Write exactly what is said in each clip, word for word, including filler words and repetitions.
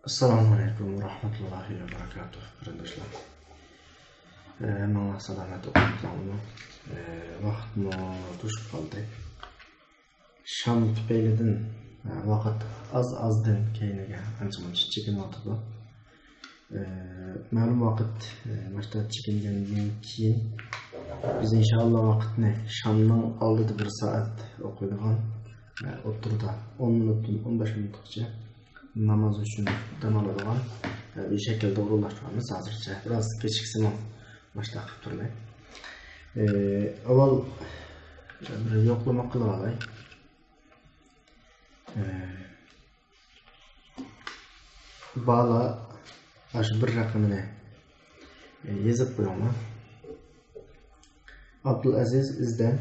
ئەسسالامۇ ئەلەيكۇم ۋە رەھمەتۇللاھى ۋە بەرىكاتۇھ، قېرىنداشلار. ئە، ھەممىڭلار سالامەت ئوقۇپتىڭلارمۇ؟ ئە، ۋاقىتمۇ توشۇپ قالدى. شام تۈپەيلىدىن، ئە، ۋاقىت ئاز-ئازدىن كەينىگە ئانچە-مۇنچە چېكىنىۋاتىدۇ. ئە، مەلۇم ۋاقىت، ئە، ماشتا چېكىنگەندىن كېيىن، بىز ئىنشائاللا ۋاقىتنى شامنىڭ ئالدىدا بىر سائەت ئوقۇيدىغان، ئە، ئوتتۇرىدا ئون مىنۇتتىن ئون بەش مىنۇتقىچە ناماز ئۈچۈن دەم ئالىدىغان، ئە، بىر شەكىلدە ئورۇنلاشتۇرىمىز ھازىرچە. بىراز كېچىكسىمۇ ماشتا قىلىپ تۇرمەي. ئە، ئاۋۋال بىر يوقلىما قىلىۋالاي. ئە، بالار، ئاشۇ بىر رەقىمىنى يېزىپ قويۇڭلار. ئابدۇلئەزىز ئىزدەن،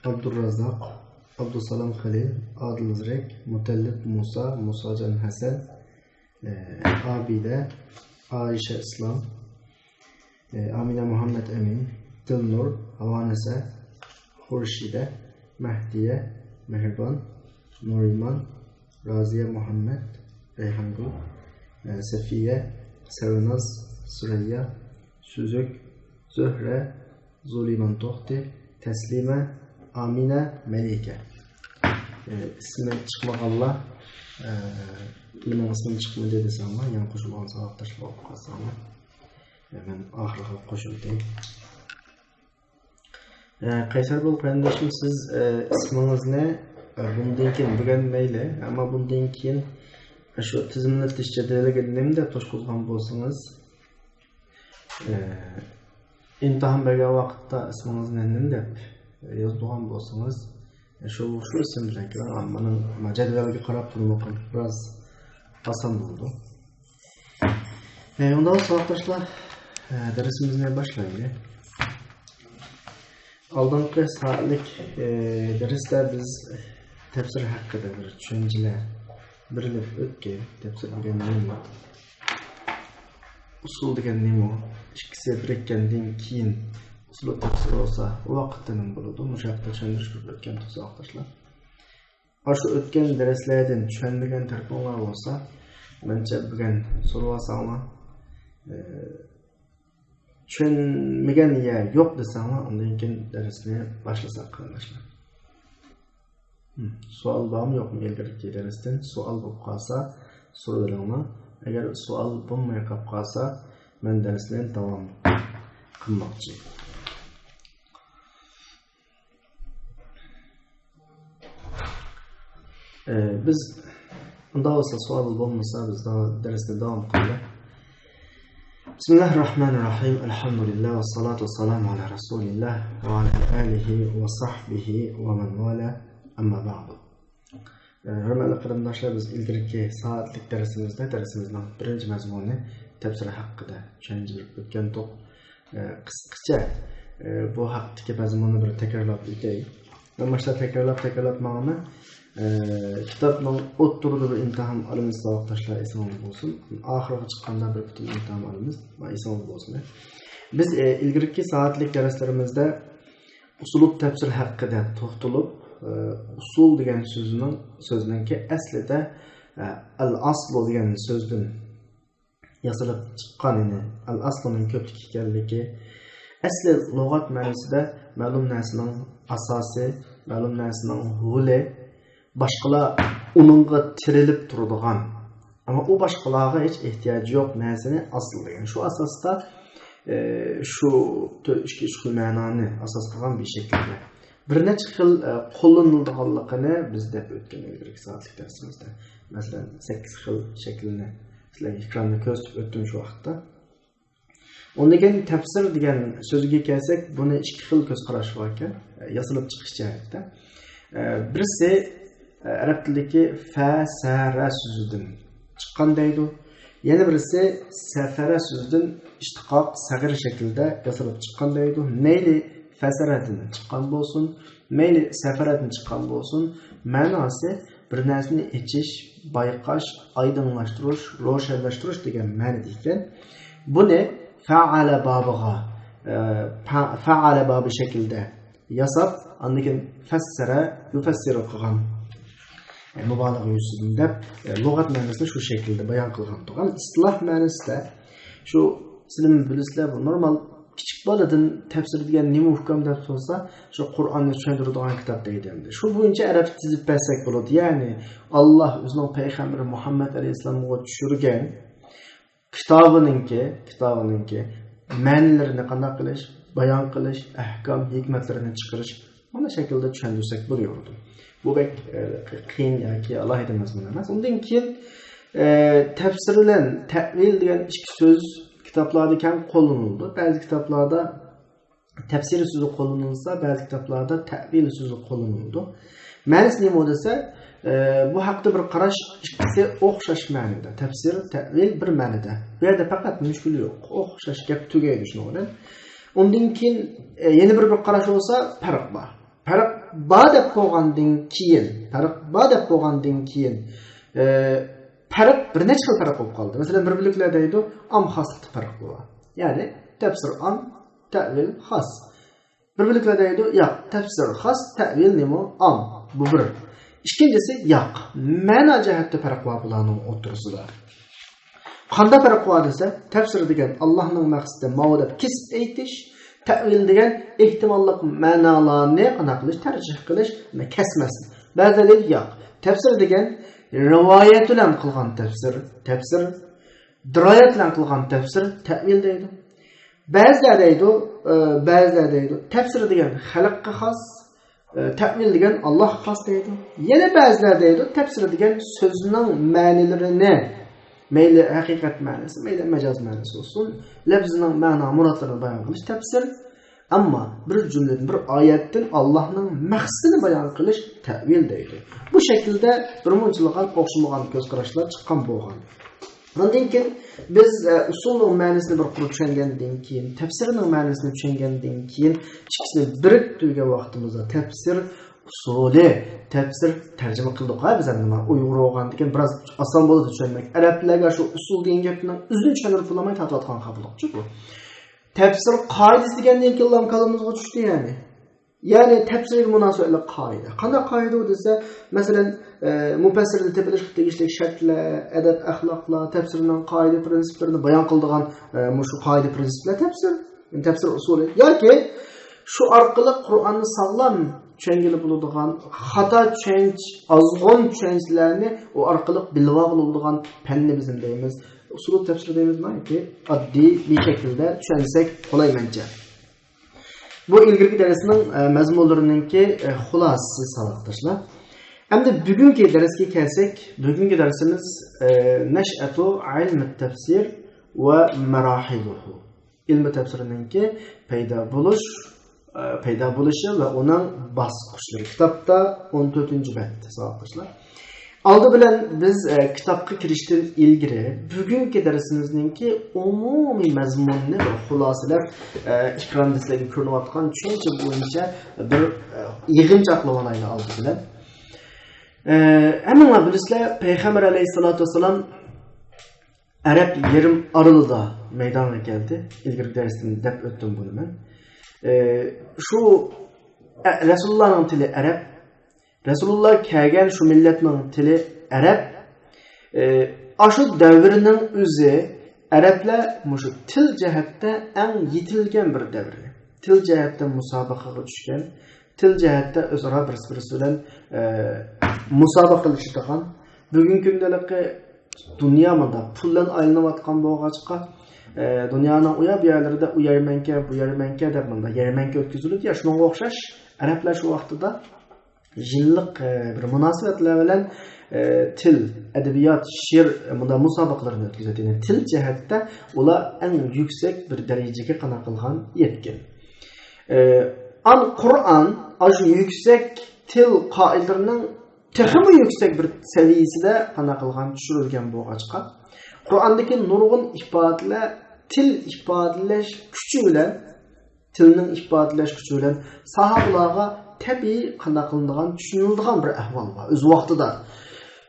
ئابدۇرازاق، ئابدۇسالام خېلىل، ئادىل زېرەك، مۇتەللىپ مۇسا، مۇساجان ھەسەن، ئابىدە، ئائىشە ئىسلام، ئامىنە مۇھەممەد ئەمىن، دىلنۇر، ھاۋانىسە، خۇرشىدە، مەھدىيە، مېھرىبان، نۇرىمان، رازىيە مۇھەممەد، رەيھانگۈل، سەفىيە، سەرۋەناز، سۈرەييا، سۈزۈك، زۆھرە، زۇلىمان توختى، تەسلىمە، ئامىنە، مەلىكە. ئىسمى چىقمىغانلار، نېمىنىڭ ئىسمى چىقمىدى دېسەڭلار، يېڭى قوشۇلغان ساۋاقداشلار بولۇپ قالساڭلار، مەن ئاخىرىغا قوشۇۋېتەي. ئە، قەيسەر بول قېرىنداشىم، سىز، ئە، ئىسمىڭىزنى، ئە، بۇندىن كېيىن، بۈگۈن مەيلى، ئەمما بۇندىن كېيىن شۇ تىزىملىتىش جەدۋىلىگە نېمە دەپ توشقۇزغان بولسىڭىز، ئە، ئىمتىھان بەرگەن ۋاقىتتا ئىسمىڭىزنى نېمە دەپ يازىدىغان بولسىڭىز، ئە، شۇ، شۇ ئىسىم بىلەن كېلىڭ، مانا مۇنىڭ جەدۋەلگە قاراپ تۇرمىقىم بىراز ئاسان بولىدۇ. ئە، ئۇنداق ساۋاقداشلار، ئە، دەرسىمىزنى باشلايلى. ئالدىنقى سائەتلىك، ئە، دەرستە بىز تەپسىر ھەققىدە بىر چۈشەنچىلەر بېرىلىپ ئۆتكەن. تەپسىر دېگەن نېمە؟ ئۇسۇل دېگەن نېمە؟ ئىككىسى بىرىككەندىن كېيىن ئۇسۇلۇ تەپسىر بولسا، ئۇ ۋاقىتتا نېمە بولىدۇ؟ مۇشۇ ھەقتە چۈشەندۈرۈش بېرىپ ئۆتكەنتۇق ساۋاقداشلار. ئاشۇ ئۆتكەن دەرسلەردىن چۈشەنمىگەن تەرىپىڭلار بولسا، مەنچە بۈگۈن سورىۋالساڭلار، ئە، چۈشەنمىگەن يەر يوق دېسەڭلار، ئۇندىن كېيىن دەرسنى باشلىساق، قېرىنداشلار. ھىم، سوئال بارمۇ يوقمۇ ئىلگىرىكى دەرستىن؟ سوئال بولۇپ قالسا، سورىۋېلىڭلار. ئەگەر سوئال بولماي قاپ قالسا، مەن دەرسنى داۋام قىلماقچى. ئە، بىز ئۇنداق بولسا، سوئال بولمىسا، بىز داۋا-، دەرسنى داۋام قىلىمىز. بىسمىللاھىررەھمانىررەھىم. ئەلھەمدۇلىللاھ ۋەسسالاتۇ ۋەسسالامۇ ئەلا رەسۇلىللاھ ۋە ئەلا ئالىھى ۋە سەھبىھى ۋە مەن ۋالا. ئەمما بەئدۇ. ئە، ھۆرمەتلىك قېرىنداشلار، بىز ئىلگىرىكى سائەتلىك دەرسىمىزدە دەرسىمىزنىڭ بىرىنچى مەزمۇنى تەپسىر ھەققىدە چۈشەنچە بېرىپ ئۆتكەنتۇق. ئە، قىسقىچە، ئە، بۇ ھەقتىكى مەزمۇننى بىر تەكرارلاپ ئۆتەي. مەن باشتا تەكرارلاپ، تەكرارلاپ ماڭىمەن. ئە، كىتابنىڭ ئوتتۇرىدا بىر ئىمتىھان ئالىمىز ساۋاقداشلار، ئېسىڭىزدە بولسۇن. ئاخىرىغا چىققاندا بىر پۈتۈن ئىمتىھان ئالىمىز. مانا، ئېسىڭىزدە بولسۇن. بىز، ئە، ئىلگىرىكى سائەتلىك دەرسلىرىمىزدە ئۇسلۇب تەپسىر ھەققىدە توختىلىپ، ئە، ئۇسۇل دېگەن سۆزنىڭ، سۆزنىڭكى ئەسلىدە، ئە، ئەل ئەسلۇ دېگەن سۆزدىن ياسىلىپ چىققان، يەنى ئەل ئەسلۇنىڭ كۆپلۈك ئىكەنلىكى، ئەسلى لۇغەت مەنىسىدە مەلۇم نەرسىنىڭ ئاساسى، مەلۇم نەرسىنىڭ ھولى، باشقىلار ئۇنىڭغا تىرىلىپ تۇرىدىغان، ئەمما ئۇ باشقىلارغا ھېچ ئېھتىياجى يوق نەرسىنى ئاسىل دېگەن. شۇ ئاساستا، ئە، شۇ تۆ-، ئىككى، ئۈچ خىل مەنانى ئاساس قىلغان بىر شەكىلدە. بىر نەچچە خىل، ئە، قوللىنىلىدىغانلىقىنى بىز دەپ ئۆتكەن ئىلگىرىكى سائەتلىك دەرسىمىزدە. مەسىلەن، سەككىز خىل شەكىلنى سىلەرگە ئېكراندا كۆرسىتىپ ئۆتتۈم شۇ ۋاقىتتا. ئۇندىن كېيىن تەپسىر دېگەن سۆزگە كەلسەك، بۇنى ئىككى خىل كۆز قاراش بار ئىكەن، ياسىلىپ چىقىش جەھەتتە. ئە، بىرسى، ئە، ئەرەب تىلىدىكى فەسەرە سۆزىدىن چىققان دەيدۇ. يەنە بىرسى سەفەرە سۆزىدىن ئىشتىقاق سەغىر شەكلىدە ياسىلىپ چىققان دەيدۇ. مەيلى فەسەرەدىن چىققان بولسۇن، مەيلى سەفەرەدىن چىققان بولسۇن، مەناسى بىر نەرسىنى ئېچىش، بايقاش، ئايدىڭلاشتۇرۇش، روشەنلەشتۈرۈش دېگەن مەنىدە ئىكەن. بۇنى فەئەلە بابىغا، ئە، فە-، فەئەلە بابى شەكلىدە ياساپ، ئاندىن كېيىن فەسسەرە، يۇفەسسىرۇ قىلغان. مۇبالىغە يۈزىسىدىن دەپ، لۇغەت مەنىسىنى شۇ شەكىلدە بايان قىلغان تۇرغان. ئىستىلاھ مەنىسىدە شۇ، سىلەرمۇ بىلىسىلەر، بۇ نورمال كىچىك بالىدىن تەپسىر دېگەن نېمە ئۇكام دەپ سورىسا، شۇ قۇرئاننى چۈشەندۈرىدىغان كىتاب دەيدۇ. ئەمدى شۇ بويىچە ئەرەبچە تىزىپ بەرسەك بولىدۇ. يەنى، ئاللاھ ئۆزىنىڭ پەيغەمبىرى مۇھەممەد ئەلەيھىسسالامغا چۈشۈرگەن كىتابىنىڭكى، كىتابىنىڭكى مەنىلىرىنى قانداق قىلىش، بايان قىلىش، ئەھكام، ھېكمەتلىرىنى چىقىرىش، مانا شەكىلدە چۈشەندۈرسەك بولۇۋېرىدۇ. بۇ بەك، ئە، قىيىن ياكى ئالاھىدە مەزمۇن ئەمەس. ئۇندىن كېيىن، ئە، تەپسىر بىلەن تەئۋىل دېگەن ئىككى سۆز كىتابلاردا كەڭ قوللىنىلىدۇ. بەزى كىتابلاردا تەپسىر سۆزى قوللىنىلسا، بەزى كىتابلاردا تەئۋىل سۆزى قوللىنىلىدۇ. مەنىسى نېمە دېسە، ئە، بۇ ھەقتە بىر قاراش، ئىككىسى ئوخشاش مەنىدە. تەپسىر، تەئۋىل بىر مەنىدە. بۇ يەردە پەقەت مۈشكۈل يوق. ئوخشاش گەپ تۈگەيدۇ شۇنىڭ بىلەن. ئۇندىن كېيىن، ئە، يەنە بىر، بىر قاراش بولسا پەرق بار. پەرق بار دەپ بولغاندىن كېيىن، پەرق بار دەپ بولغاندىن كېيىن، ئە، پەرق، بىر نەچچە خىل پەرق بولۇپ قالدى. مەسىلەن، بىر بۆلەكلەر دەيدۇ، ئام خاسلىقتا پەرق بار. يەنى تەپسىر ئام، تەئۋىل خاس. بىر بۆلەكلەر دەيدۇ، ياق، تەپسىر خاس، تەئۋىل نېمە؟ ئام. بۇ بىر. ئىككىنچىسى، ياق، مەنا جەھەتتە پەرق بار بۇلارنىڭ ئوتتۇرىسىدا. قانداق پەرق بار دېسە، تەپسىر دېگەن ئاللاھنىڭ مەقسىتى ماۋۇ دەپ كېسىپ ئېيتىش، تەئۋىل دېگەن ئېھتىماللىق مەنالارنى قانداق قىلىش، تەرجىھ قىلىش، كەسمەسلىك. بەزىلەر دەيدۇ، ياق، تەپسىر دېگەن رىۋايەت بىلەن قىلغان تەپسىر، تەپسىر، دىرايەت بىلەن قىلغان تەپسىر، تەئۋىل دەيدۇ. بەزىلەر دەيدۇ، ئە، بەزىلەر دەيدۇ، تەپسىر دېگەن خەلققە خاس، ئە، تەئۋىل دېگەن ئاللاھقا خاس دەيدۇ. يەنە بەزىلەر دەيدۇ، تەپسىر دېگەن سۆزنىڭ مەنىلىرىنى، مەيلى ھەقىقەت مەنىسى، مەيلى مەجاز مەنىسى بولسۇن، لەپزىنىڭ مەنا مۇرادلىرىنى بايان قىلىش تەپسىر. ئەمما بىر جۈملىدىن، بىر ئايەتتىن ئاللاھنىڭ مەقسىتىنى بايان قىلىش تەئۋىل دەيدۇ. بۇ شەكىلدە بىر مۇنچىلىغان ئوخشىمىغان كۆز قاراشلار چىققان بولغان. ئاندىن كېيىن بىز، ئە، ئۇسۇلنىڭ مەنىسىنى بىر قۇر چۈشەنگەندىن كېيىن، تەپسىرنىڭ مەنىسىنى چۈشەنگەندىن كېيىن، ئىككىسىنى بىرىكتۈرگەن ۋاقتىمىزدا تەپسىر ئۇسۇلى، تەپسىر تەرجىمە قىلدۇق ھە بىز ئەمدى. مانا ئۇيغۇر بولغاندىن كېيىن بىراز ئاسان بولىدۇ چۈشەنمەك. ئەرەبلەرگە شۇ ئۇسۇل دېگەن گەپنىڭ ئۆزىنى چۈشەندۈرۈپ بولالماي تارتىۋاتقان خاپىلىق شۇ بۇ. تەپسىر قائىدىسى دېگەندىن كېيىنلا كاللىمىزغا چۈشتى يەنى. يەنى تەپسىرگە مۇناسىۋەتلىك قائىدە. قانداق قائىدە ئۇ دېسە، مەسىلەن، ئە، مۇپەسسىرنى تېپىلىشقا تېگىشلىك شەرتلەر، ئەدەپ-ئەخلاقلار، تەپسىرنىڭ قائىدە-پرىنسىپلىرىنى بايان قىلىدىغان، ئە، مۇشۇ قائىدە-پرىنسىپلار تەپسىر، تەپسىر ئۇسۇلى. ياكى شۇ ئارقىلىق قۇرئاننى ساغلام چۈشەنگىلى بولىدىغان، خاتا چۈشەنچە، ئازغۇن چۈشەنچىلەرنى ئۇ ئارقىلىق بىلىۋالغىلى بولىدىغان پەننى بىز نېمە دەيمىز؟ ئۇسۇلۇ تەپسىر دەيمىزما ياكى ئاددىي بىر شەكىلدە چۈشەنسەك قولاي مەنچە. بۇ ئىلگىرىكى دەرسنىڭ، ئە، مەزمۇنلىرىنىڭكى، ئە، خۇلاسىسى ساۋاقداشلار. ئەمدى بۈگۈنكى دەرسكە كەلسەك، بۈگۈنكى دەرسىمىز، ئە، نەشئەتۇ ئىلمىت تەپسىر ۋە مەراھىلۇھۇ. ئىلمى تەپسىرنىڭكى پەيدا بولۇش، ئە، پەيدا بولۇشى ۋە ئۇنىڭ باسقۇچلىرى. كىتابتا ئون تۆتىنچى بەت ساۋاقداشلار. ئالدى بىلەن بىز، ئە، كىتابقا كىرىشتىن ئىلگىرى بۈگۈنكى دەرسىمىزنىڭكى ئومۇمىي مەزمۇنىنى بىر خۇلاسىلەپ، ئە، ئېكراندا سىلەرگە كۆرۈنۈۋاتقان چۈشەنچە بويىچە بىر، ئە، يىغىنچاقلىۋالايلى ئالدى بىلەن. ئە، ھەممىڭلار بىلىسىلەر، پەيغەمبەر ئەلەيھىسسالاتۇ ۋەسسالام ئەرەب يېرىم ئارىلىدا مەيدانغا كەلدى. ئىلگىرىكى دەرستىن دەپ ئۆتتۈم بۇنى مەن. ئە، شۇ، ئە، رەسۇلۇللانىڭ تىلى ئەرەب. رەسۇلۇللا كەلگەن شۇ مىللەتنىڭ تىلى ئەرەب. ئە، ئاشۇ دەۋرنىڭ ئۆزى ئەرەبلەر مۇشۇ تىل جەھەتتە ئەڭ يېتىلگەن بىر دەۋرى. تىل جەھەتتە مۇسابىقىگە چۈشكەن، تىل جەھەتتە ئۆزئارا بىرسى-بىرسى بىلەن، ئە، مۇسابىقىلىشىدىغان. بۈگۈنكى كۈندە ھېلىقى دۇنيا مۇنداق پۇل بىلەن ئايلىنىۋاتقان بولغاچقا، ئە، دۇنيانىڭ ئۇ يەر بۇ يەرلىرىدە ئۇ يەرمەنكە، بۇ يەرمەنكە دەپ مۇنداق يەرمەنكە ئۆتكۈزۈلىدۇ يا، شۇنىڭغا ئوخشاش ئەرەبلەر شۇ ۋاقتىدا يىللىق، ئە، بىر مۇناسىۋەتلەر بىلەن، ئە، تىل، ئەدەبىيات، شېئىر، ئە، مۇنداق مۇسابىقىلىرىنى ئۆتكۈزەتتى. يەنى تىل جەھەتتە ئۇلار ئەڭ يۈكسەك بىر دەرىجىگە قانداق قىلغان يەتكەن. ئە، ئان قۇرئان ئاشۇ يۈكسەك تىل قائىدىلىرىنىڭ تېخىمۇ يۈكسەك بىر سەۋىيەسىدە قانداق قىلغان چۈشۈرۈلگەن بولغاچقا، قۇرئاندىكى نۇرغۇن ئىپادىلەر تىل ئىپادىلەش كۈچى بىلەن، تىلنىڭ ئىپادىلەش كۈچى بىلەن ساھابىلارغا تەبىئىي قانداق قىلىنىدىغان، چۈشىنىلىدىغان بىر ئەھۋال بار ئۆز ۋاقتىدا.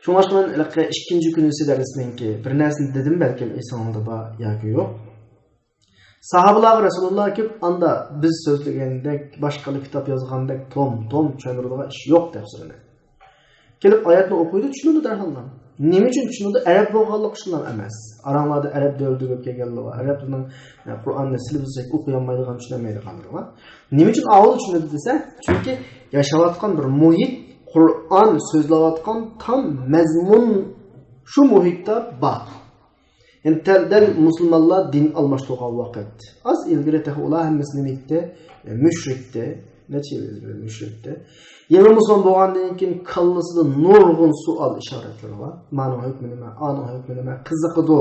شۇڭلاشقا مەن ھېلىقى ئىككىنچى كۈنىسى دەرسنىڭكى بىر نەرسىنى دېدىم، بەلكىم ئېسىڭلاردا بار ياكى يوق. ساھابىلارغا رەسۇلۇللا كېلىپ، ئاندا بىز سۆزلىگەندەك، باشقىلار كىتاب يازغاندەك توم-توم چۈشەندۈرىدىغان ئىش يوق تەپسىرىنى. كېلىپ ئايەتنى ئوقۇيدۇ، چۈشىنىدۇ دەرھاللا. نېمە ئۈچۈن چۈشىنىدۇ؟ ئەرەب بولغانلىقى ئۈچۈنلا ئەمەس. ئاراڭلاردا ئەرەب دۆلىتى بولۇپ كەلگەنلىرى بار. ئەرەبلەرنىڭ، ئە، قۇرئاننى سىلىۋالساق ئوقۇيالمايدىغان، چۈشىنەلمەيدىغانلىرى بار. نېمە ئۈچۈن ئاۋۇ چۈشىنىدۇ دېسە، چۈنكى ياشاۋاتقان بىر مۇھىت، قۇرئان سۆزلەۋاتقان تام مەزمۇن شۇ مۇھىتتا بار. يەنى دەل، دەل مۇسۇلمانلار دىن ئالماشتۇرغان ۋاقىت. ئاز ئىلگىرى تېخى ئۇلار ھەممىسى نېمە ئىدى؟ مۇشرىكتى. نەچچە يىل ئىلگىرى مۇشرىكتى. يېڭى مۇسۇلمان بولغاندىن كېيىن كاللىسىدا نۇرغۇن سوئال ئىشارەتلىرى بار. مانىڭ ھۆكمى نېمە؟ ئانىڭ ھۆكمى نېمە؟ قىزىقىدۇ.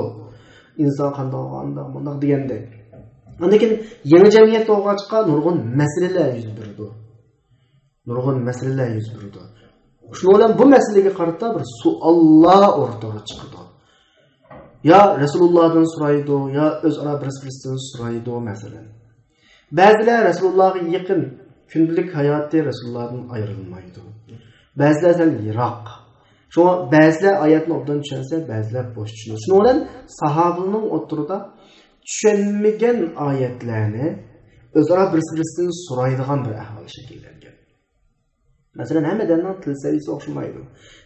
ئىنسان قانداق، ئانداق، مۇنداق دېگەندەك. ئاندىن كېيىن يېڭى جەمئىيەت بولغاچقا نۇرغۇن مەسىلىلەر يۈز بېرىدۇ. نۇرغۇن مەسىلىلەر يۈز بېرىدۇ. شۇنىڭ بىلەن بۇ مەسىلىگە قارىتا بىر سوئاللار ئوتتۇرىغا چىقىدۇ. يا رەسۇلۇللادىن سورايدۇ، يا ئۆزئارا بىرسى-بىرسىدىن سورايدۇ، مەسىلەن. بەزىلەر رەسۇلۇللاغا يېقىن، كۈندىلىك ھاياتى رەسۇلۇللادىن ئايرىلمايدۇ. بەزىلەر سەل يىراق. شۇڭا بەزىلەر ئايەتنى ئوبدان چۈشەنسە، بەزىلەر بوش چۈشىنىدۇ. شۇنىڭ بىلەن ساھابىلەرنىڭ ئوتتۇرىدا چۈشەنمىگەن ئايەتلەرنى ئۆزئارا بىرسى-بىرسىدىن سورايدىغان بىر ئەھۋال شەكىللەنگەن. مەسىلەن، ھەممە ئادەمنىڭ تىل سەۋىيەسى ئوخشىمايدۇ.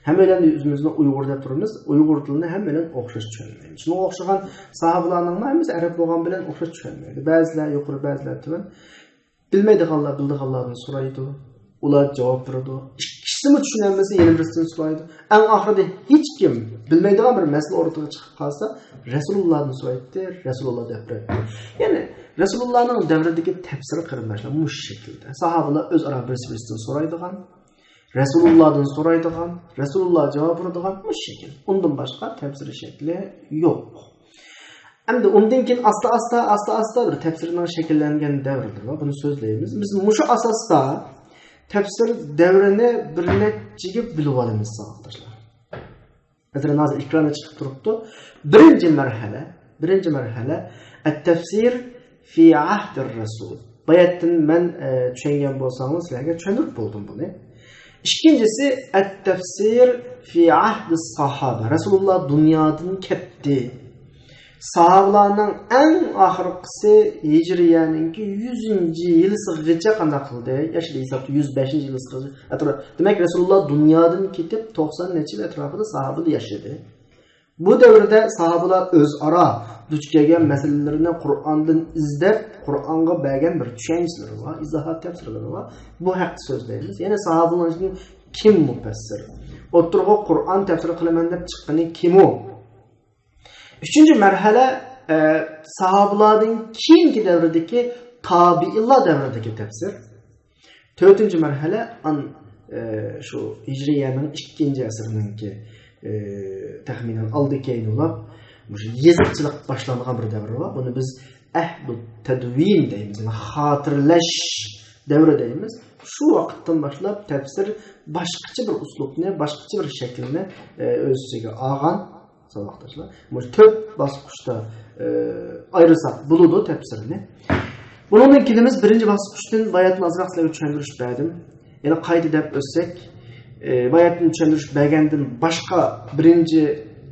ھەممە ئادەم، ئۆزىمىزنى ئۇيغۇر دەپ تۇرىمىز، ئۇيغۇر تىلىنى ھەممە ئادەم ئوخشاش چۈشەنمەيمىز. شۇنىڭغا ئوخشىغان ساھابىلارنىڭمۇ ھەممىسى ئەرەب بولغان بىلەن ئوخشاش چۈشەنمەيدۇ. بەزىلەر يۇقىرى، بەزىلەر تۆۋەن. بىلمەيدىغانلار بىلىدىغانلاردىن سورايدۇ. ئۇلار جاۋاب بېرىدۇ. ئىككىسىمۇ چۈشىنەلمىسە، يەنە بىرسىدىن سورايدۇ. ئەڭ ئاخىرىدا ھېچكىم بىلمەيدىغان بىر مەسىلە ئوتتۇرىغا چىقىپ قالسا، رەسۇلۇللادىن سورايتتى، رەسۇلۇللا دەپ بېرەتتى. يەنى رەسۇلۇللانىڭ دەۋرىدىكى تەپسىرى، قېرىنداشلار، مۇشۇ شەكىلدە. ساھابىلار ئۆزئارا بىرسى بىرسىدىن سورايدىغان، رەسۇلۇللادىن سورايدىغان، رەسۇلۇللا جاۋاب بېرىدىغان مۇشۇ شەكىل. ئۇندىن باشقا تەپسىر شەكلى يوق. ئەمدى ئۇندىن كېيىن ئاستا-ئاستا، ئاستا-ئاستا بىر تەپسىرنىڭ شەكىللەنگەن دەۋرلىرى بار. بۇنى سۆزلەيمىز. بىز مۇشۇ ئاساستا تەپسىر دەۋرىنى بىر نەچچىگە بۆلۈۋالىمىز، ساۋاقداشلار. مەسىلەن، ھازىر ئېكراندا چىقىپ تۇرۇپتۇ. بىرىنچى مەرھەلە، بىرىنچى مەرھەلە، ئەت-تەفسىر فى ئەھدىر رەسۇل. باياتتىن مەن، ئە، چۈشەنگەن بولساڭلار، سىلەرگە چۈشەندۈرۈپ بولدۇم بۇنى. ئىككىنچىسى، ئەت-تەفسىر فى ئەھدىس ساھابە. رەسۇلۇللا دۇنيادىن كەتتى. ساھابىلارنىڭ ئەڭ ئاخىرقىسى ھىجرىيەنىڭكى يۈزىنچى يىلىسىغىچە قانداق قىلدى؟ ياشىدى ھېسابتا يۈز بەشىنچى يىلىسىغىچە ئەتراپ. دېمەك، رەسۇلۇللا دۇنيادىن كېتىپ توقسان نەچچە يىل ئەتراپىدا ساھابىدا ياشىدى. بۇ دەۋردە ساھابىلار ئۆزئارا دۇچ كەلگەن مەسىلىلىرىنى قۇرئاندىن ئىزدەپ، قۇرئانغا بەرگەن بىر چۈشەنچىلىرى بار، ئىزاھات تەپسىرلىرى بار. بۇ ھەقتە سۆزلەيمىز. يەنە ساھابىلارنىڭ ئىچىدىن كىم مۇپەسسىر؟ ئوتتۇرىغا قۇرئان تەپسىر قىلىمەن دەپ چىققىنى كىم ئۇ؟ ئۈچىنچى مەرھەلە، ئە، ساھابىلاردىن كېيىنكى دەۋردىكى تابىئىنلار دەۋرىدىكى تەپسىر. تۆتىنچى مەرھەلە، ئان-، ئە، شۇ ھىجرىيەنىڭ ئىككىنچى ئەسىرىنىڭكى، ئە، تەخمىنەن ئالدى كەينى بولاپ، مۇشۇ يېزىقچىلىق باشلانغان بىر دەۋر بار. بۇنى بىز ئەھدۇ تەدۋىن دەيمىز، يەنى خاتىرىلەش دەۋرى دەيمىز. شۇ ۋاقىتتىن باشلاپ تەپسىر باشقىچە بىر ئۇسلۇبنى، باشقىچە بىر شەكىلنى، ئە، ئۆز ئىچىگە ئالغان. ساۋاقداشلار، مۇشۇ تۆت باسقۇچتا، ئە، ئايرىساق بولىدۇ تەپسىرنى. بۇنىڭدىن كېلىمىز بىرىنچى باسقۇچتىن باياتنى ئازراق سىلەرگە چۈشەندۈرۈش بەردىم. يەنە قايتا دەپ ئۆتسەك، ئە، باياتنى چۈشەندۈرۈش بەرگەندىن باشقا بىرىنچى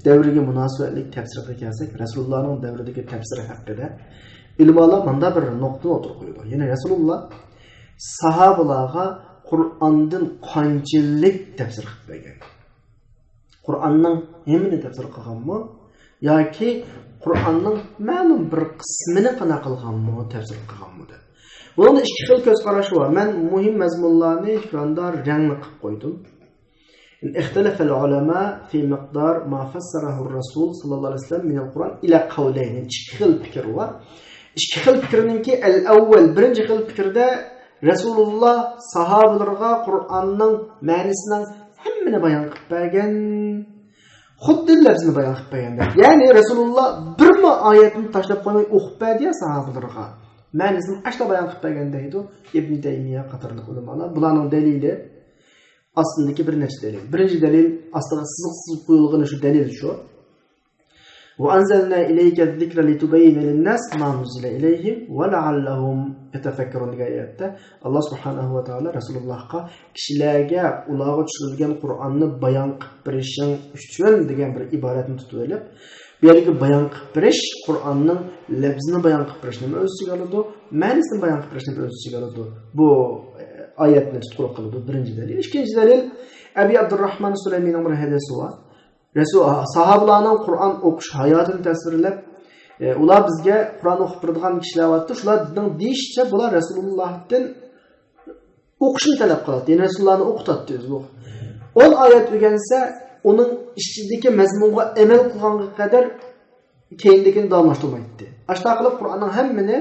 دەۋرگە مۇناسىۋەتلىك تەپسىرگە كەلسەك، رەسۇلۇللانىڭ دەۋرىدىكى تەپسىرى ھەققىدە ئۆلىمالار مۇنداق بىر نۇقتىنى ئوتتۇرىغا قويىدۇ. يەنى رەسۇلۇللا ساھابىلارغا قۇرئاندىن قانچىلىك تەپسىر قىلىپ بەرگەن؟ قۇرئاننىڭ ھەممىنى تەپسىر قىلغانمۇ؟ ياكى قۇرئاننىڭ مەلۇم بىر قىسمىنى قانداق قىلغانمۇ، تەپسىر قىلغانمۇ دەپ. بۇنىڭدا ئىككى خىل كۆز قاراش بار. مەن مۇھىم مەزمۇنلارنى ئېكراندا رەڭلىك قىلىپ قويدۇم. اختلف العلماء في مقدار ما فسره الرسول صلى الله عليه وسلم من القرآن إلى قولين. ئىككى خىل پىكىر بار. ئىككى خىل پىكىرنىڭكى، ئەل ئەۋۋەل، بىرىنچى خىل پىكىردە رەسۇلۇللا ساھابىلىرىغا قۇرئاننىڭ مەنىسىنىڭ ھەممىنى بايان قىلىپ بەرگەن. خۇددى لەپزىنى بايان قىلىپ بەرگەندەك. يەنى رەسۇلۇللا بىرمۇ ئايەتنى تاشلاپ قويماي ئوقۇپ بەردى يا ساھابىلىرىغا. مەنىسىنى ئاشۇنداق بايان قىلىپ بەرگەن دەيدۇ ئىبن تەيمىيە قاتارلىق ئۆلىمالار. بۇلارنىڭ دەلىلى ئاستىدىكى بىر نەچچە دەلىل. بىرىنچى دەلىل، ئاستىغا سىزىق سىزىپ قويۇلغىنى شۇ دەلىل شۇ. وأنزلنا إليك الذكر لتبين للناس ما نزل إليهم ولعلهم يتفكرون دېگەن ئايەتتە، ئاللا سۇبھانەھۇ ۋە تائالا رەسۇلۇللاھقا كىشىلەرگە ئۇلارغا چۈشۈرۈلگەن قۇرئاننى بايان قىلىپ بېرىشىڭ ئۈچۈن دېگەن بىر ئىبارەتنى تۇتۇۋېلىپ، بۇ يەردىكى بايان قىلىپ بېرىش، قۇرئاننىڭ لەپزىنى بايان قىلىپ بېرىشنى ئۆز ئىچىگە ئالىدۇ، مەنىسىنى بايان قىلىپ بېرىشنى ئۆز ئىچىگە ئالىدۇ. بۇ، ئە، ئايەتنى تۇتقۇلۇق قىلىدۇ، بىرىنچى دەلىل. ئىككىنچى دەلىل، ئەبى ئابدۇرراھمان سۇلەيمىنىڭ بىر ھەدىسى بار. رەسۇل، ساھابىلارنىڭ قۇرئان ئوقۇش ھاياتىنى تەسۋىرلەپ، ئە، ئۇلار بىزگە قۇرئان ئوقۇپ بېرىدىغان كىشىلەر بارتتى، شۇلارنىڭ دېيىشىچە بۇلار رەسۇلۇللاھتىن ئوقۇشنى تەلەپ قىلاتتى. يەنى رەسۇلۇللاھنى ئوقۇتاتتى ئۆزى. ئون ئايەت ئۆگەنسە، ئۇنىڭ ئىچىدىكى مەزمۇنغا ئەمەل قىلغانغا قەدەر كېيىندىكىنى داۋاملاشتۇرمايتتى. ئاشۇنداق قىلىپ قۇرئاننىڭ ھەممىنى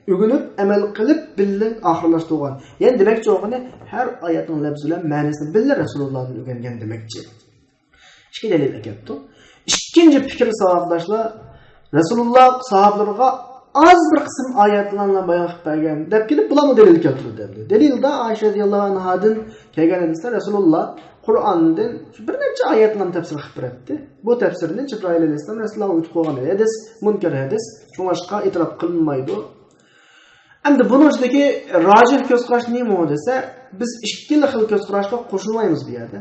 ئۆگىنىپ، ئەمەل قىلىپ، بىللە ئاخىرلاشتۇرغان. يەنى دېمەكچى بولغىنى، ھەر ئايەتنىڭ لەپزى بىلەن مەنىسىنى بىللە رەسۇلۇللاھتىن ئۆگەنگەن دېمەكچى. ئىككى دەلىل ئەكەپتۇ. ئىككىنچى پىكىر، ساۋاقداشلار، رەسۇلۇللا ساھابىلىرىغا ئاز بىر قىسىم ئايەتلەرنى بايان قىلىپ بەرگەن دەپ كېلىپ، بۇلارمۇ دەلىل كەلتۈرۈلدى ئەمدى. دەلىلدە ئائىشە رەزىياللاھۇ ئەنھادىن كەلگەن ھەدىستە رەسۇلۇللا قۇرئاندىن بىر نەچچە ئايەتلەرنى تەپسىر قىلىپ بېرەتتى. بۇ تەپسىرنى جىبرائىل ئەلەيھىسسالام رەسۇلۇللاغا ئۆتۈپ قويغان ھەدىس، مۇنكەر ھەدىس. شۇڭلاشقا ئېتىراپ قىلىنمايدۇ. ئەمدى بۇنىڭ ئىچىدىكى راجىھ كۆز قاراش نېمە دېسە، بىز ئىككىلا خىل كۆز قاراشقا قوشۇلمايمىز بۇ يەردە.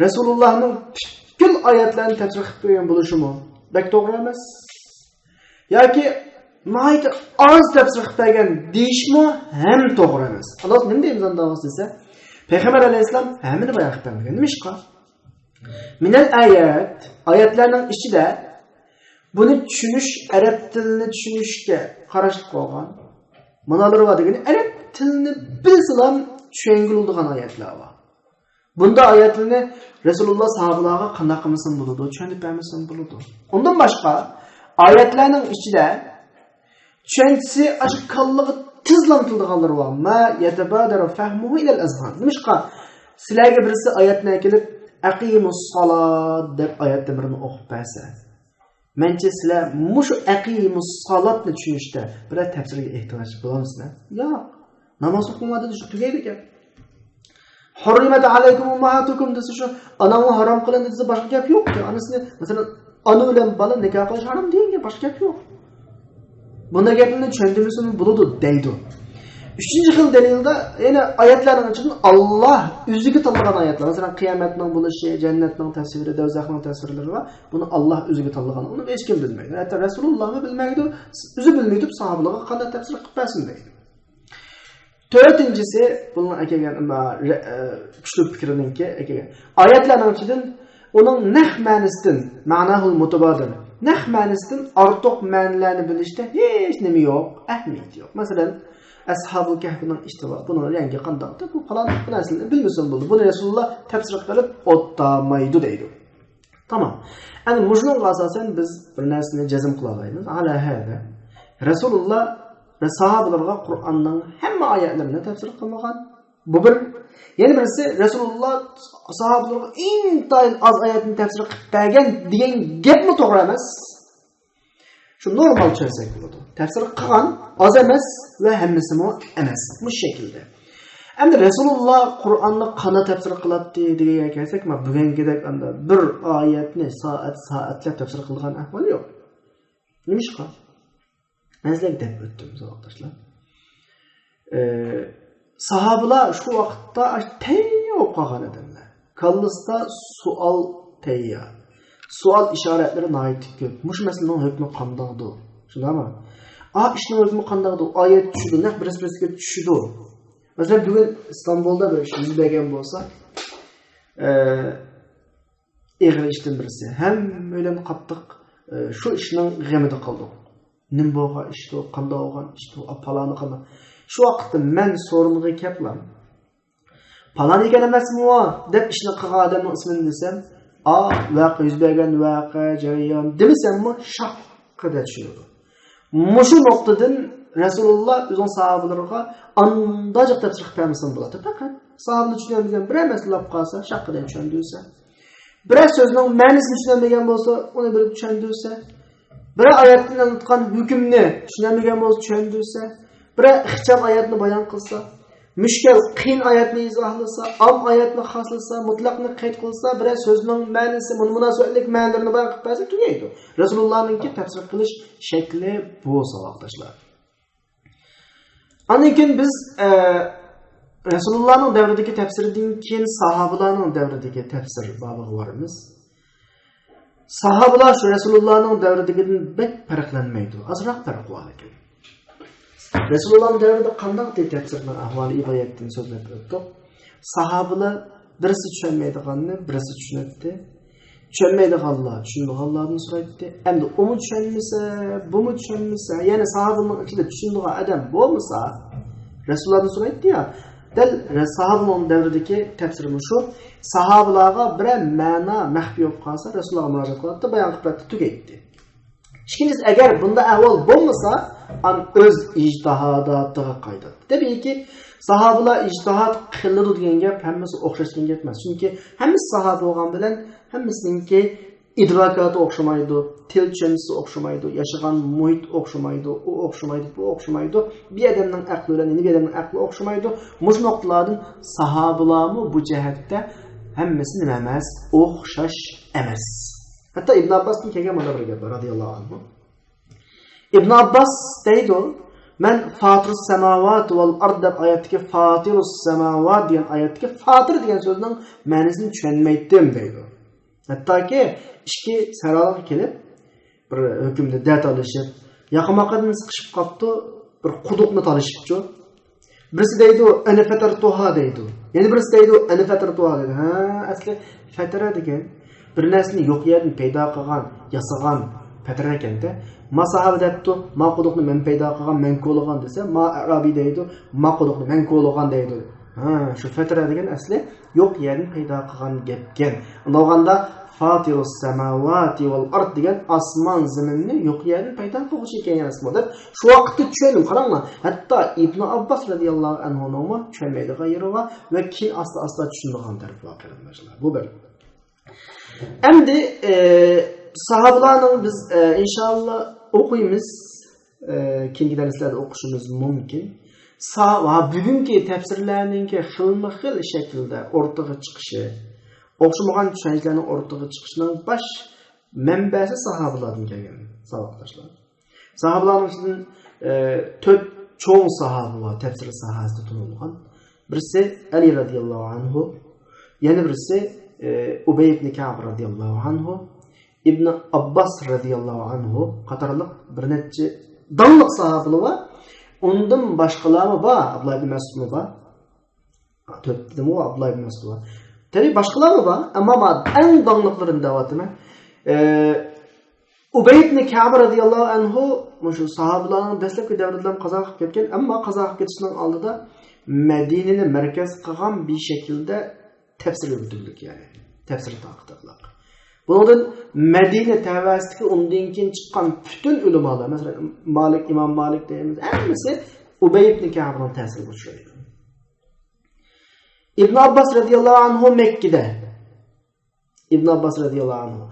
رەسۇلۇللانىڭ پۈتكۈل ئايەتلەرنى تەپسىر قىلىپ بەرگەن بولۇشىمۇ بەك توغرا ئەمەس. ياكى ناھايىتى ئاز تەپسىر قىلىپ بەرگەن دېيىشمۇ ھەم توغرا ئەمەس. ئاللاھ نېمە دەيمىز ئانداق دېسە، پەيغەمبەر ئەلەيھىسسالام ھەممىنى بايان قىلىپ بەرمىگەن. نېمىشقا؟ مىنەل ئايەت، ئايەتلەرنىڭ ئىچىدە بۇنى چۈشىنىش، ئەرەب تىلىنى چۈشىنىشكە قاراشلىق بولغان. مۇنالىرى بار دېگىنى ئەرەب تىلىنى بىلسىلا چۈشەنگىلى بولىدىغان ئايەتلەر بار. بۇنداق ئايەتلەرنى رەسۇلۇللا ساھابىلارغا قانداق قىلمىسىمۇ بولىدۇ، چۈشەندۈرۈپ بەرمىسىمۇ بولىدۇ. ئۇندىن باشقا، ئايەتلەرنىڭ ئىچىدە چۈشەنچىسى ئاشۇ كاللىغا تېزلا ئۇنتۇلىدىغانلىرى بار. ما يتبادر فهمه إلى الأذهان. نېمىشقا؟ سىلەرگە بىرسى ئايەتنى ئەكېلىپ، ئەقىمۇسسالات دەپ ئايەتتىن بىرنى ئوقۇپ بەرسە، مەنچە سىلەر مۇشۇ ئەقىمۇسسالاتنى چۈشىنىشتە بىرەر تەپسىرگە ئېھتىياج بولامسىلەر؟ ياق. ناماز ئوقۇڭلار دېدى، شۇ تۈگەيدىكەن. حرمت عليكم أمهاتكم دېسە، شۇ ئاناڭلار ھارام قىلىندى دېسە، باشقا گەپ يوق. ئانىسىنى، مەسىلەن، ئانا بىلەن بالا نىكاھ قىلىش ھارام دېگەن گەپ، باشقا گەپ يوق. بۇنداق گەپلەرنى چۈشەندۈرمىسىمۇ بولىدۇ دەيدۇ. ئۈچىنچى خىل دەلىلدە يەنە ئايەتلەرنىڭ ئىچىدىن ئاللاھ ئۆزىگە تاللىغان ئايەتلەر، مەسىلەن، قىيامەتنىڭ بولۇشى، جەننەتنىڭ تەپسىرى، دوزاخنىڭ تەپسىرلىرى بار. بۇنى ئاللاھ ئۆزىگە تاللىغان، ئۇنى ھېچكىم بىلمەيدۇ. ھەتتا رەسۇلۇللاھمۇ بىلمەيدۇ، ئۆزى بىلمەيدۇ، ساھابىلارغا قانداق تەپسىر قىلىپ بەرسۇن دەيدۇ. تۆتىنچىسى، بۇنىڭ ئەكەلگەن، ئەمما، رە-، ئە، كۈچلۈك پىكىرنىڭكى ئەكەلگەن. ئايەتلەرنىڭ ئىچىدىن ئۇنىڭ نەق مەنىسىدىن، مەناھۇل مۇتابادىر، نەق مەنىسىدىن ئارتۇق مەنىلەرنى بىلىشتە ھېچ نېمە يوق، ئەھمىيەت يوق. مەسىلەن، ئەسھابۇل كەھپىنىڭ ئىشتىۋا، بۇنىڭ رەڭگى قانداقتۇ، بۇ پالان نەرسىنى بىلمىسىمۇ بولىدۇ. بۇنى رەسۇلۇللا تەپسىر قىلىپ ئوتتامايدۇ دەيدۇ. تامام. ئەنە مۇشۇنىڭغا ئاساسەن بىز بىر نەرسىنى جەزم قىلالايمىز. ئالا ھەزا، رەسۇلۇللا ۋە ساھابىلىرىغا قۇرئاننىڭ ھەممە ئايەتلىرىنى تەپسىر قىلمىغان. بۇ بىر. يەنە بىرسى، رەسۇلۇللا ساھابىلىرىغا ئىنتايىن ئاز ئايەتنى تەپسىر قىلىپ بەرگەن دېگەن گەپمۇ توغرا ئەمەس. شۇ نورمال چۈشەنسەك بولىدۇ. تەپسىر قىلغان ئاز ئەمەس ۋە ھەممىسىمۇ ئەمەس. مۇشۇ شەكىلدە. ئەمدى رەسۇلۇللا قۇرئاننى قانداق تەپسىر قىلاتتى دېگەنگە كەلسەك، مانا بۈگۈنكىدەك ئاندا بىر ئايەتنى سائەت، سائەتلەپ تەپسىر قىلغان ئەھۋال يوق. نېمىشقا؟ مەن سىلەرگە دەپ ئۆتتۈم، ساۋاقداشلار. ئى، ساھابىلار شۇ ۋاقىتتا تەييار بولۇپ قالغان ئادەملەر. كاللىسىدا سوئال تەييار. سوئال ئىشارەتلىرى ناھايىتى كۆپ. مۇشۇ مەسىلىنىڭ ھۆكمى قانداقدۇ؟ شۇنداقمۇ؟ ئا ئىشنىڭ ھۆكمى قانداقدۇ؟ ئايەت چۈشىدۇ. نەق بىرسى بىرسىگە چۈشىدۇ. مەسىلەن، بۈگۈن ئىستانبۇلدا بىر ئىش يۈز بەرگەن بولسا، ئى، ئېغىر ئىشتىن بىرسى. ھەممەيلەن قاتتىق، ئى، شۇ ئىشنىڭ غېمىدە قالدۇق. نېمە بولغان ئىشتۇ، قانداق بولغان ئىشتۇ، ئا، پالانى قانداق؟ شۇ ۋاقىتتا مەن سورۇنغا كەپلا، پالان ئىكەن ئەمەسمۇ دەپ ئىشنى قىلغان ئادەمنىڭ ئىسمىنى دېسەم، ئا، ۋەقە، يۈز بەرگەن ۋەقە، جەريان دېمىسەممۇ شاققىدە چۈشىنىدۇ. مۇشۇ نۇقتىدىن رەسۇلۇللا ئۆزىنىڭ ساھابىلىرىغا ئانداق جىق تەپسىر قىلىپ بەرمىسىمۇ بولاتتى. پەقەت ساھابىلار چۈشىنەلمىگەن بىرەر مەسىلە بولۇپ قالسا، شاققىدە چۈشەندۈرسە. بىرەر سۆزنىڭ مەنىسىنى چۈشىنەلمىگەن بولسا، ئۇنى بىر چۈشەندۈرسە. بىرەر ئايەتتىن ئېلىنغان ھۆكۈمنى چۈشىنەلمىگەن بولسا، چۈشەندۈرسە. بىرەر ئىخچام ئايەتنى بايان قىلسا. مۈشكۈل، قىيىن ئايەتنى ئىزاھلىسا، ئام ئايەتنى خاسلىسا، مۇتلەقنى قەيت قىلسا، بىرەر سۆزنىڭ مەنىسى، مۇناسىۋەتلىك مەنىلىرىنى بايان قىلىپ بەرسە تۈگەيدۇ. رەسۇلۇللانىڭكى تەپسىر قىلىش شەكلى بۇ، ساۋاقداشلار. ئاندىن كېيىن بىز، ئە، رەسۇلۇللانىڭ دەۋرىدىكى تەپسىردىن كېيىن ساھابىلارنىڭ دەۋرىدىكى تەپسىر بابىغا بارىمىز. ساھابىلار شۇ رەسۇلۇللانىڭ دەۋرىدىكىدىن بەك پەرقلەنمەيدۇ. ئازراق پەرق بار لېكىن. رەسۇلۇللانىڭ دەۋرىدە قانداق تەپسىرنىڭ ئەھۋالى ئىبايەتتىن سۆزلەپ ئۆتتۇق. ساھابىلار بىرسى چۈشەنمەيدىغاننى بىرسى چۈشىنەتتى. چۈشەنمەيدىغانلار چۈشىنىدىغانلاردىن سورايتتى. ئەمدى ئۇمۇ چۈشەنمىسە، بۇمۇ چۈشەنمىسە، يەنە ساھابىنىڭ ئىچىدە چۈشىنىدىغان ئادەم بولمىسا، رەسۇلۇللاھتىن سورايتتى يا. دەل ساھابىنىڭ دەۋرىدىكى تەپسىرى مۇشۇ. ساھابىلارغا بىرەر مەنا مەخپىي بولۇپ قالسا، رەسۇلۇللاھقا مۇراجىئەت قىلاتتى، بايان قىلىپ بەرتتى، تۈگەيتتى. ئىككىنچىسى، ئەگەر بۇنداق ئەھۋال بولمىسا، ئان ئۆز ئىجتىھاداتىغا قايتاتتى. تەبىئىيكى، ساھابىلار ئىجتىھاد قىلىدۇ دېگەن گەپ ھەممىسى ئوخشاش دېگەن گەپ ئەمەس. چۈنكى ھەممىسى ساھابە بولغان بىلەن ھەممىسىنىڭكى ئىدراكاتى ئوخشىمايدۇ، تىل چۈشەنچىسى ئوخشىمايدۇ، ياشىغان مۇھىت ئوخشىمايدۇ، ئۇ ئوخشىمايدۇ، بۇ ئوخشىمايدۇ. بىر ئادەمنىڭ ئەقلى بىلەن يەنە بىر ئادەمنىڭ ئەقلى ئوخشىمايدۇ. مۇشۇ نۇقتىلاردىن ساھابىلارمۇ بۇ جەھەتتە ھەممىسى نېمە ئەمەس؟ ئوخشاش ئەمەس. ھەتتا ئىبن ئابباستىن كەلگەن مۇنداق بىر گەپ بار، رازىياللاھۇ ئەنھۇ. ئىبن ئابباس دەيدۇ، مەن فاتىرۇس سەماۋات ۋەل ئارد دەپ ئايەتتىكى فاتىرۇس سەماۋات دېگەن ئايەتتىكى فاتىر دېگەن سۆزنىڭ مەنىسىنى چۈشەنمەيتتىم دەيدۇ. ھەتتاكى ئىككى سەھرالىققا كېلىپ، بىر ھۆكۈمدە دەرد ئالىشىپ، ياقا ماقىدىن سىقىشىپ قاپتۇ، بىر قۇدۇقنى تالىشىپچۇ. بىرسى دەيدۇ، «ئەنە فەتەرتۇھا» دەيدۇ. يەنە بىرسى دەيدۇ، «ئەنە فەتەرتۇھا» دەيدۇ. ھە، ئەسلى فەتەرە دېگەن بىر نەرسىنى يوق يەردىن پەيدا قىلغان، ياسىغان فەتەرە ئىكەن-دە. ما ساھابە دەپتۇ، «ما قۇدۇقنى مەن پەيدا قىلغان، مەن كولىغان» دېسە، ما ئەرابىي دەيدۇ، «ما قۇدۇقنى مەن كولىغان» دەيدۇ. ھە، شۇ فەتەرە دېگەن ئەسلى يوق يەردىن پەيدا قىلغان گەپكەن. ئۇنداق بولغاندا، فاتىرۇس سەماۋاتى ۋەل ئارد دېگەن ئاسمان زېمىننى يوق يەردىن پەيدا قىلغۇچى ئىكەن يا رەسۇلاللا دەپ شۇ ۋاقىتتا چۈشەندىم. قاراڭلار، ھەتتا ئىبن ئابباس رەزىياللاھۇ ئەنھۇنىڭمۇ چۈشەنمەيدىغان يېرى بار ۋە كېيىن ئاستا-ئاستا چۈشىنىدىغان تەرىپى بار، قېرىنداشلار. بۇ بىر. ئەمدى، ئە، ساھابىلارنىڭ بىز، ئە، ئىنشاللا ئوقۇيمىز. ئە، كېيىنكى دەرسلەردە ئوقۇشىمىز مۇمكىن. سا-، ۋە بۈگۈنكى تەپسىرلەرنىڭكى خىلمۇ خىل شەكىلدە ئورتىغا چىقىشى، ئوخشىمىغان چۈشەنچىلەرنىڭ ئورتىغا چىقىشىنىڭ باش مەنبەسى ساھابىلاردىن كەلگەن، ساۋاقداشلار. ساھابىلارنىڭ ئىچىدىن، ئە، تۆت چوڭ ساھابە بار، تەپسىر ساھەسىدە تونۇلغان. بىرسى ئەلى رەزىياللاھۇ ئەنھۇ، يەنە بىرسى، ئە، ئۇبەي ئىبنى كەئب رەزىياللاھۇ ئەنھۇ، ئىبن ئابباس رەزىياللاھۇ ئەنھۇ قاتارلىق بىر نەچچە داڭلىق ساھابىلار بار. ئۇندىن باشقىلارمۇ بار، ئابدۇللا ئىبن مەسئۇدمۇ بار. تۆت دېدىمغۇ، ئابدۇللا ئىبن مەسئۇد بار. تەبىئىي باشقىلارمۇ بار، ئەمما مانا ئەڭ داڭلىقلىرىنى دەۋاتىمەن. ئە، ئۇبەي ئىبنى كەئب رەزىياللاھۇ ئەنھۇ مۇشۇ ساھابىلارنىڭ دەسلەپكى دەۋرىدىلا قازا قىلىپ كەتكەن، ئەمما قازا قىلىپ كېتىشنىڭ ئالدىدا مەدىنىنى مەركەز قىلغان بىر شەكىلدە تەپسىر ئۆگىتىۋاتىدۇ، يەنى تەپسىر تارقىتىۋاتىدۇ. بۇنىڭدىن مەدىنە تەۋەسىدىكى ئۇندىن كېيىن چىققان پۈتۈن ئۆلىمالار، مەسىلەن، مالىك، ئىمام مالىك دەيمىز، ھەممىسى ئۇبەي ئىبنى كەئبنىڭ تەسىرىگە ئۇچرايدۇ. ئىبن ئابباس رەزىياللاھۇ ئەنھۇ مەككىدە. ئىبن ئابباس رەزىياللاھۇ ئەنھۇ.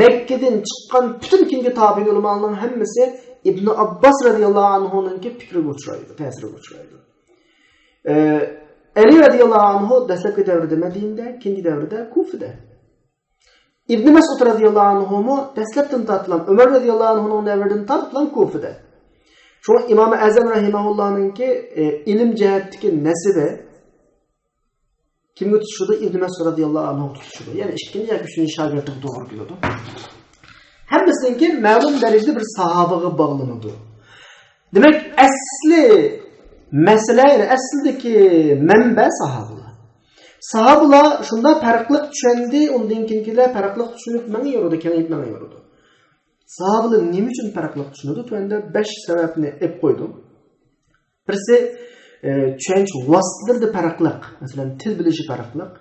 مەككىدىن چىققان پۈتۈن كېيىنكى تابىئىن ئۆلىمالارنىڭ ھەممىسى ئىبن ئابباس رەزىياللاھۇ ئەنھۇنىڭكى پىكرىگە ئۇچرايدۇ، تەسىرىگە ئۇچرايدۇ. ئە، ئەلى رەزىياللاھۇ ئەنھۇ دەسلەپكى دەۋرىدە مەدىنىدە، كېيىنكى دەۋرىدە كۇفىدە. ئىبن مەسئۇد رەزىياللاھۇ ئەنھۇمۇ دەسلەپتىن تارتىپلا، ئۆمەر رەزىياللاھۇ ئەنھۇنىڭ دەۋرىدىن تارتىپلا كۇفىدە. شۇڭا ئىمام ئەزەم رەھىمەھۇللاھنىڭكى، ئە، ئىلىم جەھەتتىكى نەسىبى كىمگە تۇتىشىدۇ؟ ئىبن مەسئۇد رەزىياللاھۇ ئەنھۇغا تۇتىشىدۇ. يەنى ئىككىنچى ياكى ئۈچىنچى شاگىرتىگە توغرا كېلىدۇ. ھەممىسىنىڭكى مەلۇم دەرىجىدە بىر ساھابىغا باغلىنىدۇ. دېمەك، ئەسلى مەسىلە، يەنى ئەسلىدىكى مەنبە ساھابىلار. ساھابىلار شۇنداق پەرقلىق چۈشەندى، ئۇندىن كېيىنكىلەر پەرقلىق چۈشىنىپ مېڭىۋېرىدۇ، كېڭىيىپ مېڭىۋېرىدۇ. ساھابىلار نېمە ئۈچۈن پەرقلىق چۈشىنىدۇ؟ تۆۋەندە بەش سەۋەبنى ئېلىپ قويدۇم. بىرسى، ئە، چۈشەنچە ۋاسىتىلىرىدا پەرقلىق، مەسىلەن، تىل بىلىشى پەرقلىق.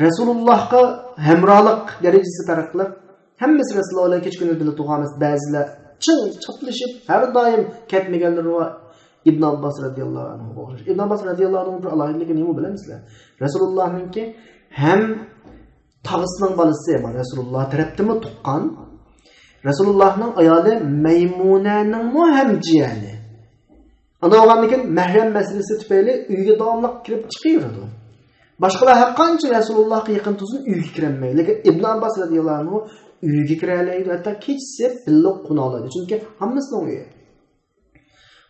رەسۇلۇللاھقا ھەمراھلىق دەرىجىسى پەرقلىق. ھەممىسى رەسۇلۇللاھ بىلەن كېچە كۈندۈز بىللە تۇرغان ئەمەس، بەزىلەر چىڭ چاپلىشىپ، ھەر دائىم كەتمىگەنلىرى بار. ئىبن ئابباس رەزىياللاھۇ ئەنھۇغا ئوخشاش. ئىبن ئابباس رەزىياللاھۇ ئەنھۇنىڭ بىر ئالاھىدىلىكى نېمە بىلەمسىلەر؟ رەسۇلۇللاھنىڭكى ھەم تاغىسىنىڭ بالىسى، يەنى رەسۇلۇللاھ تەرەپتىنمۇ تۇغقان، رەسۇلۇللاھنىڭ ئايالى مەيمۇنەنىڭمۇ ھەم جىيەنى. ئانداق بولغاندىكىن مەھرەم مەسىلىسى تۈپەيلى ئۆيگە داۋاملىق كىرىپ چىقىۋېرىدۇ. باشقىلار ھەرقانچە رەسۇلۇللاھقا يېقىن تۇرسۇن، ئۆيگە كىرەلمەيدۇ. لېكىن ئىبن ئابباس رەزىياللاھۇ ئەنھۇ ئۆيگە كىرەلەيدۇ، ھەتتا كېچىسى بىللە قونالايدۇ. چۈنكى ھەممىسىنىڭ ئۆيى.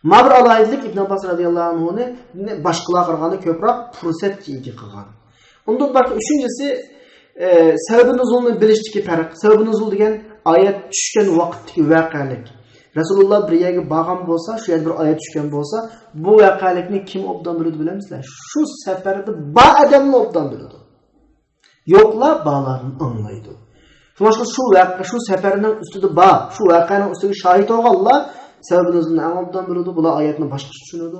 ما بىر ئالاھىدىلىك ئىبن ئابباس رەزىياللاھۇ ئەنھۇنى باشقىلارغا قارىغاندا كۆپرەك پۇرسەتكە ئىگە قىلغان. ئۇندىن باشقا ئۈچىنچىسى، ئە، سەۋەبى نۇزۇلنى بىلىشتىكى پەرق. سەۋەبى نۇزۇل دېگەن ئايەت چۈشكەن ۋاقىتتىكى ۋەقەلىك. رەسۇلۇللاھ بىر يەرگە بارغان بولسا، شۇ يەردە بىر ئايەت چۈشكەن بولسا، بۇ ۋەقەلىكنى كىم ئوبدان بىلىدۇ بىلەمسىلەر؟ شۇ سەپەردە بار ئادەملا ئوبدان بىلىدۇ. يوقلار بارلارنى ئاڭلايدۇ. شۇڭلاشقا شۇ ۋەقە، شۇ سەپەرنىڭ ئۈستىدە بار، شۇ ۋەقەنىڭ ئۈستىگە شاھىت بولغانلار سەۋەبىنى ئۆزىنى ئەڭ ئوبدان بىلىدۇ، بۇلار ئايەتنى باشقىچە چۈشىنىدۇ.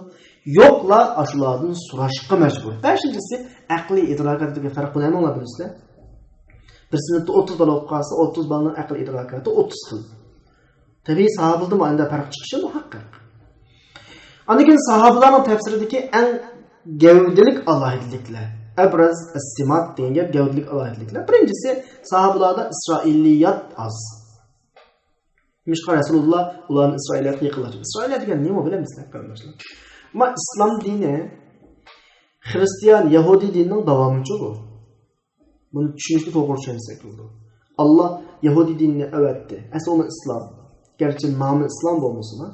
يوقلار ئاشۇلاردىن سوراشقا مەجبۇر. بەشىنچىسى، ئەقلىي ئىدراكات دېگەن پەرق بۇنى ھەممىڭلار بىلىسىلەر. بىر سىنىپتا ئوتتۇز بالا ئوقۇپ قالسا، ئوتتۇز بالىنىڭ ئەقلىي ئىدراكاتى ئوتتۇز خىل. تەبىئىي، ساھابىلىرىدىمۇ ئانداق پەرق چىقىشى مۇھەققەق. ئاندىن كېيىن ساھابىلارنىڭ تەپسىرىدىكى ئەڭ گەۋدىلىك ئالاھىدىلىكلەر. ئەبرەز ئەسسىمات دېگەن گەپ گەۋدىلىك ئالاھىدىلىكلەر. بىرىنچىسى، ساھابىلاردا ئىسرائىلىيات ئاز. نېمىشقا رەسۇلۇللا ئۇلارنى ئىسرائىلىياتقا يېقىنلاشتۇردى؟ ئىسرائىلىيات دېگەن نېمە بىلەمسىلەر، قېرىنداشلار؟ ما ئىسلام دىنى خرىستىيان، يەھۇدىي دىنىنىڭ داۋامىچۇ بۇ. بۇنى چۈشىنىشنى توغرا چۈشەنسەك بولىدۇ. ئاللا يەھۇدىي دىنىنى ئەۋەتتى. ئەسلى ئۇنى ئىسلام. گەرچە نامى ئىسلام بولمىسىمۇ،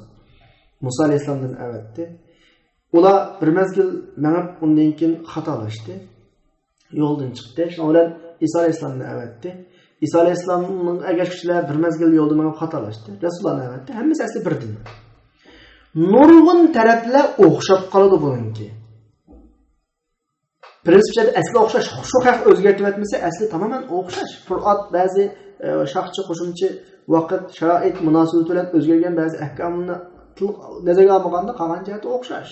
مۇسا ئەلەيھىسسالامدىن ئەۋەتتى. ئۇلار بىر مەزگىل مېڭىپ، ئۇندىن كېيىن خاتالاشتى. يولدىن چىقتى. شۇنىڭ بىلەن ئىسا ئەلەيھىسسالامنى ئەۋەتتى. ئىسا ئەلەيھىسسالامنىڭ ئەگەشكۈچىلەر بىر مەزگىل يولدا مېڭىپ خاتالاشتى. رەسۇلۇللانى ئەۋەتتى. ھەممىسى ئەسلى بىر دىن. نۇرغۇن تەرەپلەر ئوخشاپ قالىدۇ بۇنىڭكى. پرىنسىپ جەھەتتە ئەسلى ئوخشاش. شۇ خەق ئۆزگەرتىۋەتمىسە، ئەسلى تامامەن ئوخشاش. پۇرئات بەزى، ئە، شاخچە، قوشۇمچە، ۋاقىت، شارائىت مۇناسىۋىتى بىلەن ئۆزگەرگەن بەزى ئەھكامنى تىل-، نەزەرگە ئالمىغاندا، قالغان جەھەتتە ئوخشاش.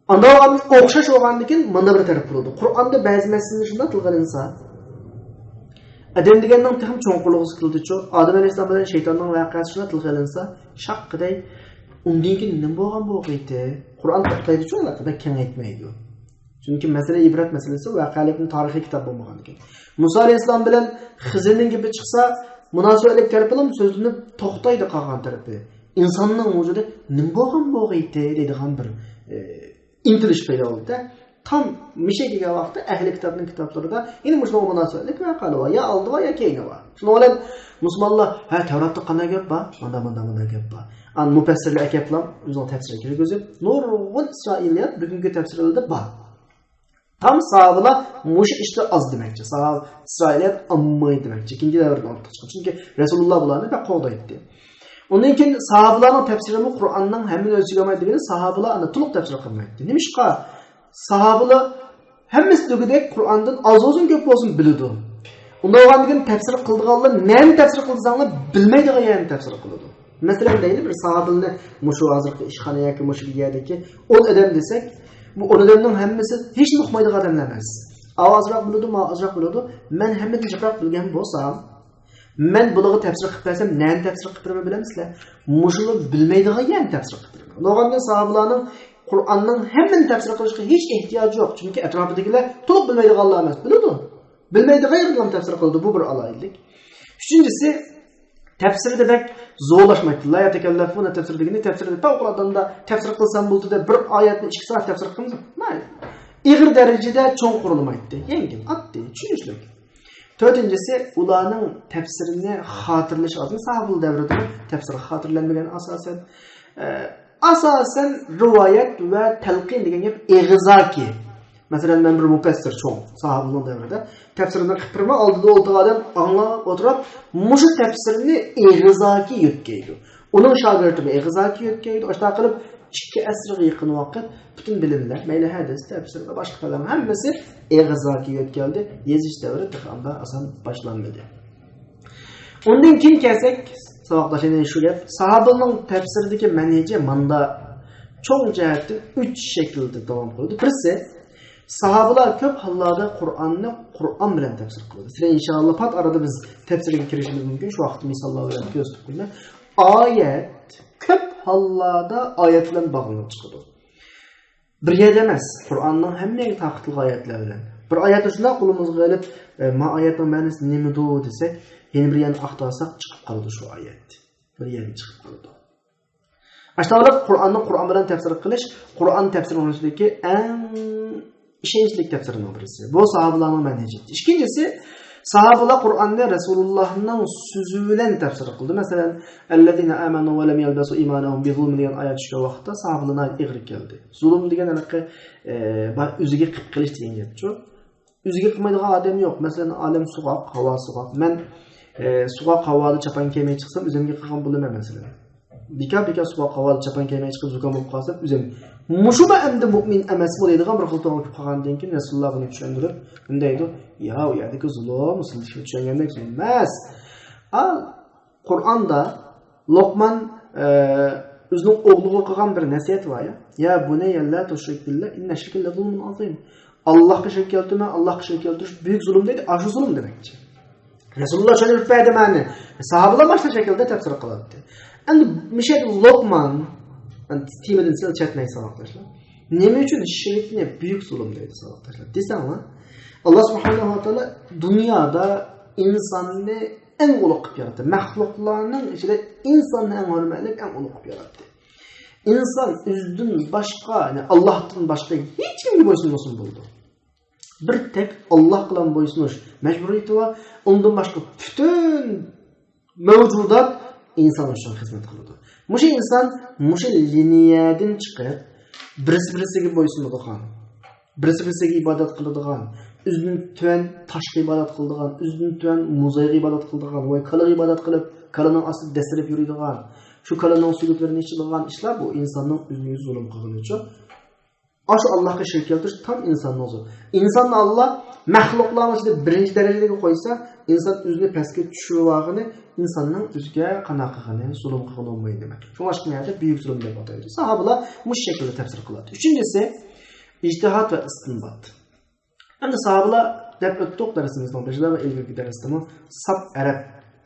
ئانداق بولغان، ئوخشاش بولغاندىن كېيىن مانا بىر تەرەپ بولىدۇ. قۇرئاندا بەزى مەسىلىلەر شۇنداق تىلغا ئېلىنسا، ئادەم دېگەننىڭ تېخىمۇ چوڭقۇرلىغۇسى كېلىدىچۇ. ئادەم ئەلەيھىسسالام بىلەن شەيتاننىڭ ۋەقەسى شۇنداق تىلغا ئېلىنسا، شاققىدەي، ئۇندىن كېيىن نېمە بولغان بولغىيتى؟ قۇرئان توختايدىچۇ، ئۇنداق بەك كېڭەيتمەيدۇ. چۈنكى مەسىلە ئىبرەت مەسىلىسى، ۋەقەلىكنى تارىخىي كىتاب بولمىغاندىكىن. مۇسا ئەلەيھىسسالام بىلەن خىزىرنىڭ گېپى چىقسا، مۇناسىۋەتلىك تەرىپىلا سۆزلىنىپ توختايدۇ، قالغان تەرىپى. ئىنساننىڭ ۋۇجۇدى نېمە بولغان بولغىيتى دەيدىغان بىر، ئى، ئىنتىلىش پەيدا بولدى-دە. تام مىشە كەلگەن ۋاقىتتا ئەھلى كىتابنىڭ كىتابلىرىدا يەنە مۇشۇنىڭغا مۇناسىۋەتلىك ۋەقەلەر بار. يا ئالدى بار، يا كەينى بار. شۇنىڭ بىلەن مۇسۇلمانلار، ھە، تەۋراتتا قانداق گەپ بار؟ مانا، مانا، مانا گەپ بار. ئان مۇپەسسىرلەر ئەكەپلا ئۆزىنىڭ تەپسىرىگە كىرگۈزۈپ، نۇرغۇن ئىسرائىلىيات بۈگۈنكى تەپسىرلەردە بار. تام ساھابىلار مۇشۇ ئىشتا ئاز دېمەكچى. ساھابە ئىسرائىلىيات ئاممىي دېمەكچى. ئىككىنچى دەۋردىن ئارتۇق چىققان. چۈنكى رەسۇلۇللا بۇلارنى بەك قوغدايتتى. ئۇندىن كېيىن ساھابىلارنىڭ تەپسىرىمۇ قۇرئاننىڭ ھەممىنى ئۆز ئىچىگە ئالمايدۇ دېگىنى، ساھابىلار ئانداق تولۇق تەپسىر قىلمايتتى. نېمىشقا؟ ساھابىلار ھەممىسى دېگۈدەك قۇرئاندىن ئاز بولسۇن، كۆپ بولسۇن بىلىدۇ. ئۇنداق بولغاندىكىن تەپسىر قىلىدىغانلار نەنى تەپسىر قىلىدۇ دېسەڭلار، بىلمەيدىغان يەرنى تەپسىر قىلىدۇ. مەسىلەن، دەيلى، بىر ساھابىلىنى مۇشۇ ھازىرقى ئىشخانا ياكى مۇشۇ بىر يەردىكى ئون ئادەم دېسەك، بۇ ئون ئادەمنىڭ ھەممىسى ھېچنېمە ئۇقمايدىغان ئادەملەر ئەمەس. ئاۋۇ ئازراق بىلىدۇ، ماۋۇ ئازراق بىلىدۇ. مەن ھەممىدىن جىقراق بىلگەن بولسام، مەن بۇلارغا تەپسىر قىلىپ بەرسەم، نەنى تەپسىر قىلىپ بېرىمەن بىلەمسىلەر؟ مۇشۇلار بىلمەيدىغان يەرنى تەپسىر قىلىپ بېرىمەن. نورمالدا ساھابىلارنىڭ قۇرئاننىڭ ھەممىنى تەپسىر قىلىشقا ھېچ ئېھتىياجى يوق، چۈنكى ئەتراپىدىكىلەر تولۇق بىلمەيدىغانلار ئەمەس، بىلىدۇ. بىلمەيدىغان يەردىن تەپسىر قىلىدۇ، بۇ بىر ئالاھىدىلىك. ئۈچىنچىسى، تەپسىرىدە بەك زورلاشمايتتى. لا يەتەكەللەفۇنە تەپسىر دېگىنى، تەپسىردە پەۋقۇلئاددە تەپسىر قىلسام بولدى دەپ بىر ئايەتنى ئىككى سائەت تەپسىر قىلمىسا، مايلى. ئېغىر دەرىجىدە چوڭقۇرلىمايتتى. يەڭگىل، ئاددىي، چۈشىنىشلىك. تۆتىنچىسى، ئۇلارنىڭ تەپسىرىنى خاتىرىلىشى ئاز. ساھابىلەر دەۋرىدىمۇ تەپسىر خاتىرىلەنمىگەن ئاساسەن. ئە، ئاساسەن رىۋايەت ۋە تەلقىن دېگەن گەپ ئېغىزاكى. مەسىلەن، مەن بىر مۇپەسسىر، چوڭ ساھابىنىڭ دەۋرىدە تەپسىرىنى قىلىپ بېرىمەن، ئالدىدا ئولتۇرغان ئادەم ئاڭلاپ ئولتۇرۇپ، مۇشۇ تەپسىرنى ئېغىزاكى يۆتكەيدۇ. ئۇنىڭ شاگىرتىمۇ ئېغىزاكى يۆتكەيدۇ. ئاشۇنداق قىلىپ، ئىككى ئەسىرگە يېقىن ۋاقىت پۈتۈن بىلىملەر، مەيلى ھەدىس، تەپسىر ۋە باشقا پەنلەرنىڭ ھەممىسى ئېغىزاكى يۆتكەلدى. يېزىش دەۋرى تېخى ئانداق ئاسان باشلانمىدى. ئۇندىن كېيىن كەلسەك، ساۋاقداش، يەنە شۇ گەپ. ساھابىنىڭ تەپسىرىدىكى مەنھىجى ماندا چوڭ جەھەتتىن ئۈچ شەكىلدە داۋام قىلىدۇ. بىرسى، ساھابىلار كۆپ ھاللاردا قۇرئاننى قۇرئان بىلەن تەپسىر قىلىدۇ. سىلەر ئىنشائاللا پات ئارىدا بىز تەپسىرگە كىرىشىمىز مۇمكىن. شۇ ۋاقىتتا مىساللار بىلەن كۆرسىتىپ قويىمەن. ئايەت كۆپ ھاللاردا ئايەت بىلەن باغلىنىپ چىقىدۇ. بىر يەردە ئەمەس، قۇرئاننىڭ ھەممە يەرگە تارقىتىلغان ئايەتلەر بىلەن. بىر ئايەتنى شۇنداق قولىمىزغا ئېلىپ، ئە، ما ئايەتنىڭ مەنىسى نېمىدۇ دېسەك، يەنە بىر يەرنى ئاختارساق چىقىپ قالىدۇ شۇ ئايەت. بىر يەرگە چىقىپ قالىدۇ. ئاشۇنداق قىلىپ قۇرئاننى قۇرئان بىلەن تەپسىر قىلىش، قۇرئان تەپسىرىنىڭ ئىچىدىكى ئەڭ ئىشەنچلىك تەپسىرنىڭ بىرسى. بۇ ساھابىلارنىڭ مەنھىجى. ئىككىنچىسى، ساھابىلار قۇرئاننى رەسۇلۇللانىڭ سۆزى بىلەن تەپسىر قىلدى. مەسىلەن، ئەللەزىنە ئامەنۇ ۋە لەم يەلبەسۇ ئىمانەھۇم بىزۇلم دېگەن ئايەت چۈشكەن ۋاقىتتا ساھابىلار ناھايىتى ئېغىر كەلدى. زۇلۇم دېگەن ھېلىقى، ئە، با-، ئۆزىگە قىلىپ قىلىش دېگەن گەپچۇ. ئۆزىگە قىلمايدىغان ئادەم يوق. مەسىلەن، ئالەم سوغۇق، ھاۋا سوغۇق. مەن، ئە، سوغۇق ھاۋادا چاپان كىيمەي چىقسام، ئۆزۈمگە قىلغان بولىمەن، مەسىلەن. بىكار-بىكار سۇغا قاۋال چاپان كىيمەي چىقىپ زۇكام بولۇپ قالسا، ئۆزۈم مۇشۇمۇ ئەمدى مۇئمىن ئەمەسمۇ دەيدىغان بىر خىل توغرا كېلىپ قالغاندىن كېيىن، رەسۇلۇللا بۇنى چۈشەندۈرۈپ، بۇنى دەيدۇ، يا، ئۇ يەردىكى زۇلۇم، سىز چۈشەنگەندەك زۇلۇم ئەمەس. ئا، قۇرئاندا لوقمان، ئە، ئۆزىنىڭ ئوغلىغا قىلغان بىر نەسىھەت بار، يا. يا بۇنەييە لا تۇشرىك بىللا، ئىننە شىركە لەزۇلمۇن ئازىم. ئاللاھقا شېرىك كەلتۈرمە، ئاللاھقا شېرىك كەلتۈرۈش بۈيۈك زۇلۇم دەيدۇ. ئاشۇ زۇلۇم دېمەكچى. رەسۇلۇللا چۈشەندۈرۈپ بەردى مەنى. ساھابىلار ماشۇ شەكىلدە تەپسىر قىلاتتى. ئەمدى مۇشۇ يەردە لوقمان، ئەمدى تېمىدىن سەل چەتنەي ساۋاقداشلار. نېمە ئۈچۈن شىركنى بۈيۈك زۇلۇم دەيدۇ ساۋاقداشلار دېسەڭلار، ئاللا سۇبھانەھۇ ۋە تائالا دۇنيادا ئىنساننى ئەڭ ئۇلۇغ قىلىپ ياراتتى. مەخلۇقلارنىڭ ئىچىدە ئىنساننى ئەڭ ھۆرمەتلىك، ئەڭ ئۇلۇغ قىلىپ ياراتتى. ئىنسان ئۆزىدىن باشقا، يەنى ئاللاھتىن باشقا ھېچكىمگە بويسۇنمىسۇن بولىدۇ. بىر تەك ئاللاھقىلا بويسۇنۇش مەجبۇرىيىتى بار. ئۇندىن باشقا پۈتۈن مەۋجۇدات ئىنسان ئۈچۈن خىزمەت قىلىدۇ. مۇشۇ ئىنسان مۇشۇ لىنىيەدىن چىقىپ، بىرسى بىرسىگە بويسۇنىدىغان، بىرسى بىرسىگە ئىبادەت قىلىدىغان، ئۆزىدىن تۆۋەن تاشقا ئىبادەت قىلىدىغان، ئۆزىدىن تۆۋەن موزايغا ئىبادەت قىلىدىغان، ۋاي كالىغا ئىبادەت قىلىپ، كالىنىڭ ئاستىدا دەسسىرەپ يۈرىدىغان، شۇ كالىنىڭ سۈيدۈكلىرىنى ئىچىدىغان ئىشلار، بۇ ئىنساننىڭ ئۆزىگە زۇلۇم قىلغىنىچۇ. ئاشۇ ئاللاھقا شېرىك كەلتۈرۈش تام ئىنساننىڭ زۇلۇمى. ئىنساننى ئاللا مەخلۇقلارنىڭ ئىچىدە بىرىنچى دەرىجىدىكى قويسا، ئىنسان ئۆزىنى پەسكە چۈشۈرۈۋالغىنى، ئىنساننىڭ ئۆزىگە قانداق قىلغىنى، زۇلۇم قىلغىنى بولمايدۇ دېمەك. شۇڭلاشقا بۇ يەردە بۈيۈك زۇلۇم دەپ ئاتايدۇ. ساھابىلار مۇشۇ شەكىلدە تەپسىر قىلاتتى. ئۈچىنچىسى، ئىجتىھاد ۋە ئىستىنبات. ئەمدى ساھابىلار دەپ ئۆتتۇق دەرسىمىزنىڭ بېشىدا ۋە ئىلگىرىكى دەرستىمۇ ساپ ئەرەب،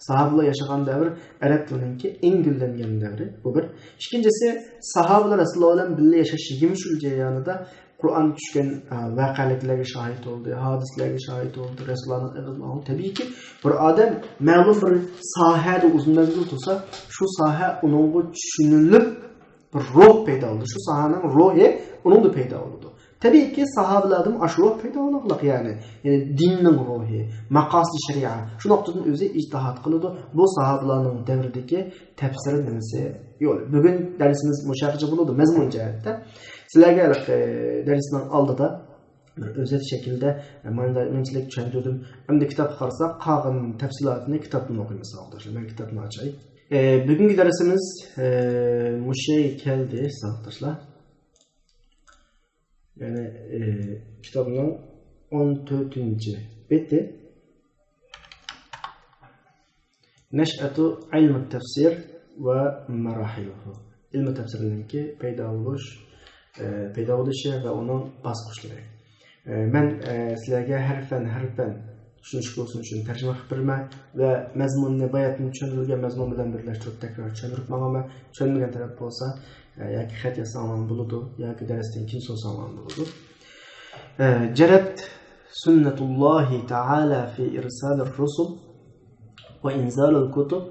ساھابىلار ياشىغان دەۋر ئەرەب تىلىنىڭكى ئەڭ گۈللەنگەن دەۋرى، بۇ بىر. ئىككىنچىسى، ساھابىلار رەسۇلۇللا بىلەن بىللە ياشاش يىگىرمە ئۈچ يىل جەريانىدا قۇرئان چۈشكەن، ئە، ۋەقەلىكلەرگە شاھىت بولدى، ھادىسىلەرگە شاھىت بولدى، رەسۇلۇللانىڭ ئېغىزىدىن ئاڭلىدى. تەبىئىيكى، بىر ئادەم مەلۇم بىر ساھەدە ئۇزۇن مەزگىل تۇرسا، شۇ ساھە ئۇنىڭغا چۈشىنىلىپ، بىر روھ پەيدا بولىدۇ. شۇ ساھەنىڭ روھى ئۇنىڭدا پەيدا بولىدۇ. تەبىئىيكى، ساھابىلاردىمۇ ئاشۇ روھ پەيدا بولغانلىق، يەنى، يەنى دىننىڭ روھى، ماقاسىدى شەرىئە. شۇ نۇقتىدىن ئۆزى ئىجتىھاد قىلىدۇ. بۇ ساھابىلارنىڭ دەۋرىدىكى تەپسىرى نېمىسى يول. بۈگۈن دەرسىمىز مۇشۇ يەرگىچە بولىدۇ، مەزمۇن جەھەتتە. سىلەرگە ھېلىقى دەرسنىڭ ئالدىدا بىر ئۆزەت شەكىلدە مانا مۇنچىلىك چۈشەندۈردۈم. ئەمدى كىتابقا قارىساق، قالغان تەپسىلاتىنى كىتابتىن ئوقۇيمىز، ساۋاقداشلار. مەن كىتابنى ئاچاي. ئە، بۈگۈنكى دەرسىمىز، ئە، مۇشۇ كەلدى، ساۋاقداشلار. يەنى، ئى، كىتابنىڭ ئون تۆتىنچى بېتى. نەشئەتۇ ئىلمۇ تەفسىر ۋە مەراھىلۇھۇ. ئىلمى تەپسىرنىڭكى پەيدا بولۇش، ئى، پەيدا بولۇشى ۋە ئۇنىڭ باسقۇچلىرى. ئى، مەن، ئى، سىلەرگە ھەرپەن، ھەرپەن چۈشىنىشلىك بولسۇن ئۈچۈن تەرجىمە قىلىپ بېرىمەن ۋە مەزمۇننى باياتىن چۈشەندۈرگەن مەزمۇن بىلەن بىرلەشتۈرۈپ تەكرار چۈشەندۈرۈپ ماڭىمەن. چۈشەنمىگەن تەرەپ بولسا، ئە، ياكى خەت يازساڭلارمۇ بولىدۇ، ياكى دەرستىن كېيىن سورىساڭلارمۇ بولىدۇ. ئە، جەرەت سۈننەتۇللاھى تەئالە فى ئىرسالىر رۇسۇل ۋە ئىنزالىل كۇتۇب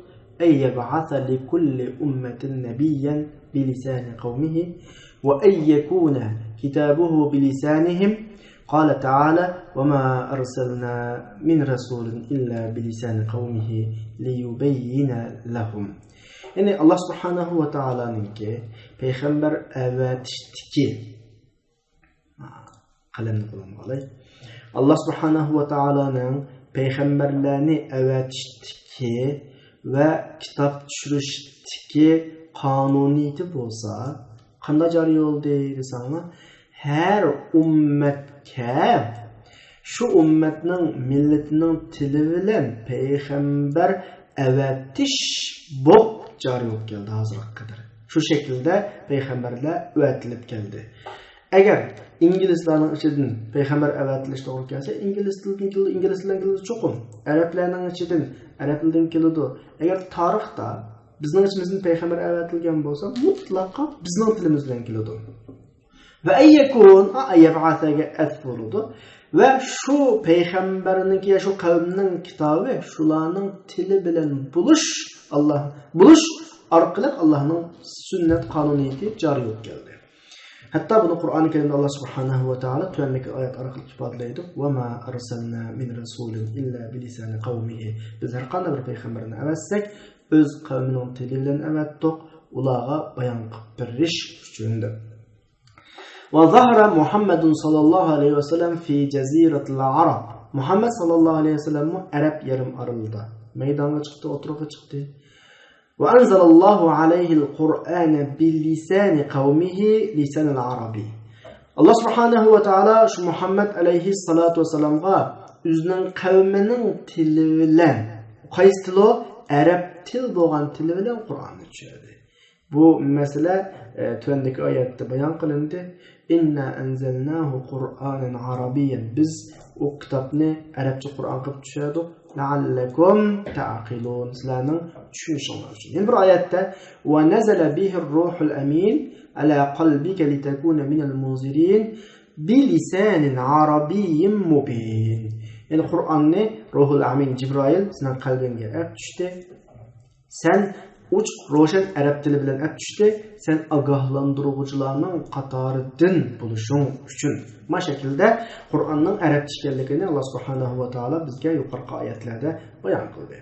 ئەن يەبئەسە لىكۇللى ئۇممەتىن نەبىييەن بىلىسانى قەۋمىھى ۋە ئەن يەكۇنە كىتابۇھۇ بىلىسانىھىم. قال تعالى، وما أرسلنا من رسول إلا بلسان قومه ليبين لهم. يەنى، ئاللا سۇبھانەھۇ ۋە تائالانىڭكى پەيغەمبەر ئەۋەتىشتىكى، قەلەمنى قولۇمغا ئالاي. ئاللا سۇبھانەھۇ ۋە تائالانىڭ پەيغەمبەرلەرنى ئەۋەتىشتىكى ۋە كىتاب چۈشۈرۈشتىكى قانۇنىيىتى بولسا، قانداق جارى بولدى دېسەڭلار، ھەر ئۈممەتكە شۇ ئۈممەتنىڭ مىللىتىنىڭ تىلى بىلەن پەيغەمبەر ئەۋەتىش بولۇپ جارى بولۇپ كەلدى ھازىرغا قەدەر. شۇ شەكىلدە پەيغەمبەرلەر ئەۋەتىلىپ كەلدى. ئەگەر ئىنگلىزلارنىڭ ئىچىدىن پەيغەمبەر ئەۋەتىلىش توغرا كەلسە، ئىنگلىز تىلىدىن كېلىدۇ، ئىنگلىز تىلىدىن كېلىدۇ چوقۇم. ئەرەبلەرنىڭ ئىچىدىن ئەرەب تىلىدىن كېلىدۇ. ئەگەر تارىختا بىزنىڭ ئىچىمىزدىن پەيغەمبەر ئەۋەتىلگەن بولسا، مۇتلەقا بىزنىڭ تىلىمىز بىلەن كېلىدۇ. ۋە ئەن يەكۇن، ئا، ئەن يەبئەسەگە ئەتف بولىدۇ. ۋە شۇ پەيغەمبەرنىڭكى يا شۇ قەۋمنىڭ كىتابى شۇلارنىڭ تىلى بىلەن بولۇش، ئاللا، بولۇش ئارقىلىق ئاللانىڭ سۈننەت قانۇنىيىتى جارى بولۇپ كەلدى. ھەتتا بۇنى قۇرئانى كەرىمدە ئاللا سۇبھانەھۇ ۋە تائالا تۆۋەندىكى ئايەت ئارقىلىق ئىپادىلەيدۇ، وما أرسلنا من رسول إلا بلسان قومه. بىز ھەر قانداق بىر پەيغەمبەرنى ئەۋەتسەك، ئۆز قەۋمىنىڭ تىلى بىلەن ئەۋەتتۇق، ئۇلارغا بايان قىلىپ بېرىش ئۈچۈن، دەپ. وظهر محمد صلى الله عليه وسلم في جزيرة العرب. مۇھەممەد ساللاللاھۇ ئەلەيھى ۋەسەللەممۇ ئەرەب يېرىم ئارىلىدا مەيدانغا چىقتى، ئوتتۇرىغا چىقتى. وأنزل الله عليه القرآن بلسان قومه، لسان العربي. ئاللا سۇبھانەھۇ ۋە تائالا شۇ مۇھەممەد ئەلەيھىسسالاتۇ ۋەسسالامغا ئۆزىنىڭ قەۋمىنىڭ تىلى بىلەن، قايسى تىل ئۇ؟ ئەرەب تىل بولغان تىلى بىلەن قۇرئاننى چۈشۈردى. بۇ مەسىلە، ئە، تۆۋەندىكى ئايەتتە بايان قىلىندى. إنا أنزلناه قرآنا عربيا. بىز ئۇ كىتابنى ئەرەبچە قۇرئان قىلىپ چۈشۈردۇق. لعلكم تعقلون. سىلەرنىڭ چۈشىنىشىڭلار ئۈچۈن. يەنە بىر ئايەتتە، ونزل به الروح الأمين على قلبك لتكون من المنذرين بلسان عربي مبين. يەنى قۇرئاننى روھۇل ئەمىن جىبرائىل سېنىڭ قەلبىڭگە ئەپ چۈشتى. سەن ئوچۇق روشەن ئەرەب تىلى بىلەن ئەپ چۈشتى. سەن ئاگاھلاندۇرغۇچىلارنىڭ قاتارىدىن بولۇشۇڭ ئۈچۈن. ما شەكىلدە قۇرئاننىڭ ئەرەبچە ئىكەنلىكىنى ئاللا سۇبھانەھۇ ۋە تائالا بىزگە يۇقىرىقى ئايەتلەردە بايان قىلدى.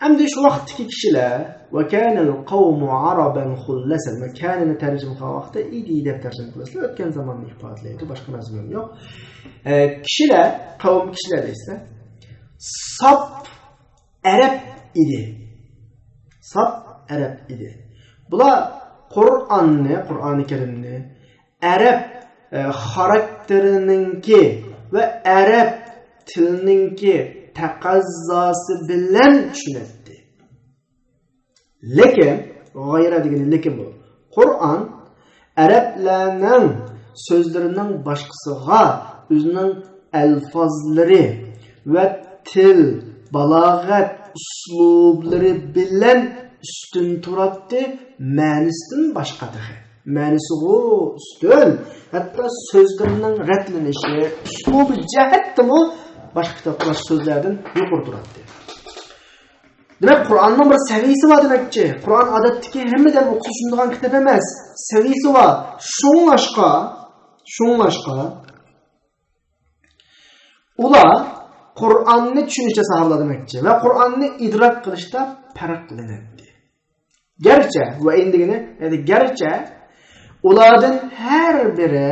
ئەمدى شۇ ۋاقىتتىكى كىشىلەر، وكان القوم عربا خلسا، ۋە كاننى تەرجىمە قىلغان ۋاقىتتا ئىدى دەپ تەرجىمە قىلىسىلەر، ئۆتكەن زاماننى ئىپادىلەيدۇ، باشقا مەزمۇن يوق. ئە، كىشىلەر، قەۋم كىشىلەر دەيسىلەر، ساپ ئەرەب ئىدى. ساپ ئەرەب ئىدى. بۇلار قۇرئاننى، قۇرئانى كەرىمنى ئەرەب، ئە، خاراكتېرىنىڭكى ۋە ئەرەب تىلىنىڭكى تەقەززاسى بىلەن چۈشىنەتتى. لېكىن، غەيرە دېگىنى لېكىن بۇ. قۇرئان ئەرەبلەرنىڭ سۆزلىرىنىڭ باشقىسىغا ئۆزىنىڭ ئەلفازلىرى ۋە تىل، بالاغەت ئۇسلۇبلىرى بىلەن ئۈستۈن تۇراتتى، مەنىسىدىن باشقا تېخى. مەنىسىغۇ ئۈستۈن، ھەتتا سۆزلىرىنىڭ رەتلىنىشى، ئۇسلۇبى جەھەتتىمۇ باشقا كىتابلار سۆزلەردىن يۇقىرى تۇراتتى. دېمەك، قۇرئاننىڭ بىر سەۋىيىسى بار دېمەكچى. قۇرئان ئادەتتىكى ھەممە ئادەم ئوقۇسا چۈشىنىدىغان كىتاب ئەمەس. سەۋىيىسى بار. شۇڭلاشقا، شۇڭلاشقا، ئۇلار قۇرئاننى چۈشىنىشتە ساھابىلار دېمەكچى ۋە قۇرئاننى ئىدراك قىلىشتا پەرقلىنەتتى. گەرچە، ۋە ئېندىگىنى، يەنى گەرچە ئۇلاردىن ھەر بىرى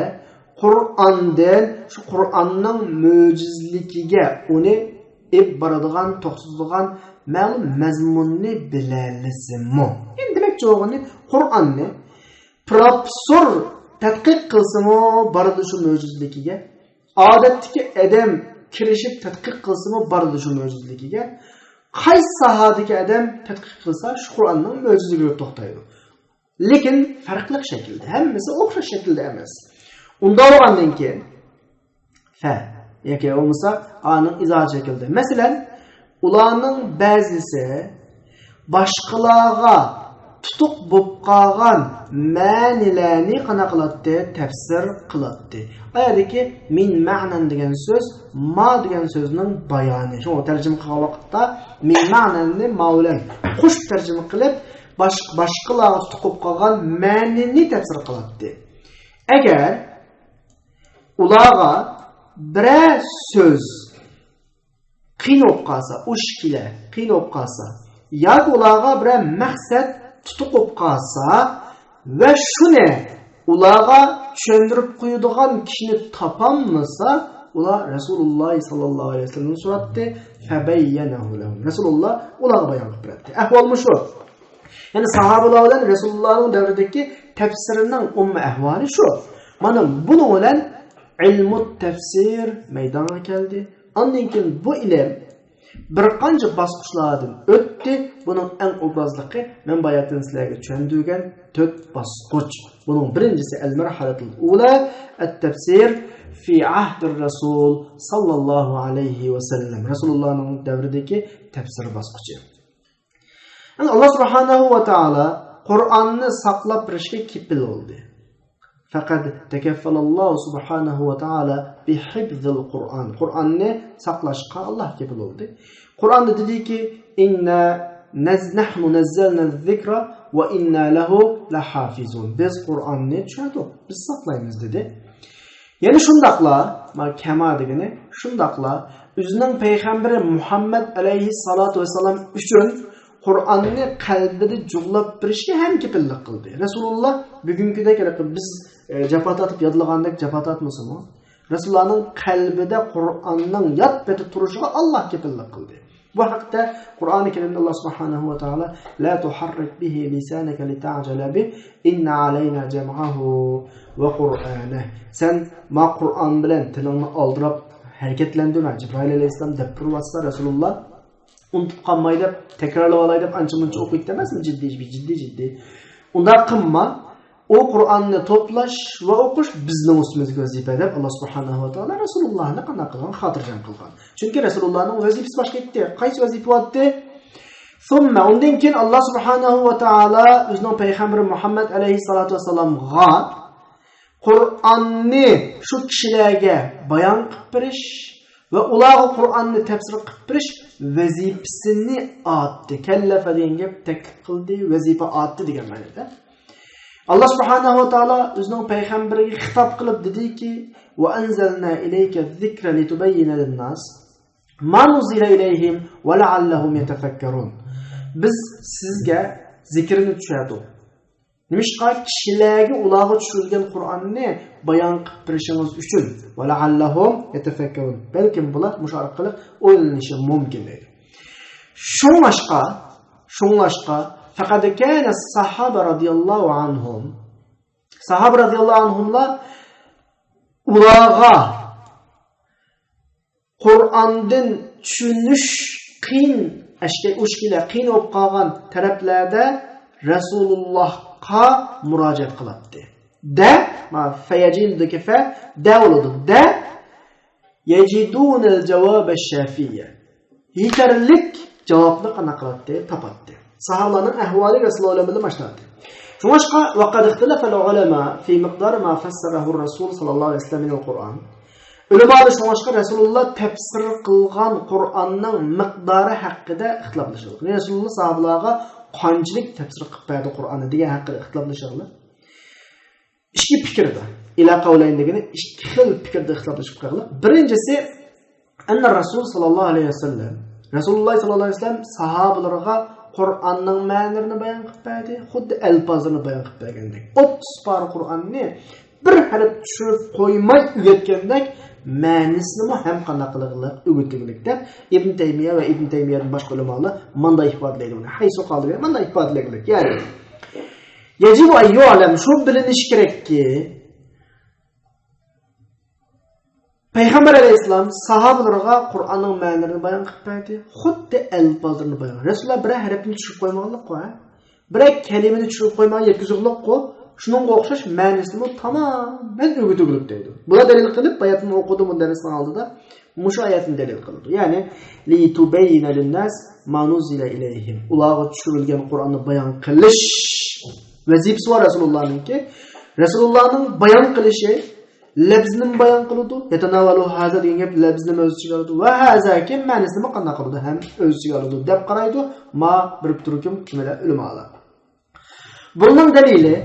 قۇرئاندىن، شۇ قۇرئاننىڭ مۆجىزىلىكىگە ئۇنى ئېلىپ بارىدىغان، توختىتىدىغان مەلۇم مەزمۇننى بىلەلىسىمۇ. يەنى دېمەكچى بولغىنى، قۇرئاننى پروفېسسور تەتقىق قىلسىمۇ بارىدۇ شۇ مۆجىزىلىكىگە. ئادەتتىكى ئادەم كىرىشىپ تەتقىق قىلسىمۇ بارىدۇ شۇ مۆجىزىلىكىگە. قايسى ساھەدىكى ئادەم تەتقىق قىلسا شۇ قۇرئاننىڭ مۆجىزىلىكىگە توختايدۇ. لېكىن پەرقلىق شەكىلدە، ھەممىسى ئوخشاش شەكىلدە ئەمەس. ئۇنداق بولغاندىن كېيىن، فە ياكى بولمىسا ئانىڭ ئىزاھاتى شەكلىدە. مەسىلەن، ئۇلارنىڭ بەزىسى باشقىلارغا تۇتۇق بولۇپ قالغان مەنىلەرنى قانداق قىلاتتى؟ تەپسىر قىلاتتى. ئايەتتىكى مىن مەنەن دېگەن سۆز ما دېگەن سۆزنىڭ بايانى. شۇڭا تەرجىمە قىلغان ۋاقىتتا مىن مەنەننى ما بىلەن قوشۇپ تەرجىمە قىلىپ، باش-، باشقىلارغا تۇتۇق بولۇپ قالغان مەنىنى تەپسىر قىلاتتى. ئەگەر ئۇلارغا بىرەر سۆز قىيىن بولۇپ قالسا، ئوشۇق كېلە، قىيىن بولۇپ قالسا، ياكى ئۇلارغا بىرەر مەقسەت تۇتۇق بولۇپ قالسا ۋە شۇنى ئۇلارغا چۈشەندۈرۈپ قويىدىغان كىشىنى تاپالمىسا، ئۇلار رەسۇلۇللا ساللاللاھۇ ئەلەيھى ۋەسەللەمنى سوراتتى، فەبەييەنەھۇ لەھۇم. رەسۇلۇللا ئۇلارغا بايان قىلىپ بېرەتتى. ئەھۋال مۇشۇ. يەنى ساھابىلەر بىلەن رەسۇلۇللانىڭ دەۋرىدىكى تەپسىرىنىڭ ئومۇمىي ئەھۋالى شۇ. مانا بۇنىڭ بىلەن ئىلمۇ تەپسىر مەيدانغا كەلدى. ئاندىن كېيىن بۇ ئىلىم بىر قانچە باسقۇچلاردىن ئۆتتى. بۇنىڭ ئەڭ ئوبرازلىقى مەن باياتىن سىلەرگە چۈشەندۈرگەن تۆت باسقۇچ. بۇنىڭ بىرىنچىسى ئەل مەرھەلەتۇل ئۇلا، ئەت تەپسىر فى ئەھدىر رەسۇل ساللاللاھۇ ئەلەيھى ۋەسەللەم، رەسۇلۇللانىڭ دەۋرىدىكى تەپسىر باسقۇچى. يەنى ئاللا سۇبھانەھۇ ۋە تائالا قۇرئاننى ساقلاپ بېرىشكە كېپىل بولدى. فقد تكفل الله سبحانه وتعالى بحفظ القرآن. قۇرئاننى ساقلاشقا ئاللا كېپىل بولدى. قۇرئاندا دېدىكى، إنا نز-، نحن نزلنا الذكر وإنا له لحافظون. بىز قۇرئاننى چۈشۈردۇق، بىز ساقلايمىز دېدى. يەنە شۇنداقلا، مانا كەما دېگىنى شۇنداقلا ئۆزىنىڭ پەيغەمبىرى مۇھەممەد ئەلەيھىسسالاتۇ ۋەسسالام ئۈچۈن قۇرئاننى قەلبىدە جۇغلاپ بېرىشكە ھەم كېپىللىك قىلدى. رەسۇلۇللا بۈگۈنكىدەك ھېلىقى بىز، ئە، جاپا تارتىپ يادلىغاندەك جاپا تارتمىسىمۇ، رەسۇلۇللانىڭ قەلبىدە قۇرئاننىڭ ياد پېتى تۇرۇشىغا ئاللا كېپىللىك قىلدى. بۇ ھەقتە قۇرئانى كەرىمدە ئاللا سۇبھانەھۇ ۋە تائالا، لا تۇھەررىك بىھى لىسانەكە لىتەجەلە بىھ، ئىننە ئەلەينا جەمئەھۇ ۋە قۇرئانەھ. سەن ما قۇرئان بىلەن تىلىڭنى ئالدىراپ ھەرىكەتلەندۈرمە. جىبرائىل ئەلەيھىسسالام دەپ تۇرۇۋاتسا، رەسۇلۇللا ئۇنتۇپ قالماي دەپ، تەكرارلىۋالاي دەپ ئانچە مۇنچە ئوقۇيدۇ ئەمەسمۇ؟ جىددىي، جىددىي، جىددىي. ئۇنداق قىلما. ئۇ قۇرئاننى توپلاش ۋە ئوقۇش بىزنىڭ ئۈستىمىزدىكى ۋەزىپە دەپ، ئاللا سۇبھانەھۇ ۋە تائالا رەسۇلۇللانى قانداق قىلغان؟ خاتىرجەم قىلغان. چۈنكى رەسۇلۇللانىڭ ۋەزىپىسى باشقا ئىدى. قايسى ۋەزىپە بارتى؟ ثم، ئۇندىن كېيىن ئاللا سۇبھانەھۇ ۋە تائالا ئۆزىنىڭ پەيغەمبىرى مۇھەممەد ئەلەيھىسسالاتۇ ۋەسسالامغا قۇرئاننى شۇ كىشىلەرگە بايان قىلىپ بېرىش ۋە ئۇلارغا قۇرئاننى تەپسىر قىلىپ بېرىش ۋەزىپىسىنى ئاتتى. كەللەفە دېگەن گەپ تەكلىپ قىلدى، ۋەزىپە ئاتتى دېگەن مەنىدە. ئاللا سۇبھانەھۇ ۋە تائالا ئۆزىنىڭ پەيغەمبىرىگە خىتاب قىلىپ دېدىكى، وأنزلنا إليك الذكر لتبين للناس ما نزل إليهم ولعلهم يتفكرون. بىز سىزگە زىكىرنى چۈشەردۇق. نېمىشقا؟ كىشىلەرگە ئۇلارغا چۈشۈرۈلگەن قۇرئاننى بايان قىلىپ بېرىشىڭىز ئۈچۈن. ولعلهم يتفكرون. بەلكىم بۇلار مۇشۇ ئارقىلىق ئويلىنىشى مۇمكىن دەيدۇ. شۇڭلاشقا، شۇڭلاشقا، فقد كان الصحابة رضي الله عنهم، ساھابە رەزىياللاھۇ ئەنھۇملار ئۇلارغا قۇرئاندىن چۈشىنىش قىيىن، ئەشكە-، ئۇشكىلە قىيىن بولۇپ قالغان تەرەپلەردە رەسۇلۇللاھقا مۇراجىئەت قىلاتتى. دە، ما، فەيەجىدۇدىكى فە، دە بولىدۇ. دە، يجدون الجواب الشافي. يېتەرلىك جاۋابنى قانداق قىلاتتى؟ تاپاتتى. ساھابىلارنىڭ ئەھۋالى رەسۇلۇللا بىلەن باشلاتتى. شۇڭلاشقا، وقد اختلف العلماء في مقدار ما فسره الرسول صلى الله عليه وسلم من القرآن. ئۆلىمالار شۇڭلاشقا رەسۇلۇللا تەپسىر قىلغان قۇرئاننىڭ مىقدارى ھەققىدە ئىختىلاپلىشىدۇ. يەنى رەسۇلۇللا ساھابىلارغا قانچىلىك تەپسىر قىلىپ بەردى قۇرئاننى دېگەن ھەققىدە ئىختىلاپلىشىدۇ. ئىككى پىكىردە، ئىلا قەۋلەين دېگىنى ئىككى خىل پىكىردە ئىختىلاپلىشىپ قالغان. بىرىنچىسى، ئەننە رەسۇل ساللاللاھۇ ئەلەيھى ۋەسەللەم، رەسۇلۇللا ساللاللاھۇ ئەلەيھى ۋەسەللەم ساھابىلىرىغا قۇرئاننىڭ مەنىلىرىنى بايان قىلىپ بەردى، خۇددى ئەلپازلىرىنى بايان قىلىپ بەرگەندەك. ئوتتۇز پارە قۇرئاننى بىر ھەرپ چۈشۈرۈپ قويماي ئۆگەتكەندەك، مەنىسىنىمۇ ھەم قانداق قىلغىلىق، ئۆگىتىلگىلىك دەپ ئىبن تەيمىيە ۋە ئىبن تەيمىيەدىن باشقا ئۆلىمالار مۇنداق ئىپادىلەيدۇ. ھەيسۇ قالدى مۇنداق ئىپادىلەنگىلىك. يەنى، يەجىبۇ ئەن يۇئلەم، شۇ بىلىنىشى كېرەككى، پەيغەمبەر ئەلەيھىسسالام ساھابىلىرىغا قۇرئاننىڭ مەنىلىرىنى بايان قىلىپ بەردى. خۇددى ئەلپازلىرىنى بايان. رەسۇلۇللا بىرەر ھەرپنى چۈشۈرۈپ قويمىغانلىققۇ، ھە؟ بىرەر كەلىمىنى چۈشۈرۈپ قويمىغان يەتكۈزۈكلۈكقۇ. شۇنىڭغا ئوخشاش مەنىسىنىمۇ تامامەن ئۆگىتىۋېلىپ دەيدۇ. بۇلار دەلىل قىلىپ، باياتىن ئوقۇدۇ مۇدەررىسنىڭ ئالدىدا. مۇشۇ ئايەتنى دەلىل قىلىدۇ. يەنى، لىتۇبەييىنە لىنناس ما نۇززىلە ئىلەيھىم. ئۇلارغا چۈشۈرۈلگەن قۇرئاننى بايان قىلىش ۋەزىپىسى بار رەسۇلۇللانىڭكى. رەسۇلۇللانىڭ بايان قىلىشى لەپزىنىمۇ بايان قىلىدۇ. يەتەناۋەلۇ ھازا دېگەن گەپ لەپزىنىمۇ ئۆز ئىچىگە ئالىدۇ. ۋە ھازا كېيىن مەنىسىنىمۇ قانداق قىلىدۇ؟ ھەم ئۆز ئىچىگە ئالىدۇ دەپ قارايدۇ. ما بىر تۈركۈم كىمىلەر ئۆلىمالار. بۇنىڭ دەلىلى،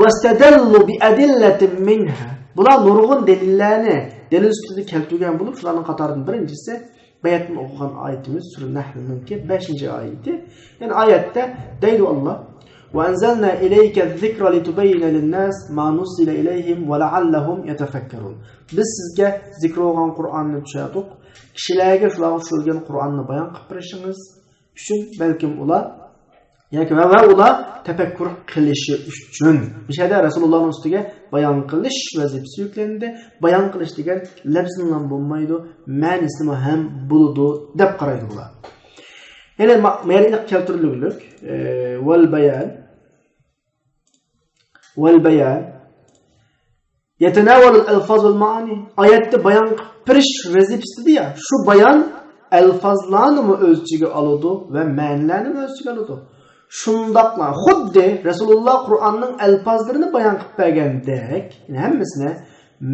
ۋەستەدەللۇ بىئەدىللەتىن مىنھا. بۇلار نۇرغۇن دەلىللەرنى دەلىل سۈپىتىدە كەلتۈرگەن بولۇپ، شۇلارنىڭ قاتارىدىن بىرىنچىسى، باياتىن ئوقۇغان ئايىتىمىز سۈرە نەھلنىڭكى بەشىنچى ئايىتى. يەنى ئايەتتە دەيدۇ ئاللا، ۋەئەنزەلنا ئىلەيكە زىكرە لىتۇبەييىنە لىنناس ما نۇززىلە ئىلەيھىم ۋەلەئەللەھۇم يەتەفەككەرۇن. بىز سىزگە زىكىر بولغان قۇرئاننى چۈشەردۇق، كىشىلەرگە شۇلارغا چۈشۈرۈلگەن قۇرئاننى بايان قىلىپ بېرىشىڭىز ئۈچۈن، بەلكىم ئۇلار ياكى ۋە، ۋە ئۇلار تەپەككۇر قىلىشى ئۈچۈن. مۇشۇ يەردە رەسۇلۇللانىڭ ئۈستىگە بايان قىلىش ۋەزىپىسى يۈكلەندى. بايان قىلىش دېگەن لەپزىنلا بولمايدۇ، مەنىسىنىمۇ ھەم بولىدۇ دەپ قارايدۇ بۇلار. يەنە ما-، يەنە ئېنىق كەلتۈرۈلگۈلۈك، ئە، ۋەل بايان. ۋەل بايان. يتناول الألفاظ والمعاني. ئايەتتە بايان قىلىپ بېرىش ۋەزىپىسى دېدى يا، شۇ بايان ئەلفازلارنىمۇ ئۆز ئىچىگە ئالىدۇ ۋە مەنىلەرنىمۇ ئۆز ئىچىگە ئالىدۇ. شۇنداقلا خۇددى رەسۇلۇللا قۇرئاننىڭ ئەلپازلىرىنى بايان قىلىپ بەرگەندەك، يەنى ھەممىسىنى،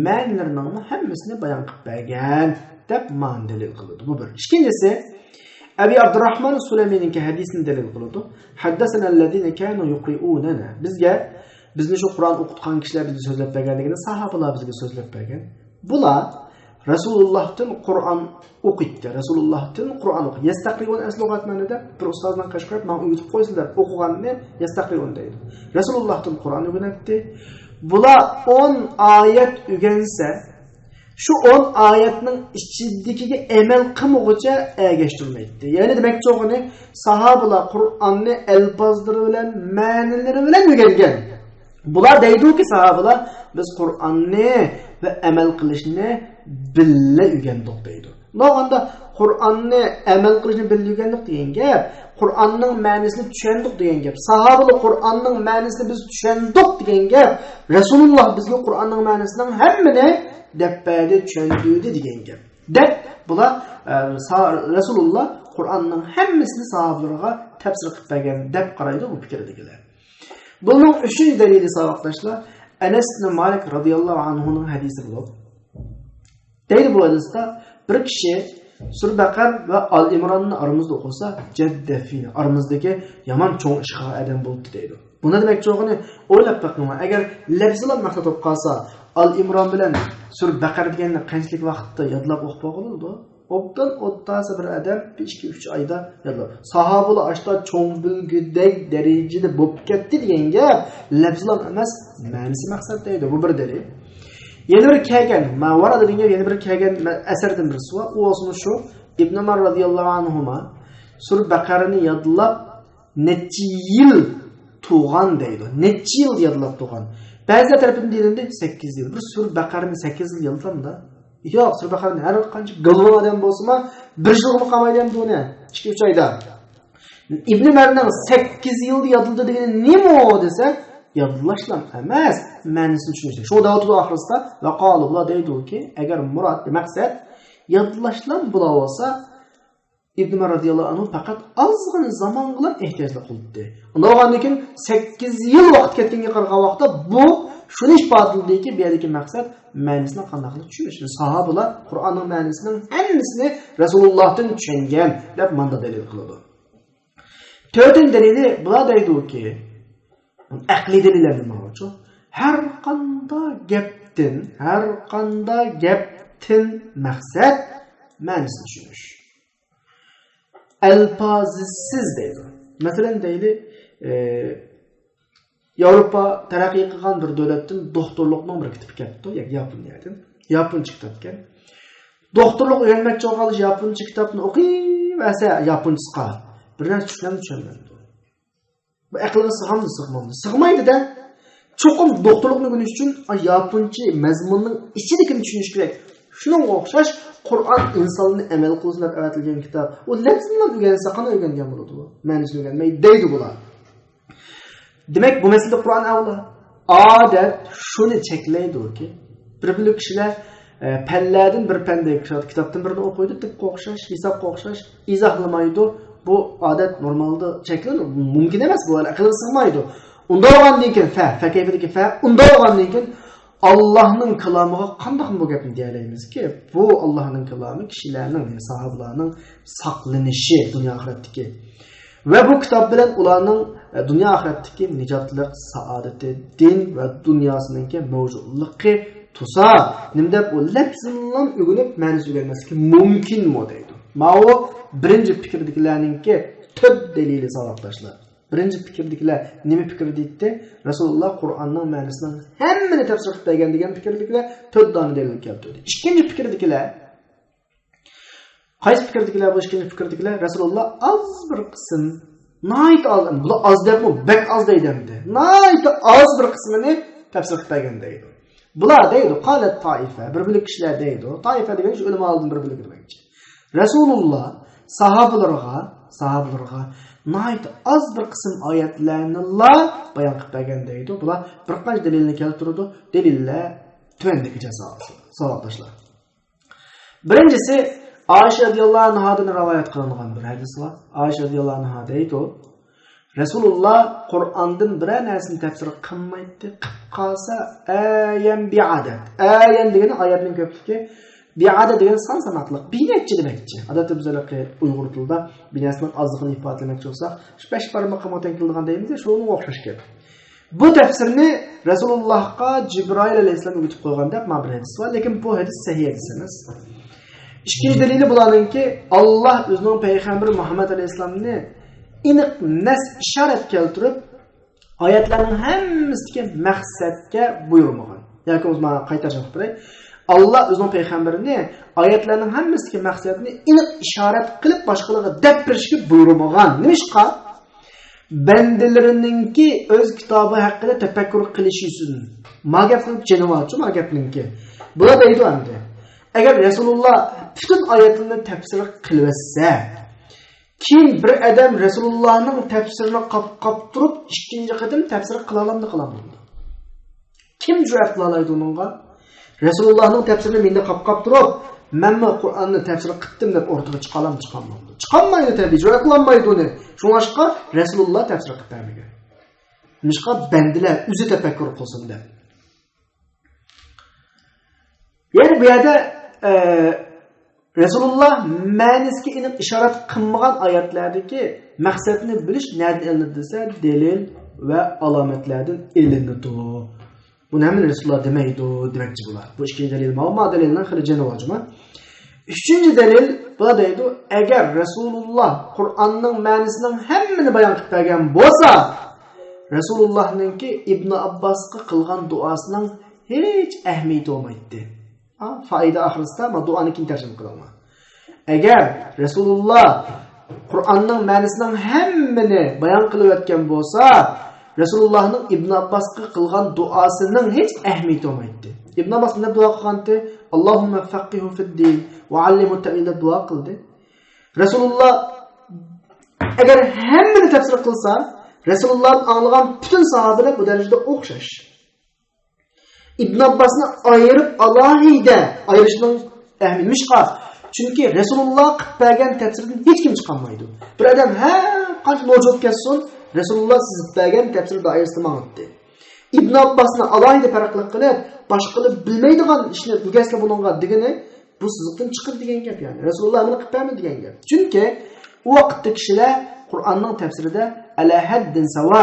مەنىلىرىنىڭمۇ ھەممىسىنى بايان قىلىپ بەرگەن دەپ مانا دەلىل قىلىدۇ. بۇ بىر. ئىككىنچىسى، ئەبى ئابدۇرراھمان سۇلەيمىنىڭكى ھەدىسىنى دەلىل قىلىدۇ. حدثنا الذين كانوا يقرئوننا. بىزگە، بىزنى شۇ قۇرئان ئوقۇتقان كىشىلەر بىزگە سۆزلەپ بەرگەن دېگىنى ساھابىلار بىزگە سۆزلەپ بەرگەن. بۇلار رەسۇلۇللاھتىن قۇرئان ئوقۇيتتى. رەسۇلۇللاھتىن قۇرئان ئوقۇيتتى. يەستەقرىئۇن ئەسلى لۇغەت مەنىدە بىر ئۇستازنىڭ قېشىغا كىرىپ، ماڭا ئۆگىتىپ قويسىلەر، ئوقۇغاننى يەستەقرىئۇن دەيدۇ. رەسۇلۇللاھتىن قۇرئان ئۆگىنەتتى. بۇلار ئون ئايەت ئۆگەنسە، شۇ ئون ئايەتنىڭ ئىچىدىكىگە ئەمەل قىلمىغۇچە ئەگەشتۈرمەيتتى. يەنى دېمەكچى بولغىنى، ساھابىلار قۇرئاننى ئەلپازلىرى بىلەن، مەنىلىرى بىلەن ئۆگەنگەن. بۇلار دەيدۇكى، ساھابىلار، بىز قۇرئاننى ۋە ئەمەل قىلىشنى بىللە ئۆگەندۇق دەيدۇ. بولغاندا قۇرئاننى ئەمەل قىلىشنى بىللە ئۆگەندۇق دېگەن گەپ، قۇرئاننىڭ مەنىسىنى چۈشەندۇق دېگەن گەپ. ساھابىلار قۇرئاننىڭ مەنىسىنى بىز چۈشەندۇق دېگەن گەپ. رەسۇلۇللا بىزگە قۇرئاننىڭ مەنىسىنىڭ ھەممىنى دەپ بەردى، چۈشەندۈردى دېگەن گەپ. دەپ بۇلار، ئە، سا-، رەسۇلۇللا قۇرئاننىڭ ھەممىسىنى ساھابىلىرىغا تەپسىر قىلىپ بەرگەن دەپ قارايدۇ بۇ پىكىردىكىلەر. بۇنىڭ ئۈچىنچى دەلىلى، ساۋاقداشلار، ئەنەس ئىبن مالىك رازىياللاھۇ ئەنھۇنىڭ ھەدىسى بولۇپ، دەيدۇ بۇ ھەدىستە، بىر كىشى سۈرە بەقەر ۋە ئال ئىمراننى ئارىمىزدا ئوقۇسا، جەددە فىنا، ئارىمىزدىكى يامان چوڭ ئىش قىلغان ئادەم بولدى دەيدۇ. بۇنى دېمەكچى بولغىنى، ئويلاپ بېقىڭلار، ئەگەر لەپزىلا مەقسەت بولۇپ قالسا، ئال ئىمران بىلەن سۈرە بەقەر دېگەننى قانچىلىك ۋاقىتتا يادلاپ ئوقۇپ بولغىلى بولىدۇ؟ ئوبدان ئوتتاسى بىر ئادەم بىر ئىككى ئۈچ ئايدا يادلاپ. ساھابىلار ئاشتا چوڭ بىلگۈدەك دەرىجىدە بولۇپ كەتتى دېگەن گەپ لەپزىلا ئەمەس، مەنىسى مەقسەت دەيدۇ. بۇ بىر دەلىل. يەنە بىر كەلگەن، ما ۋارا دېگەن گەپ يەنە بىر كەلگەن مە-، ئەسەردىن بىرسى بار. ئۇ بولسىمۇ شۇ، ئىبن ئۆمەر رازىياللاھۇ ئەنھۇما سۈرە بەقەرىنى يادلاپ نەچچە يىل تۇرغان دەيدۇ. نەچچە يىل يادلاپ تۇرغان. بەزىلەر تەرىپىدىن دېيىلدى، سەككىز يىل. بىر سۈرە بەقەرىنى سەككىز يىل يادلامدا؟ ياق، سۈرە بەقەرىنى ھەر قانچە گالۋاڭ ئادەم بولسىمۇ، بىر يىلغىمۇ قالمايدۇ ئەمدى ئۇنى. ئىككى، ئۈچ ئايدا. ئىبن ئۆمەرنىڭ سەككىز يىلدا يادلىدى دېگىنى نېمە ئۇ دېسە، يادلاشلام ئەمەس، مەنىسىنى چۈشىنىش. شۇڭا دەۋاتىدۇ ئاخىرىسىدا، ۋە قالۇ، بۇلار دەيدۇكى، ئەگەر مۇراد، مەقسەت يادلاشلام بۇلار بولسا، ئىبن ئۆمەر رازىياللاھۇ ئەنھۇ پەقەت ئازغىنا زامانغىلا ئېھتىياجلىق قىلدى. ئۇنداق بولغاندىن كېيىن سەككىز يىل ۋاقىت كەتكەنگە قارىغان ۋاقىتتا بۇ شۇنى ئىپادىلىدىكى، بۇ يەردىكى مەقسەت مەنىسىنى قانداقلا چۈشىنىش. ساھابىلار قۇرئاننىڭ مەنىسىنىڭ ھەممىسىنى رەسۇلۇللاھتىن چۈشەنگەن دەپ ماندا دەلىل قىلىدۇ. تۆتىنچى دەلىلى، بۇلار دەيدۇكى، ئەقلىي دەلىللەردىن ماڭغۇچۇ، ھەر قانداق گەپتىن، ھەر قانداق گەپتىن مەقسەت مەنىسىنى چۈشىنىش. ئەلپازىسىز دەيدۇ. مەسىلەن، دەيلى، ئى، ياۋروپا تەرەققىي قىلغان بىر دۆلەتتىن دوختۇرلۇقنىڭ بىر كىتابى كەپتۇ، يا-، ياپونىيەدىن. ياپونچە كىتابكەن. دوختۇرلۇق ئۆگەنمەكچى بولغانلار ياپونچە كىتابنى ئوقۇيۋەرسە، ياپونچىسىغا بىر نەرسە چۈشىنەمدۇ، چۈشەنمەمدۇ؟ بۇ ئەقىلگە سىغامدۇ، سىغمامدۇ؟ سىغمايدۇ-دە. چوقۇم دوختۇرلۇقنى ئۆگىنىش ئۈچۈن، ئا، ياپونچە مەزمۇننىڭ ئىچىدىكىنى چۈشىنىش كېرەك. شۇنىڭغا ئوخشاش، قۇرئان ئىنساننى ئەمەل قىلسۇن دەپ ئەۋەتىلگەن كىتاب. ئۇ لەپزىنى ئۆگەنسە، قانداق ئۆگەنگەن بولىدۇ؟ مەنىسىنى ئۆگەنمەي دەيدۇ بۇلار. دېمەك، بۇ مەسىلىدە قۇرئان ئەۋلا. ئادەت شۇنى چەكلەيدۇكى، بىر بۆلەك كىشىلەر، ئە، پەنلەردىن بىر پەندە كىتابتىن بىرنى ئوقۇيدۇ، تىپقا ئوخشاش، ھېسابقا ئوخشاش، ئىزاھلىمايدۇ. بۇ ئادەت نورمالدا چەكلىنىدۇ، مۇمكىن ئەمەس، بۇ ئەقىلگە سىغمايدۇ. ئۇنداق بولغاندىن كېيىن، فە، فە كەيپىدىكى فە، ئۇنداق بولغاندىن كېيىن، ئاللاھنىڭ كالامىغا قانداقمۇ بۇ گەپنى دېيەلەيمىزكى؟ بۇ ئاللاھنىڭ كالامى كىشىلەرنىڭ، يەنى ساھابىلارنىڭ ساقلىنىشى دۇنيا ئاخىرەتتىكى. ۋە بۇ كىتاب بىلەن ئۇلارنىڭ، ئە، دۇنيا ئاخىرەتتىكى نىجاتلىق، سائادىتى، دىن ۋە دۇنياسىنىڭكى مەۋجۇتلۇقى تۇرسا، نېمە دەپ ئۇ لەپزىنلام ئۆگىنىپ مەنىسى ئۆگەنمەسلىكى مۇمكىنمۇ دەيدۇ. ماۋۇ بىرىنچى پىكىردىكىلەرنىڭكى تۆت دەلىلى، ساۋاقداشلار. بىرىنچى پىكىردىكىلەر نېمە پىكىر دەيتتى؟ رەسۇلۇللا قۇرئاننىڭ مەنىسىنىڭ ھەممىنى تەپسىر قىلىپ بەرگەن دېگەن پىكىردىكىلەر تۆت دانە دەلىل كەلتۈردى. ئىككىنچى پىكىردىكىلەر، قايسى پىكىردىكىلەر بۇ ئىككىنچى پىكىردىكىلەر؟ رەسۇلۇللا ئاز بىر قىسىم، ناھايىتى ئاز، بۇلار ئاز دەپمۇ بەك ئاز دەيدۇ ئەمدى. ناھايىتى ئاز بىر قىسمىنى تەپسىر قىلىپ بەرگەن دەيدۇ. بۇلار دەيدۇ، قالەت تائىفە، بىر بۆلەك كىشىلەر دەيدۇ. تائىفە دېگەن شۇ ئۆلىمالىدىن بىر بۆلىكى دېمەكچى. رەسۇلۇللا ساھابىلىرىغا، ساھابىلىرىغا ناھايىتى ئاز بىر قىسىم ئايەتلەرنىلا بايان قىلىپ بەرگەن دەيدۇ. بۇلار بىر قانچە دەلىلنى كەلتۈرىدۇ. دەلىللەر تۆۋەندىكىچە، ساۋاقداشلار. بىرىنچىسى، ئائىشە رەزىياللاھۇ ئەنھادىن رىۋايەت قىلىنغان بىر ھەدىس بار. ئائىشە رەزىياللاھۇ ئەنھا دەيدۇ، رەسۇلۇللا قۇرئاندىن بىرەر نەرسىنى تەپسىر قىلمايتتى، قىلىپ قالسا، ئەيەن بىئادەت. ئەيەن دېگىنى ئايەتنىڭ كۆپلۈكى، بىئادەت دېگەن سان ساناقلىق، بىنەچچە دېمەكچى. ئادەتتە بىز ھېلىقى ئۇيغۇر تىلىدا بىنەسىنىڭ ئازلىقىنى ئىپادىلىمەكچى بولساق، شۇ بەش بارماققا تەڭ كېلىدىغان دەيمىز يا، شۇنىڭغا ئوخشاش گەپ. بۇ تەپسىرنى رەسۇلۇللاھقا جىبرائىل ئەلەيھىسسالام ئۆگىتىپ قويغان دەپ مانا بىر ھەدىس بار، لېكىن بۇ ھەدىس سەھىھ ھەدىس ئەمەس. ئىككىنچى دەلىلى بۇلارنىڭكى، ئاللاھ ئۆزىنىڭ پەيغەمبىرى مۇھەممەد ئەلەيھىسسالامنى ئېنىق نەس ئىشارەت كەلتۈرۈپ، ئايەتلەرنىڭ ھەممىسىدىكى مەقسەتكە بۇيرۇمىغان. ياكى بولمىسا مانا قايتا تەرجىمە قىلىپ بېرەي. ئاللا ئۆزىنىڭ پەيغەمبىرىنى ئايەتلەرنىڭ ھەممىسىدىكى مەقسەتنى ئېنىق ئىشارەت قىلىپ باشقىلارغا دەپ بېرىشكە بۇيرۇمىغان. نېمىشقا؟ بەندىلىرىنىڭكى ئۆز كىتابى ھەققىدە تەپەككۇر قىلىشى ئۈچۈن. ما گەپنىڭ جېنى بارچۇ، ما گەپنىڭكى. بۇلار دەيدۇ ئەمدى. ئەگەر رەسۇلۇللا پۈتۈن ئايەتلىرىنى تەپسىر قىلىۋەتسە، كېيىن بىر ئادەم رەسۇلۇللانىڭ تەپسىرىنى قاپ-قاپ تۇرۇپ، ئىككىنچى قېتىم تەپسىر قىلالامدۇ، قىلالمامدۇ؟ كىم جۈرئەت قىلالايدۇ ئۇنىڭغا؟ رەسۇلۇللانىڭ تەپسىرىنى مەندە قاپ-قاپ تۇرۇپ، مەنمۇ قۇرئاننى تەپسىر قىپتىم دەپ ئورتىغا چىقالامدۇ، چىقالمامدۇ؟ چىقالمايدۇ تەبىئىي، جۈرئەت قىلالمايدۇ ئۇنى. شۇڭلاشقا رەسۇلۇللا تەپسىر قىپ بەرمىگەن. نېمىشقا؟ بەندىلەر ئۆزى تەپەككۇر قىلسۇن دەپ. يەنى بۇ يەردە، ئە، رەسۇلۇللا مەنىسىگە ئېنىق ئىشارەت قىلمىغان ئايەتلەردىكى مەقسەتنى بىلىش نەدىن ئېلىنىدۇ دېسە، دەلىل ۋە ئالامەتلەردىن ئېلىنىدۇ. بۇنى ھەممىنى رەسۇلۇللا دېمەيدۇ دېمەكچى بۇلار. بۇ ئىككىنچى دەلىل، ما، ما دەلىلنىڭ خېلى جېنى بار جۇما. ئۈچىنچى دەلىل، بۇلار دەيدۇ، ئەگەر رەسۇلۇللا قۇرئاننىڭ مەنىسىنىڭ ھەممىنى بايان قىلىپ بەرگەن بولسا، رەسۇلۇللانىڭكى ئىبن ئابباسقا قىلغان دۇئاسىنىڭ ھېچ ئەھمىيىتى بولمايتتى. ھا، فائىدە ئاخىرىسىدا ما دۇئانى كېيىن تەرجىمە قىلىڭلار. ئەگەر رەسۇلۇللا قۇرئاننىڭ مەنىسىنىڭ ھەممىنى بايان قىلىۋەتكەن بولسا، رەسۇلۇللانىڭ ئىبن ئابباسقا قىلغان دۇئاسىنىڭ ھېچ ئەھمىيىتى بولمايتتى. ئىبن ئابباس نېمە دۇئا قىلغانتى؟ «ئاللاھۇممە فەققىھۇ فىددىن ۋە ئەللىمھۇ تەۋىل» دەپ دۇئا قىلدى. رەسۇلۇللا ئەگەر ھەممىنى تەپسىر قىلسا، رەسۇلۇللادىن ئاڭلىغان پۈتۈن ساھابىلەر بۇ دەرىجىدە ئوخشاش. ئىبن ئابباسنى ئايرىپ ئالاھىدە ئايرىشنىڭ ئەھمىيىتى نېمىشقا؟ چۈنكى رەسۇلۇللا قىلىپ بەرگەن تەپسىردىن ھېچكىم چىقالمايدۇ. بىر ئادەم ھەر قانچە نوچى بولۇپ كەتسۇن، رەسۇلۇللا سىزىپ بەرگەن تەپسىر دائىرىسىدە ماڭاتتى. ئىبن ئابباسنى ئالاھىدە پەرقلىق قىلىپ، باشقىلار بىلمەيدىغان ئىشنى بىلگەنسىلەر بۇنىڭغا دېگىنى، بۇ سىزىقتىن چىقىدۇ دېگەن گەپ، يەنى رەسۇلۇللا ئەمەلىي قىلىپ بەرمىدى دېگەن گەپ. چۈنكى ئۇ ۋاقىتتا كىشىلەر قۇرئاننىڭ تەپسىرىدە ئەلا ھەددىن ساۋا،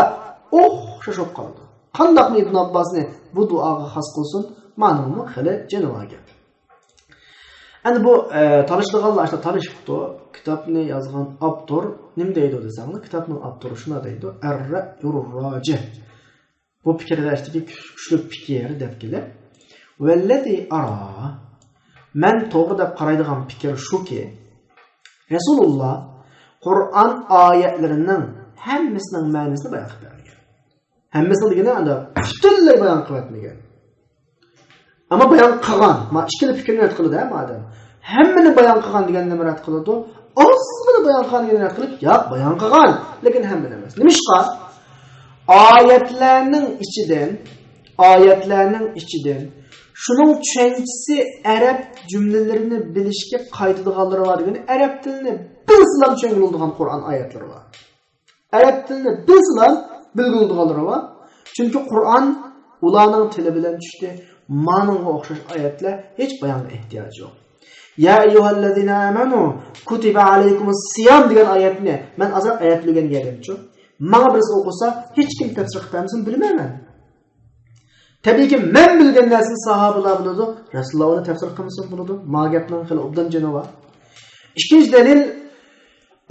ئوخشاش بولۇپ قالىدۇ. قانداقمۇ ئىبن ئابباسنى بۇ دۇئاغا خاس قىلسۇن؟ مانىڭمۇ خېلى جېنى بار گەپ. ئەنە بۇ، ئە، تالىشىدىغانلار ئاشۇنداق تالىشىپتۇ. كىتابنى يازغان ئاپتور نېمە دەيدۇ دېسەڭلار، كىتابنىڭ ئاپتورى شۇنداق دەيدۇ، ئەر-رەئيۇر راجىھ. بۇ پىكىر دەرسىدىكى كۈچلۈك پىكىر دەپ كېلىپ، ۋەللەزى ئارا، مەن توغرا دەپ قارايدىغان پىكىر شۇكى، رەسۇلۇللا قۇرئان ئايەتلىرىنىڭ ھەممىسىنىڭ مەنىسىنى بايان قىلىپ بەرمىگەن. ھەممىسىنى دېگىنى ئاندا پۈتۈنلەي بايان قىلىۋەتمىگەن. ئەمما بايان قىلغان، ما ئىككىلا پىكىرنى رەت قىلىدۇ ھە، مادەم. ھەممىنى بايان قىلغان دېگەننى رەت قىلىدۇ. ئازغىنە بايان قىلغان دېگەننى رەت قىلىپ، ياق، بايان قىلغان، لېكىن ھەممىنى ئەمەس. نېمىشقا؟ ئايەتلەرنىڭ ئىچىدىن، ئايەتلەرنىڭ ئىچىدىن شۇنىڭ چۈشەنچىسى ئەرەب جۈملىلىرىنى بىلىشكە قايتىدىغانلىرى بار دېگەن، ئەرەب تىلىنى بىلسىلا چۈشەنگىلى بولىدىغان قۇرئان ئايەتلىرى بار. ئەرەب تىلىنى بىلسىلا بىلگىلى بولىدىغانلىرى بار. چۈنكى قۇرئان ئۇلارنىڭ تىلى بىلەن چۈشتى. مانىڭغا ئوخشاش ئايەتلەر ھېچ بايانغا ئېھتىياجى يوق. يا ئەييۇھەللەزىنە ئامەنۇ كۇتىبە ئەلەيكۇمۇس سىيام دېگەن ئايەتنى مەن ئازراق ئەرەبلىگەن يەردىمچۇ. ماڭا بىرسى ئوقۇسا، ھېچكىم تەپسىر قىلىپ بەرمىسۇن، بىلمەيمەن. تەبىئىيكى، مەن بىلگەن نەرسىنى ساھابىلار بىلىدۇ، رەسۇلۇللا ئۇنى تەپسىر قىلمىسىمۇ بولىدۇ. ما گەپنىڭ خېلى ئوبدان جېنى بار. ئىككىنچى دەلىل،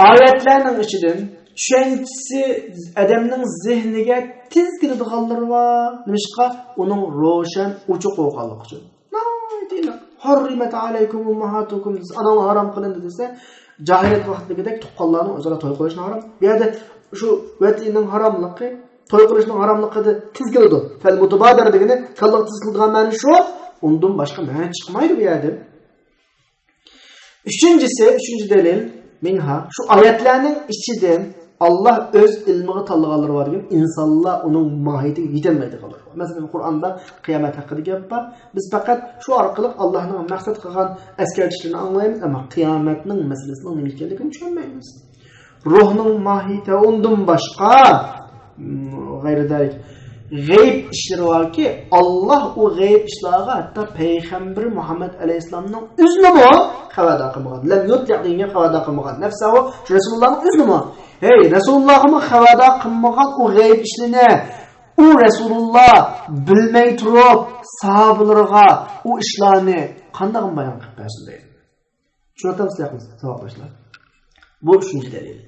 ئايەتلەرنىڭ ئىچىدىن چۈشەنچىسى ئادەمنىڭ زېھنىگە تېز كېلىدىغانلىرى بار. نېمىشقا؟ ئۇنىڭ روشەن، ئوچۇق بولغانلىقى ئۈچۈن. ناھايىتى ئېنىق. ھۇررىمەت ئەلەيكۇم ئۇمماھاتۇكۇم دېسە، ئاناڭلار ھارام قىلىندى دېسە، جاھىلىيەت ۋاقتىدىكىدەك تۇغقانلارنىڭ ئۆزئارا توي قىلىشى ھارام. بۇ يەردە شۇ ۋەتىنىڭ ھاراملىقى، توي قىلىشنىڭ ھاراملىقىدا تېز كېلىدۇ. فەل مۇتابادەرە دېگىنى كاللىغا تېز كېلىدىغان مەنە شۇ. ئۇندىن باشقا مەنە چىقمايدۇ بۇ يەردىن. ئۈچىنچىسى، ئۈچىنچى دەلىل، مىنھا، شۇ ئايەتلەرنىڭ ئىچىدىن ئاللا ئۆز ئىلمىغا تاللىغانلىرى بار دېگەن ئىنسانلار ئۇنىڭ ماھىيىتىگە يېتەلمەيدىغانلىرى بار. مەسىلەن، قۇرئاندا قىيامەت ھەققىدە گەپ بار. بىز پەقەت شۇ ئارقىلىق ئاللانىڭ مەقسەت قىلغان ئەسكەرتىشلىرىنى ئاڭلايمىز، ئەمما قىيامەتنىڭ مەسىلىسىنىڭ نېمە ئىكەنلىكىنى چۈشەنمەيمىز. روھنىڭ ماھىيىتى ئۇندىن باشقا، م، غەيرى دەلىك، غەيىب ئىشلىرى باركى، ئاللا ئۇ غەيىب ئىشلارغا ھەتتا پەيغەمبىرى مۇھەممەد ئەلەيھىسسالامنىڭ ئۆزىنىمۇ خەۋەردار قىلمىغان. لەم يۇتلىق دېگەن گەپ خەۋەردار قىلمىغان. نەفسەھۇ، شۇ رەسۇلۇللانىڭ ئۆزىنىمۇ. ھەي، رەسۇلۇللاغىمۇ خەۋەردار قىلمىغان ئۇ غەيىب ئىشلىرىنى ئۇ رەسۇلۇللا بىلمەي تۇرۇپ، ساھابىلىرىغا ئۇ ئىشلارنى قانداق بايان قىلىپ بەرسۇن دەيدۇ. چۈشىنىۋاتامسىلەر، ساۋاقداشلار؟ بۇ ئۈچىنچى دەلىل.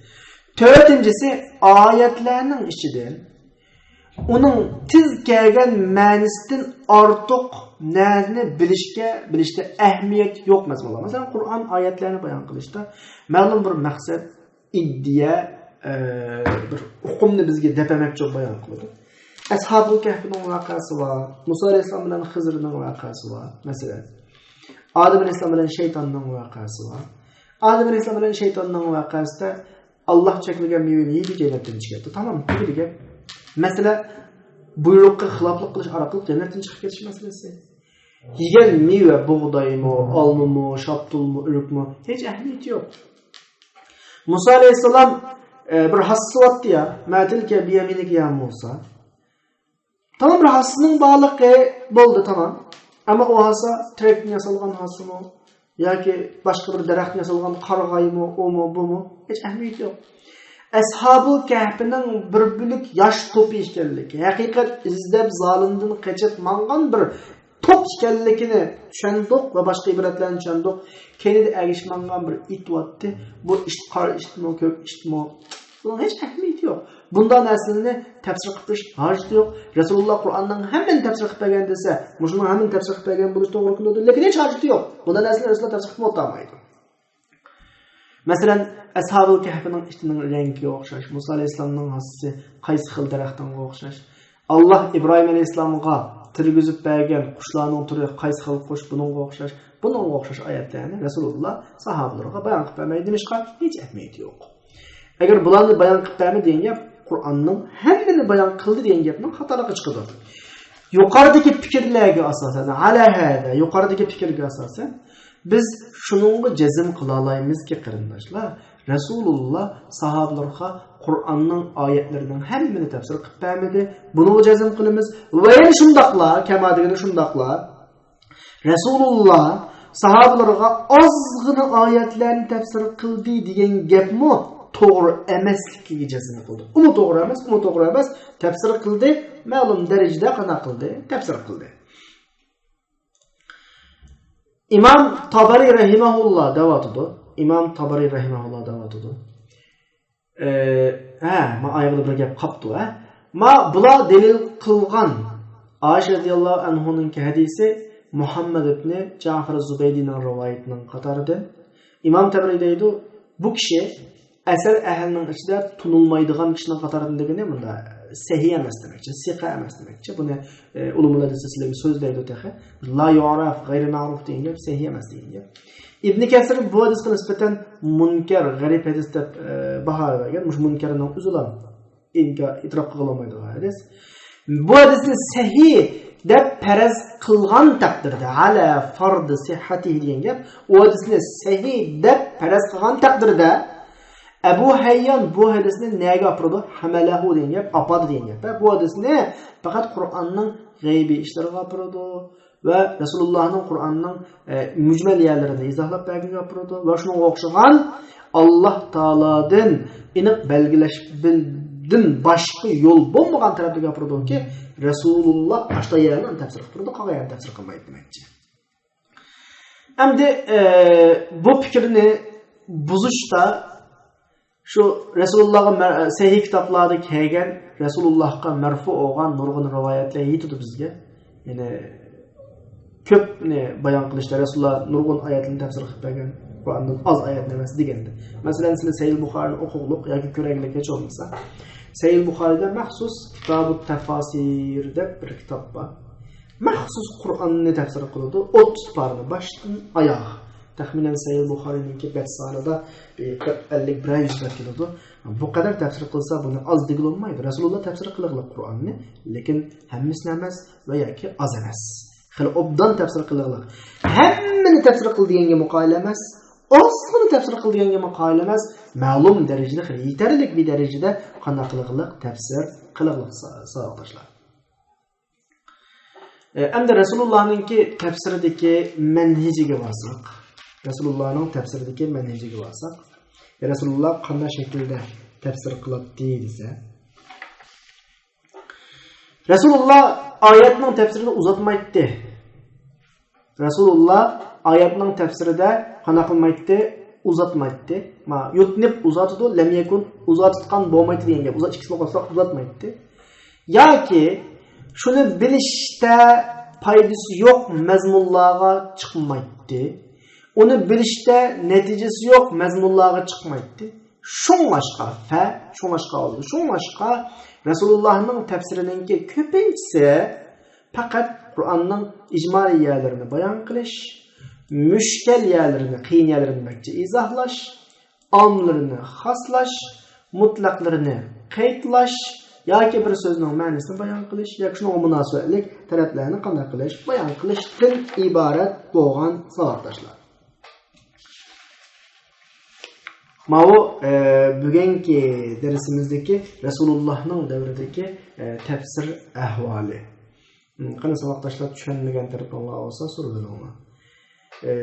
تۆتىنچىسى، ئايەتلەرنىڭ ئىچىدىن ئۇنىڭ تېز كەلگەن مەنىسىدىن ئارتۇق نەنى بىلىشكە، بىلىشتە ئەھمىيەت يوق مەزمۇنلار. مەسىلەن، قۇرئان ئايەتلەرنى بايان قىلىشتا مەلۇم بىر مەقسەت، ئىدىيە، ئە، بىر ئۇقۇمنى بىزگە دەپەمەكچى بولۇپ بايان قىلىدۇ. ئەسھابۇل كەھپنىڭ ۋەقەسى بار، مۇسا ئەلەيھىسسالام بىلەن خىزىرنىڭ ۋەقەسى بار، مەسىلەن. ئادەم ئەلەيھىسسالام بىلەن شەيتاننىڭ ۋەقەسى بار. ئادەم ئەلەيھىسسالام بىلەن شەيتاننىڭ ۋەقەسىدە ئاللاھ چەكلىگەن مېۋىنى يېدى، جەننەتتىن چىقىپتۇ. تامام، تۈگىدى گەپ. مەسىلە، بۇيرۇققا خىلاپلىق قىلىش ئارقىلىق جەننەتتىن چىقىپ كېتىش مەسىلىسى. يېگەن مېۋە بۇغدايمۇ، ئالمىمۇ، شاپتۇلمۇ، ئۆرۈكمۇ، ھېچ ئەھمىيىتى يوق. مۇسا ئەلەيھىسسالام، ئە، بىر ھاسسىۋاتتى يا، ما تىلكە بىيەمىنىكە يا مۇسا. تامام، بىر ھاسسىنىڭ بارلىقى بولدى، تامام. ئەمما ئۇ ھاسا تېرەكتىن ياسالغان ھاسىمۇ ياكى باشقا بىر دەرەختىن ياسالغان قارىغايمۇ، ئۇمۇ، بۇمۇ، ھېچ ئەھمىيىتى يوق. ئەسھابۇل كەھپىنىڭ بىر بۆلەك ياش توپى ئىكەنلىكى، ھەقىقەت ئىزدەپ زالىمدىن قېچىپ ماڭغان بىر توپ ئىكەنلىكىنى چۈشەندۇق ۋە باشقا ئىبرەتلەرنى چۈشەندۇق. كەينىدە ئەگىشىپ ماڭغان بىر ئىت بارتتى. بۇ ئىت قارا ئىتمۇ، كۆك ئىتمۇ، بۇنىڭ ھېچ ئەھمىيىتى يوق. بۇنداق نەرسىلەرنى تەپسىر قىلىپ بېرىش ھاجىتى يوق. رەسۇلۇللا قۇرئاننىڭ ھەممىنى تەپسىر قىلىپ بەرگەن دېسە، مۇشۇنىڭ ھەممىنى تەپسىر قىلىپ بەرگەن بولۇشى توغرا كېلىدۇ. لېكىن ھېچ ھاجىتى يوق. بۇنداق نەرسىلەرنى رەسۇلۇللا تەپسىر قىلىپ ئولتۇرمايدۇ. مەسىلەن، ئەسھابۇل كەھپىنىڭ ئىتىنىڭ رەڭگىگە ئوخشاش، مۇسا ئەلەيھىسسالامنىڭ ھاسىسى قايسى خىل دەرەختىڭگە ئوخشاش، ئاللاھ ئىبراھىم ئەلەيھىسسالامغا تىلگۈزۈپ بەرگەن قۇشلارنىڭ تۈرى قايسى خىل قۇش، بۇنىڭغا ئوخشاش، بۇنىڭغا ئوخشاش ئايەتلەرنى رەسۇلۇللا ساھابىلىرىغا بايان قىلىپ بەرمەيدۇ. نېمىشقا؟ ھېچ ئەھمىيىتى يوق. ئەگەر بۇلارنى بايان قىلىپ بەرمە دېگەن گەپ قۇرئاننىڭ ھەممىنى بايان قىلدى دېگەن گەپنىڭ خاتالىقىغا چىقىدۇ. يۇقىرىدىكى پىكىرلەرگە ئاساسەن، ھەلە ھەدە، يۇقىرىدىكى پىكىرگە ئاساسەن، بىز شۇنىڭغا جەزم قىلالايمىزكى، قېرىنداشلار، رەسۇلۇللا ساھابىلىرىغا قۇرئاننىڭ ئايەتلىرىنىڭ ھەممىنى تەپسىر قىلىپ بەرمىدى. بۇنىڭغا جەزم قىلىمىز. ۋە يەنە شۇنداقلا، كەما دېگىنى شۇنداقلا، رەسۇلۇللا ساھابىلىرىغا ئازغىنە ئايەتلەرنى تەپسىر قىلدى دېگەن گەپمۇ توغرا ئەمەسلىكىگە جەزم قىلدى. ئۇمۇ توغرا ئەمەس، ئۇمۇ توغرا ئەمەس. تەپسىر قىلدى، مەلۇم دەرىجىدە قانداق قىلدى؟ تەپسىر قىلدى. ئىمام تابەرى رەھىمەھۇللا دەۋاتىدۇ. ئىمام تابەرى رەھىمەھۇللا دەۋاتىدۇ. ئە، ھە، ما ئايىغىدا بىر گەپ قاپتۇ، ھە. ما بۇلار دەلىل قىلغان ئائىشە رەزىياللاھۇ ئەنھۇنىڭكى ھەدىسى مۇھەممەد ئىبنى جەفەر زۇبەيدىنىڭ رىۋايىتىنىڭ قاتارىدىن. ئىمام تەبرى دەيدۇ، بۇ كىشى ئەسەر ئەھلىنىڭ ئىچىدە تونۇلمايدىغان كىشىنىڭ قاتارىدىن دېگىنى مۇندا سەھىھ ئەمەس دېمەكچى، سىقە ئەمەس دېمەكچى. بۇنى، ئە، ئۇلۇمۇلار دېسە سىلەرگە سۆزلەيدۇ تېخى. لا يۇئرەف، غەيرى مەرۇف دېگەن گەپ سەھىھ ئەمەس دېگەن گەپ. ئىبنى كەسىر بۇ ھەدىسكە نىسبەتەن مۇنكەر، غەرىب ھەدىس دەپ، ئە، باھا بەرگەن. مۇشۇ مۇنكەرنىڭ ئۆزىلا ئىنكار، ئېتىراپ قىلغىلىمايدىغان ھەدىس. بۇ ھەدىسنى سەھىھ دەپ پەرەز قىلغان تەقدىردە، ئەلە فەردى سىھھەتىھى دېگەن گەپ، ئۇ ھەدىسنى سەھىھ دەپ پەرەز قىلغان تەقدىردە، ئەبۇ ھەييان بۇ ھەدىسنى نەگە ئاپىرىدۇ؟ ھەمەلەھۇ دېگەن گەپ، ئاپاردى دېگەن گەپ. بۇ ھەدىسنى پەقەت قۇرئاننىڭ غەيبىي ئىشلىرىغا ئاپىرىدۇ. ۋە رەسۇلۇللانىڭ قۇرئاننىڭ، ئە، مۈجمەل يەرلىرىنى ئىزاھلاپ بەرگەنگە ئاپىرىدۇ ۋە شۇنىڭغا ئوخشىغان ئاللاھ تائالادىن ئېنىق بەلگىلەشتىن باشقا يول بولمىغان تەرەپلەرگە ئاپىرىدۇكى، رەسۇلۇللا ئاشۇنداق يەرلەرنى تەپسىر قىلىپ تۇرىدۇ، قالغان يەرنى تەپسىر قىلمايدۇ دېمەكچى. ئەمدى، ئە، بۇ پىكىرنى بۇزۇشتا شۇ رەسۇلۇللاغا مەر-، سەھىھ كىتابلاردا كەلگەن، رەسۇلۇللاغا مەرفۇ بولغان نۇرغۇن رىۋايەتلەر يېتىدۇ بىزگە. يەنى كۆپنى بايان قىلىشتا رەسۇلۇللا نۇرغۇن ئايەتلەرنى تەپسىر قىلىپ بەرگەن، قۇرئاندىن ئاز ئايەتنى ئەمەس دېگەندە. مەسىلەن، سىلەر سەھىھ بۇخارىنى ئوقۇغلۇق ياكى كۆرەرلىك ھېچ بولمىسا. سەھىھ بۇخارىدا مەخسۇس كىتابۇت تەفاسىر دەپ بىر كىتاب بار. مەخسۇس قۇرئاننى تەپسىر قىلىدۇ، ئوتتۇز پارىنى باشتىن ئاياغ. تەخمىنەن سەھىھ بۇخارىنىڭكى بەت سانىدا بىر قىرىق، ئەللىك، بىرەر يۈز بەت كېلىدۇ. بۇ قەدەر تەپسىر قىلسا، بۇنى ئاز دېگىلى بولمايدۇ. رەسۇلۇللا تەپسىر قىلغىلىق قۇرئاننى، لېكىن ھەممىسىنى ئەمەس ۋە ياكى ئاز ئەمەس. خېلى ئوبدان تەپسىر قىلغىلىق. ھەممىنى تەپسىر قىل دېگەنگىمۇ قايىل ئەمەس. ئازغىنە تەپسىر قىل دېگەنگىمۇ قايىل ئەمەس. مەلۇم دەرىجىدە، خېلى يېتەرلىك بىر دەرىجىدە قانداق قىلغىلىق؟ تەپسىر قىلغىلىق، سا-، ساۋاقداشلار. ئە، ئەمدى رەسۇلۇللانىڭكى تەپسىرىدىكى مەنھىجىگە بارساق، رەسۇلۇللانىڭ تەپسىرىدىكى مەنھىجىگە بارساق، رەسۇلۇللا قانداق شەكىلدە تەپسىر قىلاتتى دېسە، رەسۇلۇللا ئايەتنىڭ تەپسىرىنى ئۇزاتمايتتى. رەسۇلۇللا ئايەتنىڭ تەپسىرىدە قانداق قىلمايتتى؟ ئۇزاتمايتتى. ما، يۇتنىب ئۇزاتىدۇ، لەم يەكۇن ئۇزاتقان بولمايتتى دېگەن گەپ. ئۇزات-، ئىككىسىنى قوشساق ئۇزاتمايتتى. ياكى شۇنى بىلىشتە پايدىسى يوق مەزمۇنلارغا چىقمايتتى. ئۇنى بىلىشتە نەتىجىسى يوق مەزمۇنلارغا چىقمايتتى. شۇڭلاشقا، فە، شۇڭلاشقا بولىدۇ. شۇڭلاشقا رەسۇلۇللاھنىڭ تەپسىرىنىڭكى كۆپىنچىسى پەقەت قۇرئاننىڭ ئىجمالىي يەرلىرىنى بايان قىلىش، مۈشكەل يەرلىرىنى، قىيىن يەرلىرىنى دېمەكچى، ئىزاھلاش، ئاملىرىنى خاسلاش، مۇتلەقلىرىنى قەيتلاش ياكى بىر سۆزنىڭ مەنىسىنى بايان قىلىش ياكى شۇنىڭغا مۇناسىۋەتلىك تەرەپلەرنى قانداق قىلىش، بايان قىلىشتىن ئىبارەت بولغان ساۋاقداشلار. ماۋۇ، ئە، بۈگۈنكى دەرسىمىزدىكى رەسۇلۇللاھنىڭ دەۋرىدىكى، ئە، تەپسىر ئەھۋالى. م، قېنى ساۋاقداشلار، چۈشەنمىگەن تەرەپلىرىڭلار بولسا سورىۋېلىڭلار. ئە،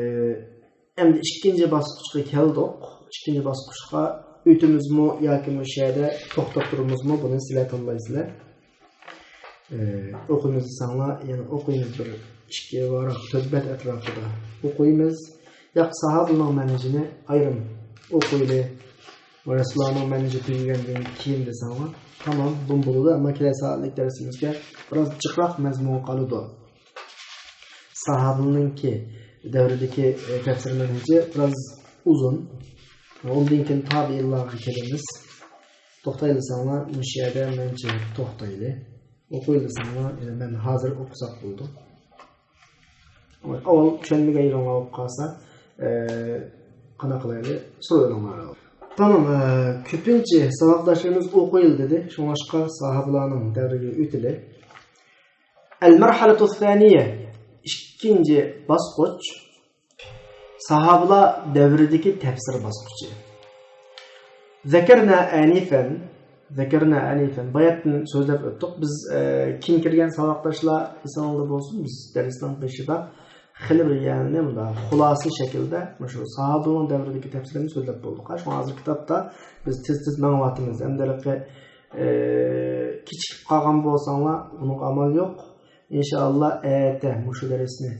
ئەمدى ئىككىنچى باسقۇچقا كەلدۇق. ئىككىنچى باسقۇچقا ئۆتىمىزمۇ ياكى مۇشۇ يەردە توختاپ تۇرىمىزمۇ، بۇنى سىلەر تاللايسىلەر. ئە، ئوقۇيمىز دېسەڭلار، يەنە ئوقۇيمىز، بىر ئىككى ۋاراق، تۆت بەت ئەتراپىدا ئوقۇيمىز. ياق، ساھابىلەرنىڭ مەنھىجىنى ئايرىم ئوقۇيلى. ۋە رەسۇلۇللاھنىڭ مەنھىجى تۈگىگەندىن كېيىن دېسەڭلار، تامام، بۇمۇ بولىدۇ. ئەمما كېلەر سائەتلىك دەرسىمىزگە بىراز جىقراق مەزمۇن قالىدۇ. ساھابىلەرنىڭكى دەۋرىدىكى، ئە، تەپسىر مەنھىجى بىراز ئۇزۇن. ئۇندىن كېيىن تابىئىنلارغا كېلىمىز. توختايلىساڭلار، مۇشۇ يەردە مەنچە توختايلى. ئوقۇيلىساڭلار، يەنە مەن ھازىر ئوقۇساق بولىدۇ. ئاۋۋال چۈشەنمىگەن يېرىڭلار بولۇپ قالسا، ئە، قانداق قىلايلى؟ سورىۋېلىڭلار. تامام، ئە، كۆپىنچە ساۋاقداشلىرىمىز ئوقۇيلى دېدى. شۇڭلاشقا ساھابىلارنىڭ دەۋرىگە ئۆتىلى. ئەل مەرھەلەتۇ سانىيە، ئىككىنچى باسقۇچ. ساھابىلار دەۋرىدىكى تەپسىر باسقۇچى. ذكرنا آنفا، ذكرنا آنفا، باياتتىن سۆزلەپ ئۆتتۇق. بىز، ئە، كېيىن كىرگەن ساۋاقداشلار ئېسىڭلاردا بولسۇن، بىز دەرسنىڭ بېشىدا خېلى بىر يەرنى مۇنداق خۇلاسە شەكىلدە مۇشۇ ساھابىنىڭ دەۋرىدىكى تەپسىرىنى سۆزلەپ بولدۇق. شۇڭا ھازىر كىتابتا بىز تېز-تېز ماڭىۋاتىمىز. ئەمدى ھېلىقى، ئە، كېچىكىپ قالغان بولساڭلار، ئۇنىڭغا ئامال يوق. ئىنشائاللا، ئەتە مۇشۇ دەرسنى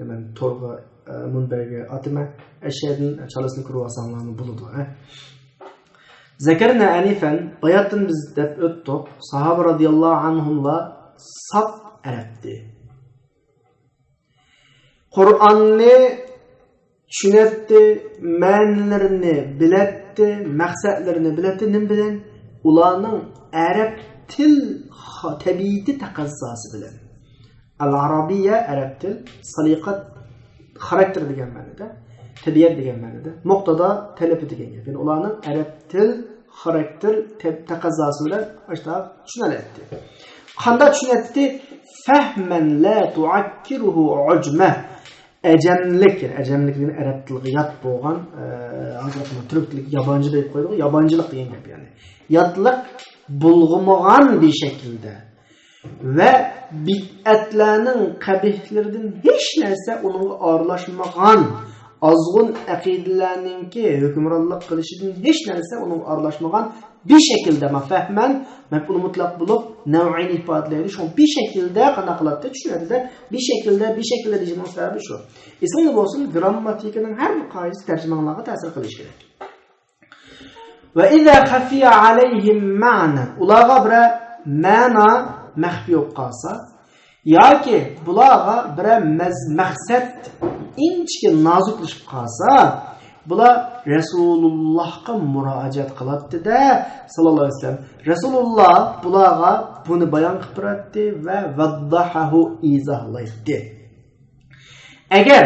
مەن تورغا، ئە، مۇنبەرگە ئاتىمەن. ئەشەدىن چالىسىنى كۆرۈۋالساڭلارمۇ بولىدۇ، ھە. ذكرنا آنفا، باياتتىن بىز دەپ ئۆتتۇق. ساھابە رازىياللاھۇ ئەنھۇملار ساپ ئەرەبتى. قۇرئاننى چۈشىنەتتى، مەنىلىرىنى بىلەتتى، مەقسەتلىرىنى بىلەتتى. نېمە بىلەن؟ ئۇلارنىڭ ئەرەب تىل خا-، تەبىئىتى تەقەززاسى بىلەن. ئەل ئەرەبىيە، ئەرەب تىل، سەلىقە، خاراكتېر دېگەن مەنىدە، تەبىئەت دېگەن مەنىدە، مۇقتەدا، تەلىپى دېگەن گەپ. يەنى ئۇلارنىڭ ئەرەب تىل خاراكتېر تە-، تەقەززاسى بىلەن ئاشۇنداق چۈشىنەلەيتتى. قانداق چۈشىنەتتى؟ فهما لا تعكره عجمة. ئەجەملىك، يەنى ئەجەملىك دېگەن ئەرەب تىلىغا يات بولغان، ئە، ھازىر تۈرك تىلىگە يابانچى دەپ قويىدىغۇ، يابانچىلىق دېگەن گەپ يەنى. ياتلىق بۇلغىمىغان بىر شەكىلدە ۋە بىدئەتلەرنىڭ قەبىھلىرىدىن ھېچ نەرسە ئۇنىڭغا ئارىلاشمىغان، ئازغۇن ئەقىدىلەرنىڭكى ھۆكۈمرانلىق قىلىشىدىن ھېچ نەرسە ئۇنىڭغا ئارىلاشمىغان بىر شەكىلدە، ما فەھمەن، مەپئۇل مۇتلەق بولۇپ، نەۋئىنى ئىپادىلەيدۇ. شۇڭا بىر شەكىلدە قانداق قىلاتتى؟ چۈشىنەتتى-دە، بىر شەكىلدە، بىر شەكىلدە دېيىشىمنىڭ سەۋەبى شۇ. ئېسىڭدە بولسۇن، گرامماتىكىنىڭ ھەر بىر قائىدىسى تەرجىمانلارغا تەسىر قىلىشى كېرەك. وإذا خفي عليهم معنى، ئۇلارغا بىرەر مەنا مەخپىي بولۇپ قالسا، ياكى بۇلارغا بىرەر مەز-، مەقسەت ئىنچىكە نازۇكلىشىپ قالسا، بۇلار رەسۇلۇللاھقا مۇراجىئەت قىلاتتى-دە، ساللاللاھۇ ئەلەيھى ۋەسەللەم. رەسۇلۇللا بۇلارغا بۇنى بايان قىلىپ بېرەتتى ۋە ۋەددەھەھۇ، ئىزاھلايتتى. ئەگەر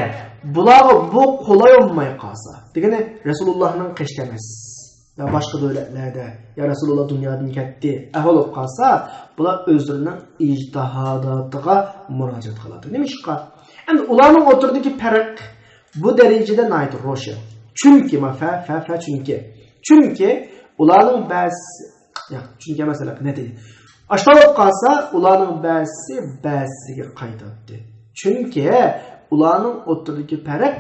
بۇلارغا بۇ قولاي بولماي قالسا، دېگىنى رەسۇلۇللاھنىڭ قېشىدا ئەمەس، يا باشقا دۆلەتلەردە، يا رەسۇلۇللا دۇنيادىن كەتتى ئەھۋال بولۇپ قالسا، بۇلار ئۆزلىرىنىڭ ئىجتىھاداتىغا مۇراجىئەت قىلىدۇ. نېمىشقا؟ ئەمدى ئۇلارنىڭ ئوتتۇرىدىكى پەرق بۇ دەرىجىدە ناھايىتى روشەن. چۈنكى، ما، فە، فە، فە، چۈنكى. چۈنكى ئۇلارنىڭ بەزىسى، ياق، چۈنكى ئەمەس، نەتىجە. ئاشۇنداق بولۇپ قالسا، ئۇلارنىڭ بەزىسى بەزىسىگە قايتاتتى. چۈنكى ئۇلارنىڭ ئوتتۇرىدىكى پەرق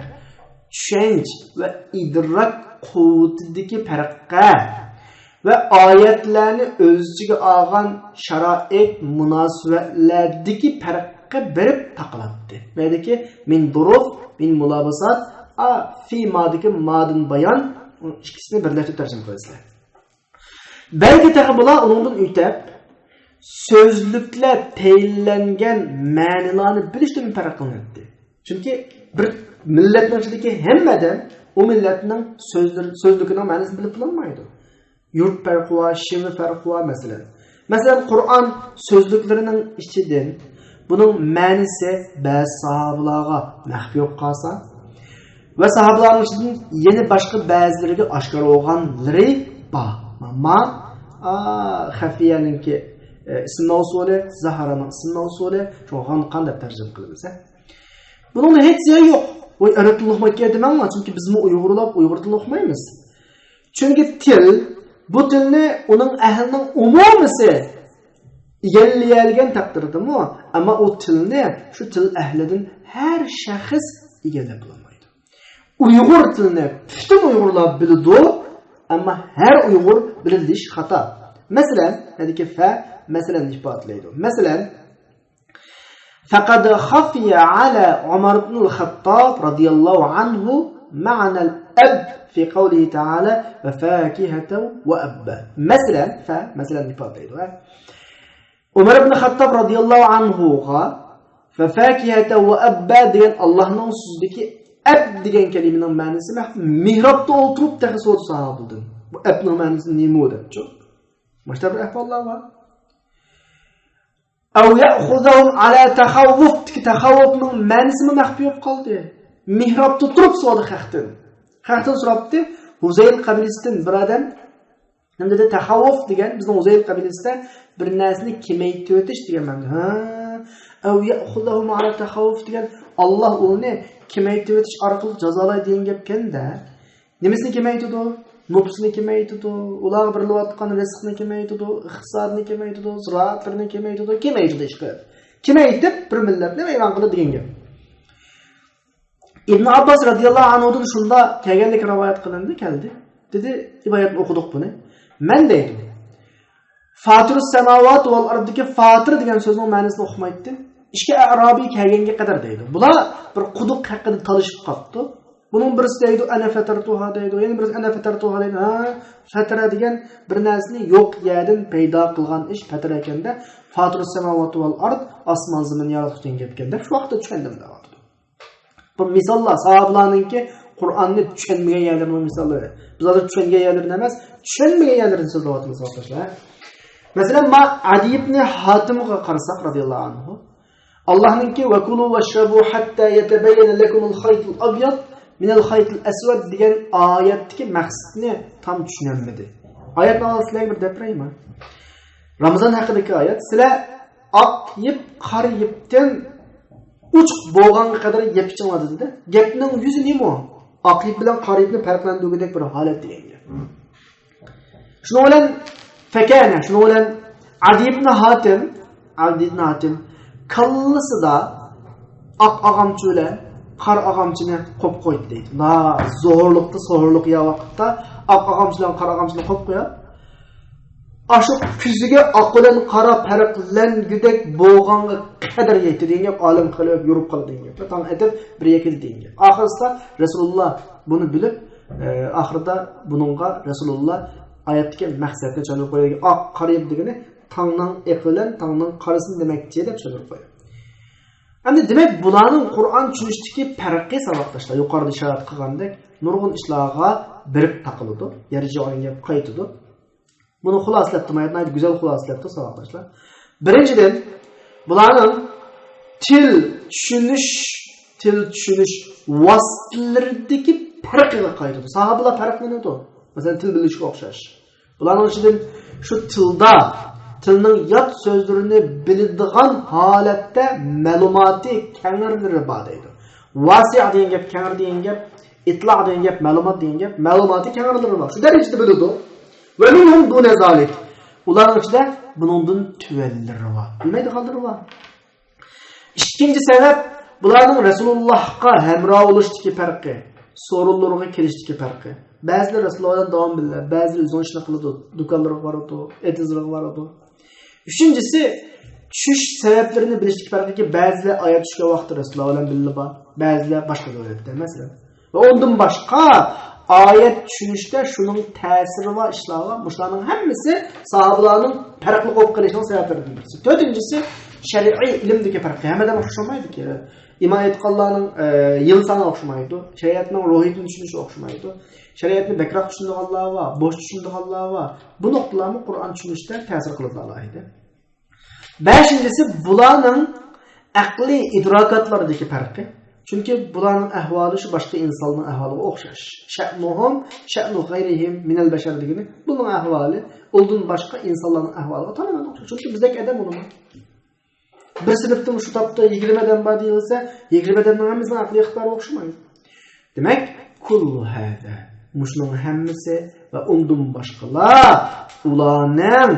چۈشەنچە ۋە ئىدراك قۇۋۋىتىدىكى پەرققە ۋە ئايەتلەرنى ئۆز ئىچىگە ئالغان شارائىت، مۇناسىۋەتلەردىكى پەرققە بېرىپ تاقىلاتتى. بۇ يەردىكى مىن زۇرۇف، مىن مۇلابىسات، ئا، فى مادىكى مادىن بايان، ئىككىسىنى بىرلەشتۈرۈپ تەرجىمە قىلىسىلەر. بەلكى تېخى بۇلار ئۇنىڭدىن ئۆتەپ، سۆزلۈكلەر پەيلەنگەن مەنىلارنى بىلىشتىن پەرقلىنەتتى. چۈنكى بىر مىللەتنىڭ ئىچىدىكى ھەممە ئادەم ئۇ مىللەتنىڭ سۆزلىرى، سۆزلۈكىنىڭ مەنىسىنى بىلىپ بولالمايدۇ. يۇرت پەرقى بار، شېۋە پەرقى بار، مەسىلەن. مەسىلەن، قۇرئان سۆزلۈكلىرىنىڭ ئىچىدىن بۇنىڭ مەنىسى بەزى ساھابىلارغا مەخپىي بولۇپ قالسا، ۋە ساھابىلارنىڭ ئىچىدىن يەنە باشقا بەزىلىرىگە ئاشكارا بولغانلىرى بار. ما، ئا، خەفىيەنىڭكى، ئە، ئىسىملا ئۇسۇلى، زەھرانىڭ ئىسىملا ئۇسۇلى، شۇڭا غانقان دەپ تەرجىمە قىلىمىز، ھە. بۇنىڭدا ھېچ زىيان يوق. ۋاي، ئەرەب تىلىنى ئوقۇمايدىكەن دېمەڭلار، چۈنكى بىزمۇ ئۇيغۇرلاپ ئۇيغۇر تىلىنى ئوقۇمايمىز. چۈنكى تىل، بۇ تىلنى ئۇنىڭ ئەھلىنىڭ ئومۇمىسى ئىگىلىيەلىگەن تەقدىردىمۇ، ئەمما ئۇ تىلنى شۇ تىل ئەھلىدىن ھەر شەخس ئىگىلەپ بولالمايدۇ. ئۇيغۇر تىلىنى پۈتۈن ئۇيغۇرلار بىلىدۇ، ئەمما ھەر ئۇيغۇر بىلىدۇ دېيىش خاتا. مەسىلەن، يەنىكى فە، مەسىلەن ئىپادىلەيدۇ. مەسىلەن، فقد خفي على عمر بن الخطاب رضي الله عنه معنى الأب في قوله تعالى: وفاكهة وأبا. مەسىلەن، فە، مەسىلەن ئىپادىلەيدۇ. ئۆمەر ئىبن خەتتاب رەزىياللاھۇ ئەنھۇغا فاكىھەتە ۋە ئەببا دېگەن ئاللاھنىڭ سۆزىدىكى ئەب دېگەن كەلىمىنىڭ مەنىسى مەھ-، مېھرابتا ئولتۇرۇپ تېخى سورىدى ساھابىدىن. بۇ ئەبنىڭ مەنىسى نېمە دەپچۇ؟ مۇشۇنداق بىر ئەھۋاللار بار. ئەۋ يەخۇزەھۇم ئەلا تەخەۋۋۇفتىكى تەخەۋۋۇفنىڭ مەنىسىمۇ مەخپىي بولۇپ قالدى. مېھرابتا تۇرۇپ سورىدى خەقتىن. خەقتىن سوراپتى. ھۇزەيل قەبىلىسىدىن بىر ئادەم نېمە دېدى؟ تەخەۋۋۇف دېگەن بىزنىڭ ھۇزەيل قەبىلىسىدە بىر نەرسىنى كېمەيتىۋېتىش دېگەن مەنىدە. ھە. ئەۋ يەخۇزەھۇم ئەلا تەخەۋۋۇف دېگەن ئاللاھ ئۇلارنى كېمەيتىۋېتىش ئارقىلىق جازالايدۇ دېگەن گەپكەن-دە. نېمىسىنى كېمەيتىدۇ؟ نوپۇسنى كېمەيتىدۇ، ئۇلارغا بېرىلىۋاتقان رىزقنى كېمەيتىدۇ، ئىقتىسادنى كېمەيتىدۇ، زىرائەتلىرىنى كېمەيتىدۇ، كېمەيتىدۇ ئىشقىلىپ. كېمەيتىپ بىر مىللەتنى ۋەيران قىلىدۇ دېگەن گەپ. ئىبن ئابباس رەزىياللاھۇ ئەنھۇدىن شۇنداق كەلگەنلىكى رىۋايەت قىلىندى، كەلدى. دېدى، رىۋايەتنى ئوقۇدۇق بۇنى. مەن دەيدۇ، فاتىرۇس سەماۋات ۋەل ئەردىكى فاتىر دېگەن سۆزنىڭ مەنىسىنى ئۇقمايتتىم. ئىككى ئەرابىي كەلگەنگە قەدەر دەيدۇ. بۇلار بىر قۇدۇق ھەققىدە تالىشىپ قاپتۇ. بۇنىڭ بىرسى دەيدۇ، ئەنە فەتەرتۇھا دەيدۇ. يەنە بىرسى ئەنە فەتەرتۇھا دەيدۇ. ھە، فەتەرە دېگەن بىر نەرسىنى يوق يەردىن پەيدا قىلغان ئىش فەتەرە ئىكەن-دە، فاتىرۇس سەماۋات ۋەل ئەرد، ئاسمان زېمىن ياراتقۇچى دېگەن گەپكەن-دە، شۇ ۋاقىتتا چۈشەندىم دەۋاتىدۇ. بۇ مىساللار ساھابىلارنىڭكى قۇرئاننى چۈشەنمىگەن يەرلىرىنىڭ مىساللىرى. بىز ھازىر چۈشەنگەن يەرلىرىنى ئەمەس، چۈشەنمىگەن يەرلىرىنى سۆزلەۋاتىمىز، قېرىنداشلار. مەسىلەن، ما ئەدى ئىبنى ھاتىمغا قارىساق، رەزىياللاھۇ ئەنھۇ، ئاللاھنىڭكى ۋەكۇلۇ ۋەشرەبۇ ھەتتا يەتەبەييەنە لەكۇمۇل خەيتۇل ئەبيەد مىنەل خەيتىل ئەسۋەد دېگەن ئايەتتىكى مەقسەتنى تام چۈشىنەلمىدى. ئايەتنى ئاڭلىسىلەرگە بىر دەپ بېرەيمۇ؟ رامىزان ھەققىدىكى ئايەت، سىلەر ئاق يىپ، قارا يىپتىن ئوچۇق بولغانغا قەدەر يەپ ئىچىڭلار دېدى-دە. گەپنىڭ يۈزى نېمە ئۇ؟ ئاق يىپ بىلەن قارا يىپنى پەرقلەندۈرگۈدەك بىر ھالەت دېگەن گەپ. شۇنىڭ بىلەن فەكەنە، شۇنىڭ بىلەن ئەدى ئىبنى ھاتىم، ئەدى ئىبنى ھاتىم كاللىسىدا ئاق ئاغامچى بىلەن قارا ئاغامچىنى قويۇپ قويدى دەيدۇ. نا زورلۇقتا، سورلۇق يا ۋاقىتتا ئاق ئاغامچى بىلەن قارا ئاغامچىنى قويۇپ قويۇپ، ئاشۇ كۆزىگە ئاق بىلەن قارا پەرقلەنگۈدەك بولغانغا قەدەر يەتتى دېگەن گەپ، ئالەم خەلق يورۇپ قالدى دېگەن گەپ. تاڭ ئېتىپ بىر يەكىدە دېگەن گەپ. ئاخىرسىدا رەسۇلۇللا بۇنى بىلىپ، ئە، ئاخىرىدا بۇنىڭغا رەسۇلۇللا ئايەتتىكى مەقسەتنى چۈشەندۈرۈپ قويدى. ئاق قارا يىپ دېگىنى تاڭنىڭ ئېقى بىلەن تاڭنىڭ قارىسىنى دېمەكچى دەپ چۈشەندۈرۈپ قويدى. ئەمدى دېمەك، بۇلارنىڭ قۇرئان چۈشىنىشتىكى پەرقى، ساۋاقداشلار، يۇقىرىدا ئىشارە قىلغاندەك، نۇرغۇن ئىشلارغا بېرىپ تاقىلىدۇ. يەر جايىغا گەپ قايتىدۇ. بۇنى خۇلاسىلەپتۇ، ناھايىتى گۈزەل خۇلاسىلەپتۇ، ساۋاقداشلار. بىرىنچىدىن، بۇلارنىڭ تىل چۈشىنىش، تىل چۈشىنىش ۋاسىتىلىرىدىكى پەرقىگە قايتىدۇ. ساھابىلار پەرقلىنىدۇ. مەسىلەن، تىل بىلىشكە ئوخشاش. بۇلارنىڭ ئىچىدىن شۇ تىلدا، تىلنىڭ يات سۆزلىرىنى بىلىدىغان ھالەتتە مەلۇماتى كەڭرىلىرى بار دەيدۇ. ۋاسىئ دېگەن گەپ، كەڭرى دېگەن گەپ، ئىتلاق دېگەن گەپ، مەلۇمات دېگەن گەپ، مەلۇماتى كەڭرىلىرى بار. شۇ دەرىجىدە بىلىدۇ. ۋە مىنھۇم دۇنە زالىك. ئۇلارنىڭ ئىچىدە بۇنىڭدىن تۆۋەنلىرى بار. بىلمەيدىغانلىرى بار. ئىككىنچى سەۋەب، بۇلارنىڭ رەسۇلۇللاھقا ھەمراھ بولۇشتىكى پەرقى، سورۇنلىرىغا كېلىشتىكى پەرقى. بەزىلەر رەسۇلۇللاھ بىلەن داۋام بىللە، بەزىلەر ئۆزىنىڭ ئىشىنى قىلىدۇ، دۇكانلىرىغا بارىدۇ، ئېتىزلىرىغا بارىدۇ. ئۈچىنچىسى، چۈشۈش سەۋەبلىرىنى بىلىشتىكى پەرقىكى، بەزىلەر ئايەت چۈشكەن ۋاقىتتا رەسۇلۇللاھ بىلەن بىللە بار، بەزىلەر باشقا رىۋايەتتە، مەسىلەن. ۋە ئۇندىن باشقا، ئايەت چۈشىنىشتە شۇنىڭ تەسىرى بار ئىشلار بار. مۇشۇلارنىڭ ھەممىسى ساھابىلارنىڭ پەرقلىق بولۇپ قېلىشىنىڭ سەۋەبلىرىدىن بىرسى. تۆتىنچىسى، شەرئىي ئىلىمدىكى پەرق. ھەممە ئادەم ئوخشىمايدۇكى. ئىمان ئېيتقانلارنىڭ، ئە، يىل سانى ئوخشىمايدۇ. شەرىئەتنىڭ روھىيىتىنى چۈشىنىشى ئوخشىمايدۇ. شەرىئەتنى بەكرەك چۈشىنىدىغانلار بار، بوش چۈشىنىدىغانلار بار. بۇ نۇقتىلارمۇ قۇرئان چۈشىنىشتە تەسىر قىلىدۇ ئالاھىدە. بەشىنچىسى، بۇلارنىڭ ئەقلىي ئىدراكاتلاردىكى پەرقى. چۈنكى بۇلارنىڭ ئەھۋالى شۇ باشقا ئىنساننىڭ ئەھۋالىغا ئوخشاش. شەئنۇھۇم شەئنۇ غەيرىھىم مىنەل بەشەر دېگىنى بۇنىڭ ئەھۋالى ئۇلدىن باشقا ئىنسانلارنىڭ ئەھۋالىغا تامامەن ئوخشاش. چۈنكى بىزدەك ئادەم ئۇلىمۇ. بىر سىنىپتا مۇشۇ تاپتا يىگىرمە ئادەم بار دېيىلسە، يىگىرمە ئادەمنىڭ ھەممىسىنىڭ ئەقلىي ئىقتىدارى ئوخشىمايدۇ. دېمەك، كۇللۇ ھەزا، مۇشۇنىڭ ھەممىسى ۋە ئۇندىن باشقىلار، ئۇلارنىڭ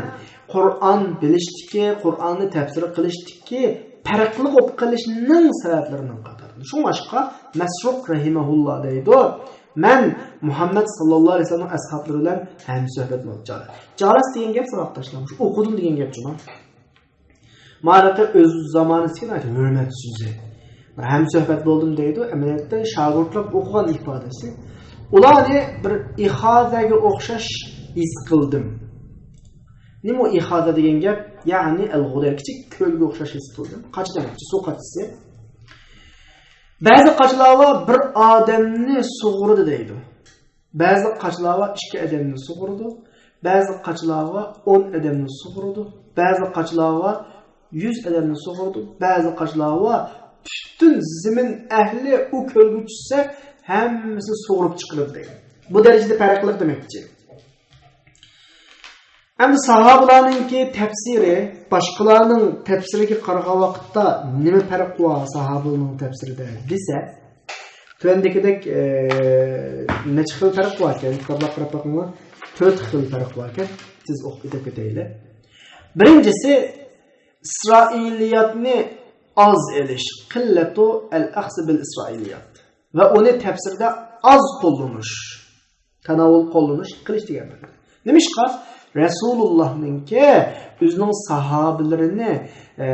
قۇرئان بىلىشتىكى، قۇرئاننى تەپسىر قىلىشتىكى پەرقلىق بولۇپ قېلىشىنىڭ سەۋەبلىرىنىڭ قاتارىدا. شۇڭلاشقا مەسرۇق رەھىمەھۇللا دەيدۇ، مەن مۇھەممەد ساللاللاھۇ ئەلەيھى ۋەسەللەمنىڭ ئەسھابلىرى بىلەن ھەمسۆھبەت بولدۇم. جالەس دېگەن گەپ، ساۋاقداشلار، مۇشۇ ئوقۇدۇم دېگەن گەپ جۇمۇ. مارىقى ئۆز زامانىسىدىكى ناھايىتى ھۆرمەت سۆزى. بىر ھەمسۆھبەت بولدۇم دەيدۇ، ئەمەلىيەتتە شاگىرتلار ئوقۇغان ئىپادىسى. ئۇلارنى بىر ئىخازەگە ئوخشاش ھېس قىلدىم. نېمە ئۇ ئىخازە دېگەن گەپ؟ يەنى ئەل غۇدەر، كىچىك كۆلگە ئوخشاش ھېس قىلدىم. قاچا دېمەكچى، سۇ قاچىسى. بەزى قاچىلار بار، بىر ئادەمنى سۇغۇرىدۇ دەيدۇ. بەزى قاچىلار بار، ئىككى ئادەمنى سۇغۇرىدۇ. بەزى قاچىلار بار، ئون ئادەمنى سۇغۇرىدۇ. بەزى قاچىلار بار، يۈز ئادەمنى سۇغۇرىدۇ. بەزى قاچىلار بار، پۈتۈن زېمىن ئەھلى ئۇ كۆلگە چۈشسە، ھەممىسىنى سۇغۇرۇپ چىقىرىدۇ دەيدۇ. بۇ دەرىجىدە پەرقلىق دېمەكچى. ئەمدى ساھابىلارنىڭكى تەپسىرى باشقىلارنىڭ تەپسىرىگە قارىغان ۋاقىتتا نېمە پەرق بار ساھابىلارنىڭ تەپسىرىدە دېسە، تۆۋەندىكىدەك، ئە، نەچچە خىل پەرق باركەن، كىتابلارغا قاراپ باقىڭلار، تۆت خىل پەرق باركەن. تېز ئوقۇپ ئۆتۈپ كېتەيلى. بىرىنچىسى، ئىسرائىلىياتنى ئاز ئېلىش، قىللەتۇ ئەل ئەخزى بىل ئىسرائىلىيات، ۋە ئۇنى تەپسىردە ئاز قوللىنىش. تاناۋۇل قوللىنىش قىلىش دېگەن بىر. نېمىشقا؟ رەسۇلۇللانىڭكى ئۆزىنىڭ ساھابىلىرىنى، ئە،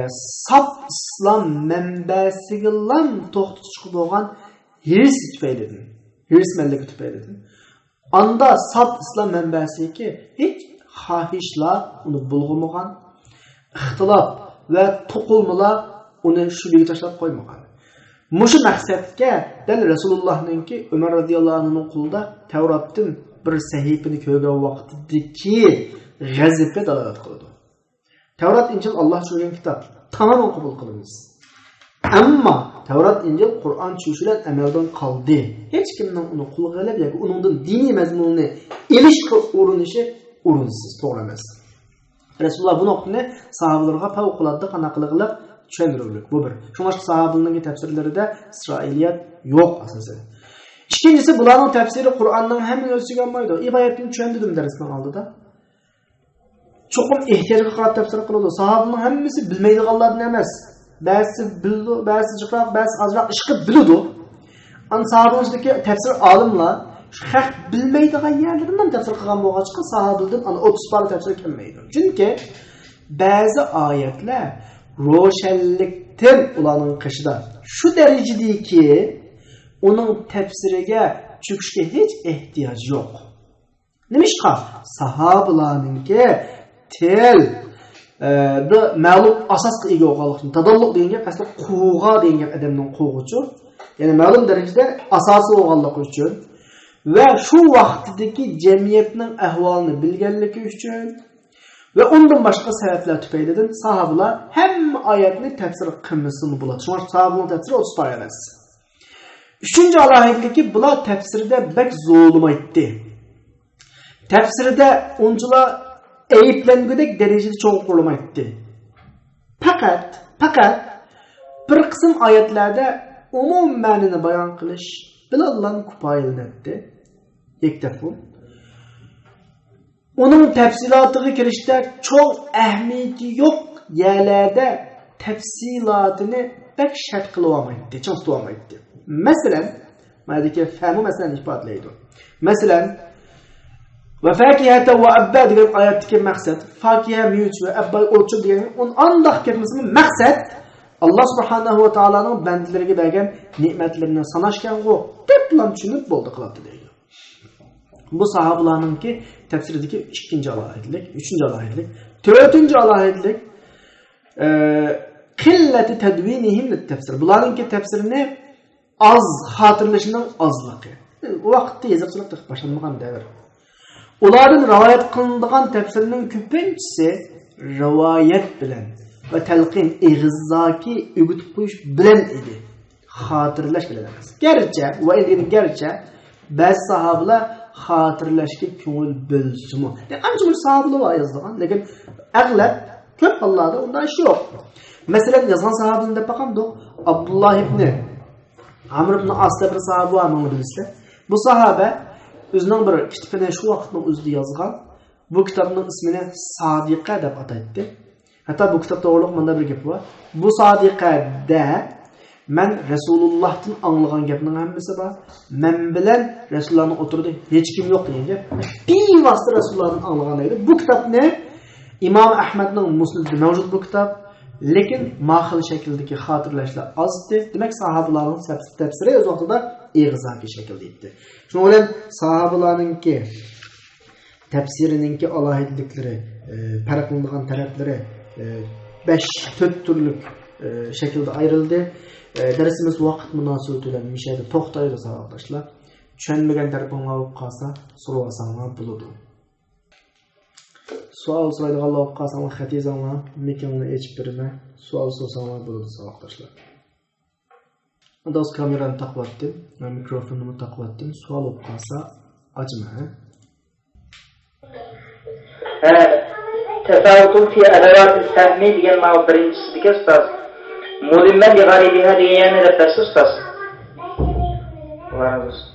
ساپ ئىسلام مەنبەسىگىلا توختىتىشقا بولغان ھېرىسى تۈپەيلىدىن، ھېرىسمەنلىكى تۈپەيلىدىن. ئاندا ساپ ئىسلام مەنبەسىگە ھېچ خاھىشلار ئۇنى بۇلغىمىغان. ئىختىلاپ ۋە توقۇلمىلار ئۇنى شۈبھىگە تاشلاپ قويمىغان. مۇشۇ مەقسەتكە دەل رەسۇلۇللانىڭكى ئۆمەر رەزىياللاھۇ ئەنھۇنىڭ قولىدا تەۋراتتىن بىر سەھىپىنى كۆرگەن ۋاقتىدىكى غەزىپى دالالەت قىلىدۇ. تەۋرات، ئىنجىل ئاللا چۈشۈرگەن كىتاب. تامامەن قوبۇل قىلىمىز. ئەمما تەۋرات، ئىنجىل قۇرئان چۈشۈشى بىلەن ئەمەلدىن قالدى. ھېچكىمنىڭ ئۇنى قولىغا ئېلىپ ياكى ئۇنىڭدىن دىنىي مەزمۇننى ئېلىشقا ئۇرۇنۇشى ئورۇنسىز، توغرا ئەمەس. رەسۇلۇللا بۇ نۇقتىنى ساھابىلىرىغا پەۋقۇلئاددە قانداق قىلغىلىق چۈشەندۈرۈۋېرىدۇ. بۇ بىر. شۇڭلاشقا ساھابىلەرنىڭ تەپسىرلىرىدە ئىسرائىلىيەت يوق ئاساسەن. ئىككىنچىسى، بۇلارنىڭ تەپسىرى قۇرئاننىڭ ھەممىنى ئۆز ئىچىگە ئالمايدۇ. ئىبارەتنى چۈشەندۈردۈم دەرسنىڭ ئالدىدا. چوقۇم ئېھتىياجغا قاراپ تەپسىر قىلىدۇ. ساھابىنىڭ ھەممىسى بىلمەيدىغانلاردىن ئەمەس. بەزىسى بىلىدۇ، بەزىسى جىقراق، بەزىسى ئازراق ئىشقىلىپ بىلىدۇ. ئەمما ساھابىنىڭ ئىچىدىكى تەپسىر ئالىملار شۇ خەق بىلمەيدىغان يەرلىرىدىن تەپسىر قىلغان بولغاچقا، ساھابىدىن ئانا ئوتتۇز پارە تەپسىر كەلمەيدۇ. چۈنكى بەزى ئايەتلەر روشەنلىكتىن ئۇلارنىڭ قېشىدا شۇ دەرىجىدىكى، ئۇنىڭ تەپسىرىگە چۆكۈشكە ھېچ ئېھتىياج يوق. نېمىشقا؟ ساھابىلارنىڭكى تىل، ئە، دا مەلۇم ئاساسقا ئىگە بولغانلىقى ئۈچۈن، تاداللۇق دېگەن گەپ ئەسلى قوغا دېگەن گەپ، ئادەمنىڭ قوغۇچۇ. يەنى مەلۇم دەرىجىدە ئاساسى بولغانلىقى ئۈچۈن ۋە شۇ ۋاقتىدىكى جەمئىيەتنىڭ ئەھۋالىنى بىلگەنلىكى ئۈچۈن ۋە ئۇندىن باشقا سەۋەبلەر تۈپەيلىدىن ساھابىلار ھەممە ئايەتنى تەپسىر قىلمىسىمۇ بولىدۇ. شۇڭا ساھابىنىڭ تەپسىرى ئوتتۇز پارە ئەمەس. ئۈچىنچى ئالاھىدىلىكى، بۇلار تەپسىردە بەك زورلىمايتتى. تەپسىردە ئۇنچىلا ئەيىبلەنگۈدەك دەرىجىدە چوڭقۇرلىمايتتى. پەقەت، پەقەت بىر قىسىم ئايەتلەردە ئومۇمىي مەنىنى بايان قىلىش بىلەنلا كۇپايىلىنەتتى. يەكتەفۇ. ئۇنىڭ تەپسىلاتىغا كىرىشتە چوڭ ئەھمىيىتى يوق يەرلەردە تەپسىلاتىنى بەك شەرھ قىلىۋالمايتتى، چىڭ تۇتۇۋالمايتتى. مەسىلەن، ماندىكى فەمۇ مەسىلەن ئىپادىلەيدۇ. مەسىلەن، ۋە فاكىھەتە ۋە ئەببا دېگەن ئايەتتىكى مەقسەت، فاكىھە، مېۋىچى ۋە ئەببا ئوتچۇ دېگەن ئۇن-، ئانداق كەتمىسىمۇ، مەقسەت ئاللا سۇبھانەھۇ ۋە تائالانىڭ بەندىلىرىگە بەرگەن نېمەتلىرىنى ساناشكەنغۇ دەپلا چۈشىنىپ بولدى قىلاتتى دەيدۇ. بۇ ساھابىلارنىڭكى تەپسىرىدىكى ئىككىنچى ئالاھىدىلىك، ئۈچىنچى ئالاھىدىلىك. تۆتىنچى ئالاھىدىلىك، ئە، قىللەتۇ تەدۋىنىھىم لىتتەفسىر. بۇلارنىڭكى تەپسىرىنى ئاز، خاتىرىلىشىنىڭ ئازلىقى. ئۇ ۋاقىتتا يېزىقچىلىق تېخى باشلانمىغان دەۋر. ئۇلاردىن رىۋايەت قىلىنىدىغان تەپسىرنىڭ كۆپىنچىسى رىۋايەت بىلەن ۋە تەلقىن، ئېغىزدىكى ئۆگىتىپ قويۇش بىلەن ئىدى. خاتىرىلەش بىلەن ئەمەس. گەرچە، ۋە ئەمدى گەرچە بەزى ساھابىلار خاتىرىلەشكە كۆڭۈل بۆلسىمۇ، يەنى ئانچە مۇنچە ساھابىلار بار يازىدىغان، لېكىن ئەغلەب، كۆپ ھاللاردا ئۇنداق ئىش يوق. مەسىلەن، يازغان ساھابىلىرىنى دەپ باقامدۇق؟ ئابدۇللا ئىبنى ئامر ئىبنى ئاس دەپ بىر ساھابە بار، ماڭا بىلىسىلەر. بۇ ساھابە ئۆزىنىڭ بىر كىتابىنى شۇ ۋاقىتنىڭ ئۆزىدە يازغان. بۇ كىتابنىڭ ئىسمىنى سادىقە دەپ ئاتايتتى. ھەتتا بۇ كىتاب توغرىلىق مۇنداق بىر گەپ بار. بۇ سادىقەدە مەن رەسۇلۇللاھتىن ئاڭلىغان گەپنىڭ ھەممىسى بار. مەن بىلەن رەسۇلۇللانىڭ ئوتتۇرىدا ھېچكىم يوق دېگەن گەپ. بىۋاسىتە رەسۇلۇللادىن ئاڭلىغان دەيدۇ. بۇ كىتابنى ئىمام ئەھمەدنىڭ مۇسنىدىدا مەۋجۇت بۇ كىتاب. لېكىن ما خىل شەكىلدىكى خاتىرىلەشلەر ئازدى. دېمەك، ساھابىلارنىڭ تەپسىرى ئۆز ۋاقتىدا ئېغىزاكى شەكىلدە ئىدى. شۇنىڭ بىلەن ساھابىلارنىڭكى تەپسىرىنىڭكى ئالاھىدىلىكلىرى، ئى، پەرقلىنىدىغان تەرەپلىرى، ئى، بەش، تۆت تۈرلۈك، ئى، شەكىلدە ئايرىلدى. ئى، دەرسىمىز ۋاقىت مۇناسىۋىتى بىلەن مۇشۇ يەردە توختايدۇ، ساۋاقداشلار. چۈشەنمىگەن تەرىپىڭلار بولۇپ قالسا، سورىۋالساڭلار بولىدۇ. سوئال سورايدىغانلار بولۇپ قالساڭلار، خەت يېزىڭلار، مىكىڭلارنى ئېچىپ بېرىمەن. سوئال سورىساڭلار بولىدۇ، ساۋاقداشلار. ئۇنداق كامېرانى تاقىۋەتتىم، مىكروفوننىمۇ تاقىۋەتتىم. سوئال بولۇپ قالسا ئاچىمەن، ھە؟ ھە، تەفاۋۇتۇن فى ئەدەۋاتىل فەھمى دېگەن ماۋۇ بىرىنچىسىدىكى ئۇستاز. مۇلىممەن بىغەرىبىھا دېگەن يەرنى دەپ بەرسە ئۇستاز. ئاللا رازى بولسۇن.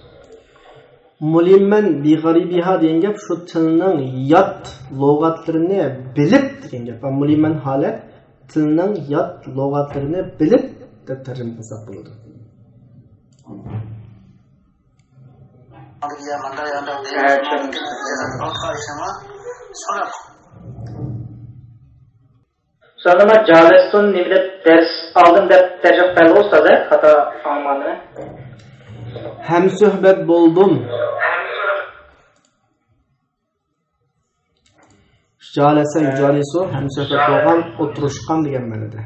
مۇلىممەن بىغەرىبىھا دېگەن گەپ شۇ تىلنىڭ يات لۇغەتلىرىنى بىلىپ دېگەن گەپ. مۇلىممەن ھالەت تىلنىڭ يات لۇغەتلىرىنى بىلىپ دەپ تەرجىمە قىلساق بولىدۇ. ھە، چۈشەندىم. سانىما جالەستۇن نېمە دەپ دەرس ئالدىم دەپ تەرجىمە قىلىدۇ ئۇستاز، ھە؟ خاتا ئاڭلىماقنى. ھەمسۆھبەت بولدۇم. جالەسە يۇجالىسۇ، ھەمسۆھبەت بولغان، ئولتۇرۇشقان دېگەن مەنىدە.